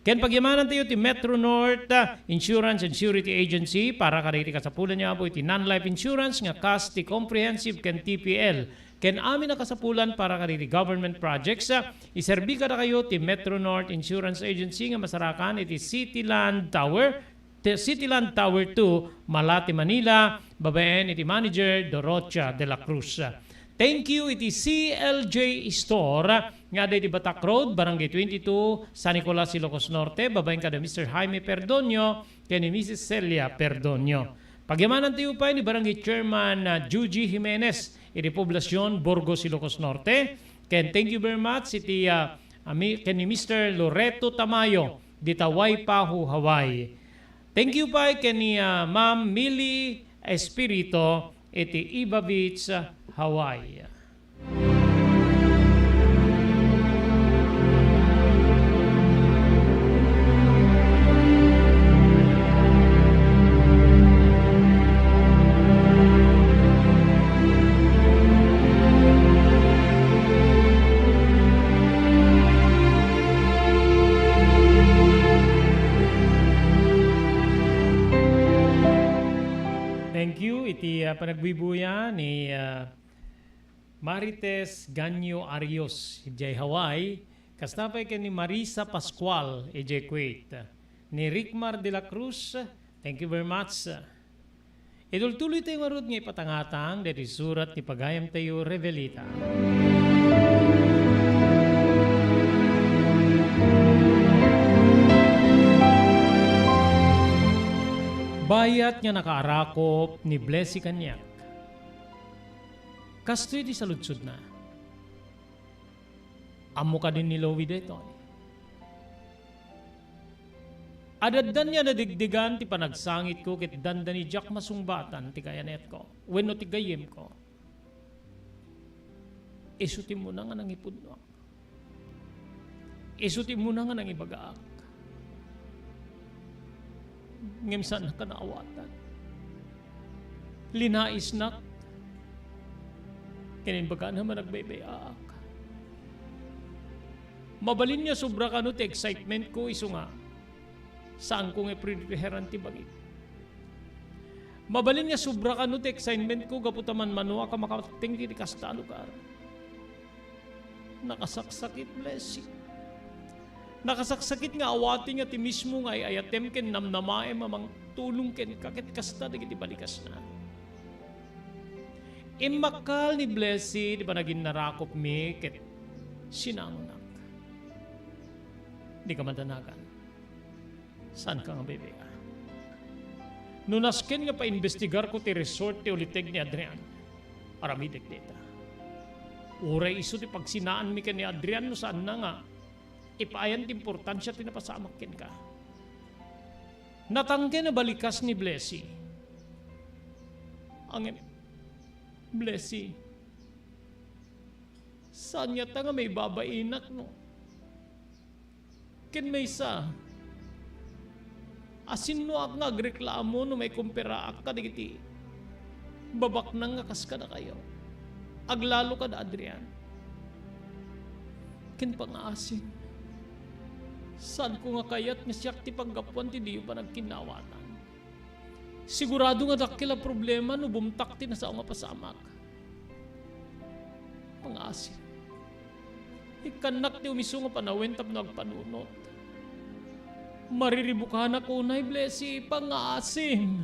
Ken pagyamanan tayo ti Metro North, ah, Insurance and Surety Agency para kadagiti kasapulan nga apo iti non-life insurance nga kas ti comprehensive ken T P L. Ken amin a kasapulan para kadagiti government projects, ah, iserbi kadakayo ti Metro North Insurance Agency nga masarakan iti City Land Tower, ti City Land Tower two, Malate, Manila, babaen iti manager Dorocha de la Cruz. Thank you iti C L J Store nga adda iti Batak Road, Barangay twenty-two, San Nicolas, Ilocos Norte, babaen kada Mister Jaime Perdonio ken ni Missus Celia Perdonio. Pagyamanan tayo pay ni Barangay Chairman, ah, Juji Jimenez iti Poblacion, Burgos, Ilocos Norte. Ken thank you very much iti, ah, ami-, ken ni Mister Loreto Tamayo dita Waipahu, Hawaii. Thank you pay ken ni, ah, Ma'am Millie Espirito iti Iva Beach, Hawaii. Thank you iti, ah, panagbubuya ni, ah, Marites Ganyo Arios idiay Hawaii, kasta pay ken ni Marisa Pascual idiay Kuwait. Ni Rickmar de la Cruz, thank you very much. Itultuloytayo ngarud nga ipatangatang daytoy surat ti pagayamtayo, Revelita. Bayat nga nakaarakop ni Blessy kaniak. Kastoy ti saludsodna. Ammo kadi ni Louie daytoy? Ad-addan nga nadegdegan ti panagsangitko ket dandani diak masungbatan ti kayanetko wenno ti gayyemko. Isu ti immuna nga nangipudnoak. Isu ti immuna nga nangibagaak. Ngem saannak a naawatan. Linaisnak. Ken imbagana nga managbay-bayaak. Mabalin nga sobra kano ti excitement ko, isu nga saanko nga ipripriheran ti bagik. Mabalin nga sobra kano ti excitement ko gapu ta manmanoak a makapateng iti kasta a lugar. Nakasaksakit, Blessy. Nakasaksakit nga awati nga ti mismo nga ay-ayatem ken namnamaem a mangtulong kenka ket kasta dagiti balikasna. Immakkal ni Blessy ti panaginnarakopmi ket sinangonak. Dika madanagan. Saanka nga bebe-, a. No nasken nga paimbestigarko ti resort ti uliteg ni Adrian, aramidek dayta. Uray isu ti pagsinaanmi ken ni Adrian no saanna nga ipaayan ti importansia ti napasamak kenka. Natangken a balikas ni Blessy. Ngem, Blessy, saan ngata nga maibabainak no? Ken maysa, asinnoak nga agreklamo no maikumparaak kadagiti babaknang nga kas kadakayo, aglalo kad Adrian. Ken pangaasim, saanko nga kayat nga siak ti paggapuan ti diyo panagkinnawatan. Sigurado nga dakkel a problema no bumtak ti nasao nga pasamak. Pangaasim. Ikkannak ti umiso nga panawen tapno agpanunot. Mariribukanak unay, Blessy, pangaasim.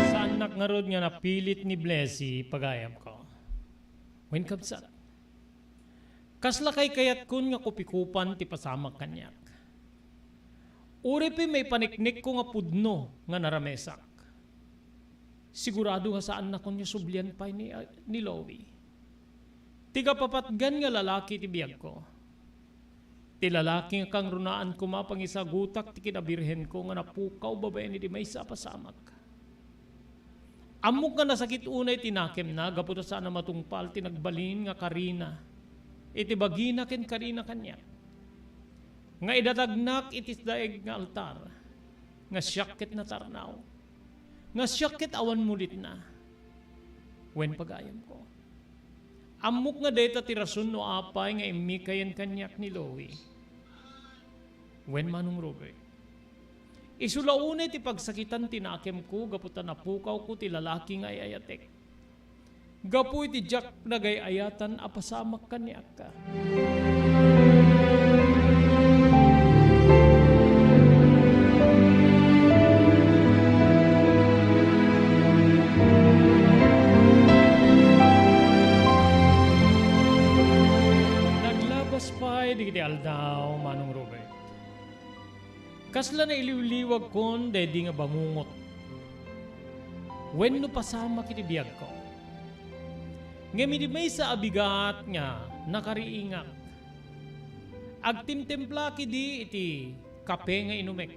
Saannak ngarud nga napilit ni Blessy, pagayamko. Wen, kabsat, kasla kaykayatkon nga kupikupan ti pasamak kaniak. Uray pay maipaniknekko nga pudno nga naramesak, sigurado nga saannakon nga sublian pay ni, ni Louie. Ti kapapatgan nga lalaki ti biagko. Ti lalaki nga kangrunaan koma pangisagutak ti kinabirhenko nga napukaw babaen iti maysa a pasamak. Ammok nga nasakit unay ti nakemna gapu ta saan a matungpal ti nagbalin nga karina iti bagina ken karina kaniak. Nga idatagnak iti daeg nga altar, nga siak ket natarnaw, nga siak ket awan mulitna. Wen, pagayamko. Ammok nga dayta ti rason no apay nga immikayen kaniak ni Louie. Wen, Manong Robert. Isu la unay ti pagsakitan ti nakemko gapu ta napukawko ti lalaki nga ay-ayatek. Gapu iti diak nagay-ayatan a pasamak kaniak. Naglabas pay dagiti aldaw, Manong Robert. Kasla nailiwliwagkon daydi nga bangungot wenno pasamak iti biagko. Ngem idi maysa a bigat nga nakariingak, agtimtemplak idi iti kape nga inumek.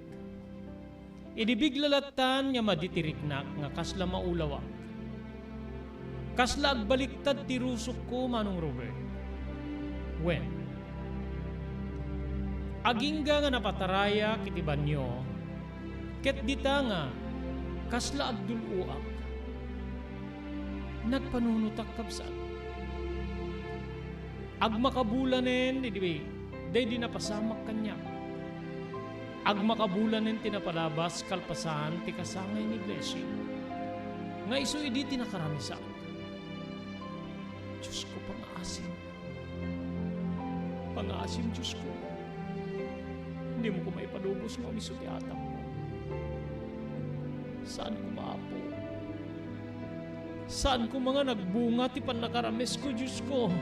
Idi bigla lattan nga madi ti riknak nga kasla maulawak. Kasla agbaliktad ti rusokko, Manong Robert. Wen, agingga nga napatarayak iti banio, ket dita nga kasla agdul-oak. Nagpanunotak, kabsat. Agmakabulanen daydi, daydi napasamak kaniak. Agmakabulanen ti napalabas kalpasan ti kasangay ni Blessing. Nga isu idi ti nakaramesak. Diosko, pangaasim. Pangaasim, Diosko. Dimo ko maipadubos nga umiso ti atapko. Saan koma, Apo. Saan koma nga nagbunga ti pannakaramesko, Diosko.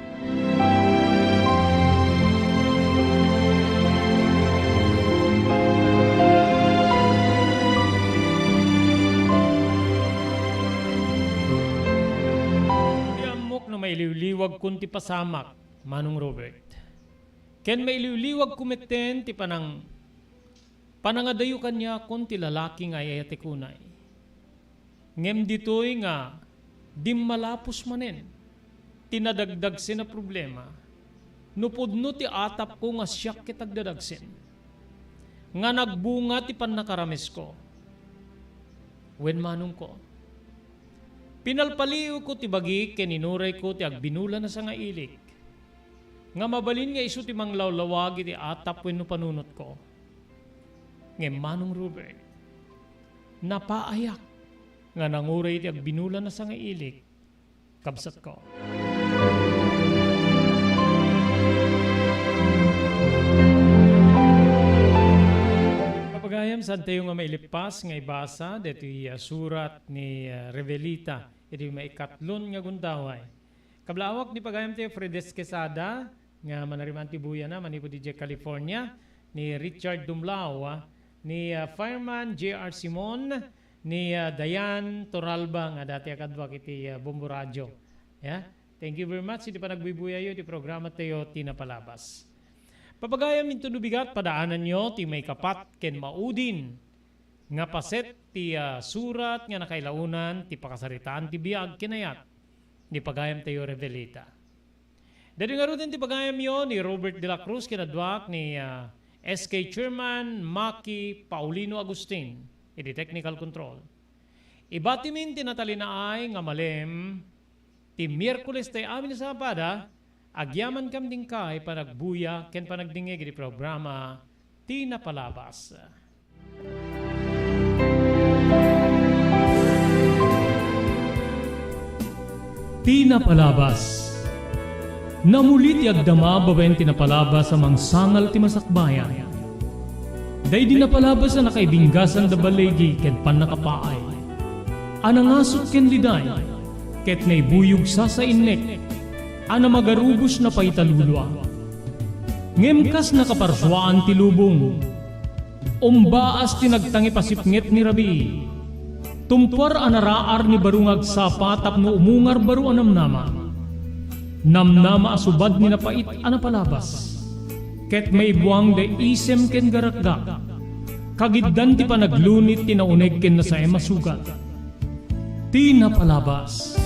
Ti ammok no mailiwliwagkon ti pasamak, Manong Robert. Ken mailiwliwagko metten ti panang-, panangadayo kaniakon ti lalaki nga ay-ayatek unay. Ngem ditoy nga dimmalapos manen ti nadagdagsen a problema, no pudno ti atapko nga siak ket agdadagsen, nga nagbunga ti pannakaramesko. Wen, manongko, pinalpaliiwko ti bagik ken inurayko ti agbinulan a sangailik, nga mabalin nga isu ti manglawlawag iti atap wenno panunotko. Ngem, Manong Robert, napaayak nga nanguray iti agbinulan a sangailik, kabsatko. Papagayam, saantayo nga mailipas nga ibasa daytoy, ah, surat ni, ah, Revelita iti maikatlon nga gundaway. Kablaawak ni pagayamtayo Fredes Quesada, nga manariman ti buyana manipud idiay California, ni Richard Dumlao, ni, ah, Fireman J R Simon, ni, ah, Dayan Toralba nga dati a kaduak iti, ah, Bombo Radio. Ya? Thank you very much iti panagbuybuyayyo iti programa tayo, Ti Napalabas. Papagayam, inton no bigat, padaananyo ti maikapat ken maudin nga paset ti, ah, surat nga nakailaunan ti pakasaritaan ti biag ken ayat ni pagayamtayo Revelita. Daytoy ngaruden ti pagayamyo ni Robert de la Cruz ken adduak ni, ah, S K Chairman Maki Paulino Agustin iti technical control. Ibatimin ti natalinaay nga malem ti Miyerkules tay amin a sapada, agyamankami ti inkay panagbuya ken panagdingngeg iti programa Ti Napalabas. Ti Napalabas. Namuli ti agdama babaen ti napalabas a mangsangal ti masakbayan. Daydi napalabas a nakaibinggasan da baligi ken pannakapaay, a nangasut ken liday, ket naibuyog sasainnek, a namagarubos napaita lulua. Ngem kas nakaparsuaan ti lubong, umbaas ti nagtangip a sipnget ni rabii. Tumpuar a naraar ni baro nga agsapa tapno umungar baro a namnama. Namnama a subad ni napait a napalabas. Ket maibuang da isem ken garakgak. Kagiddan ti panaglunit ti nauneg ken nasaem a sugat. Ti napalabas.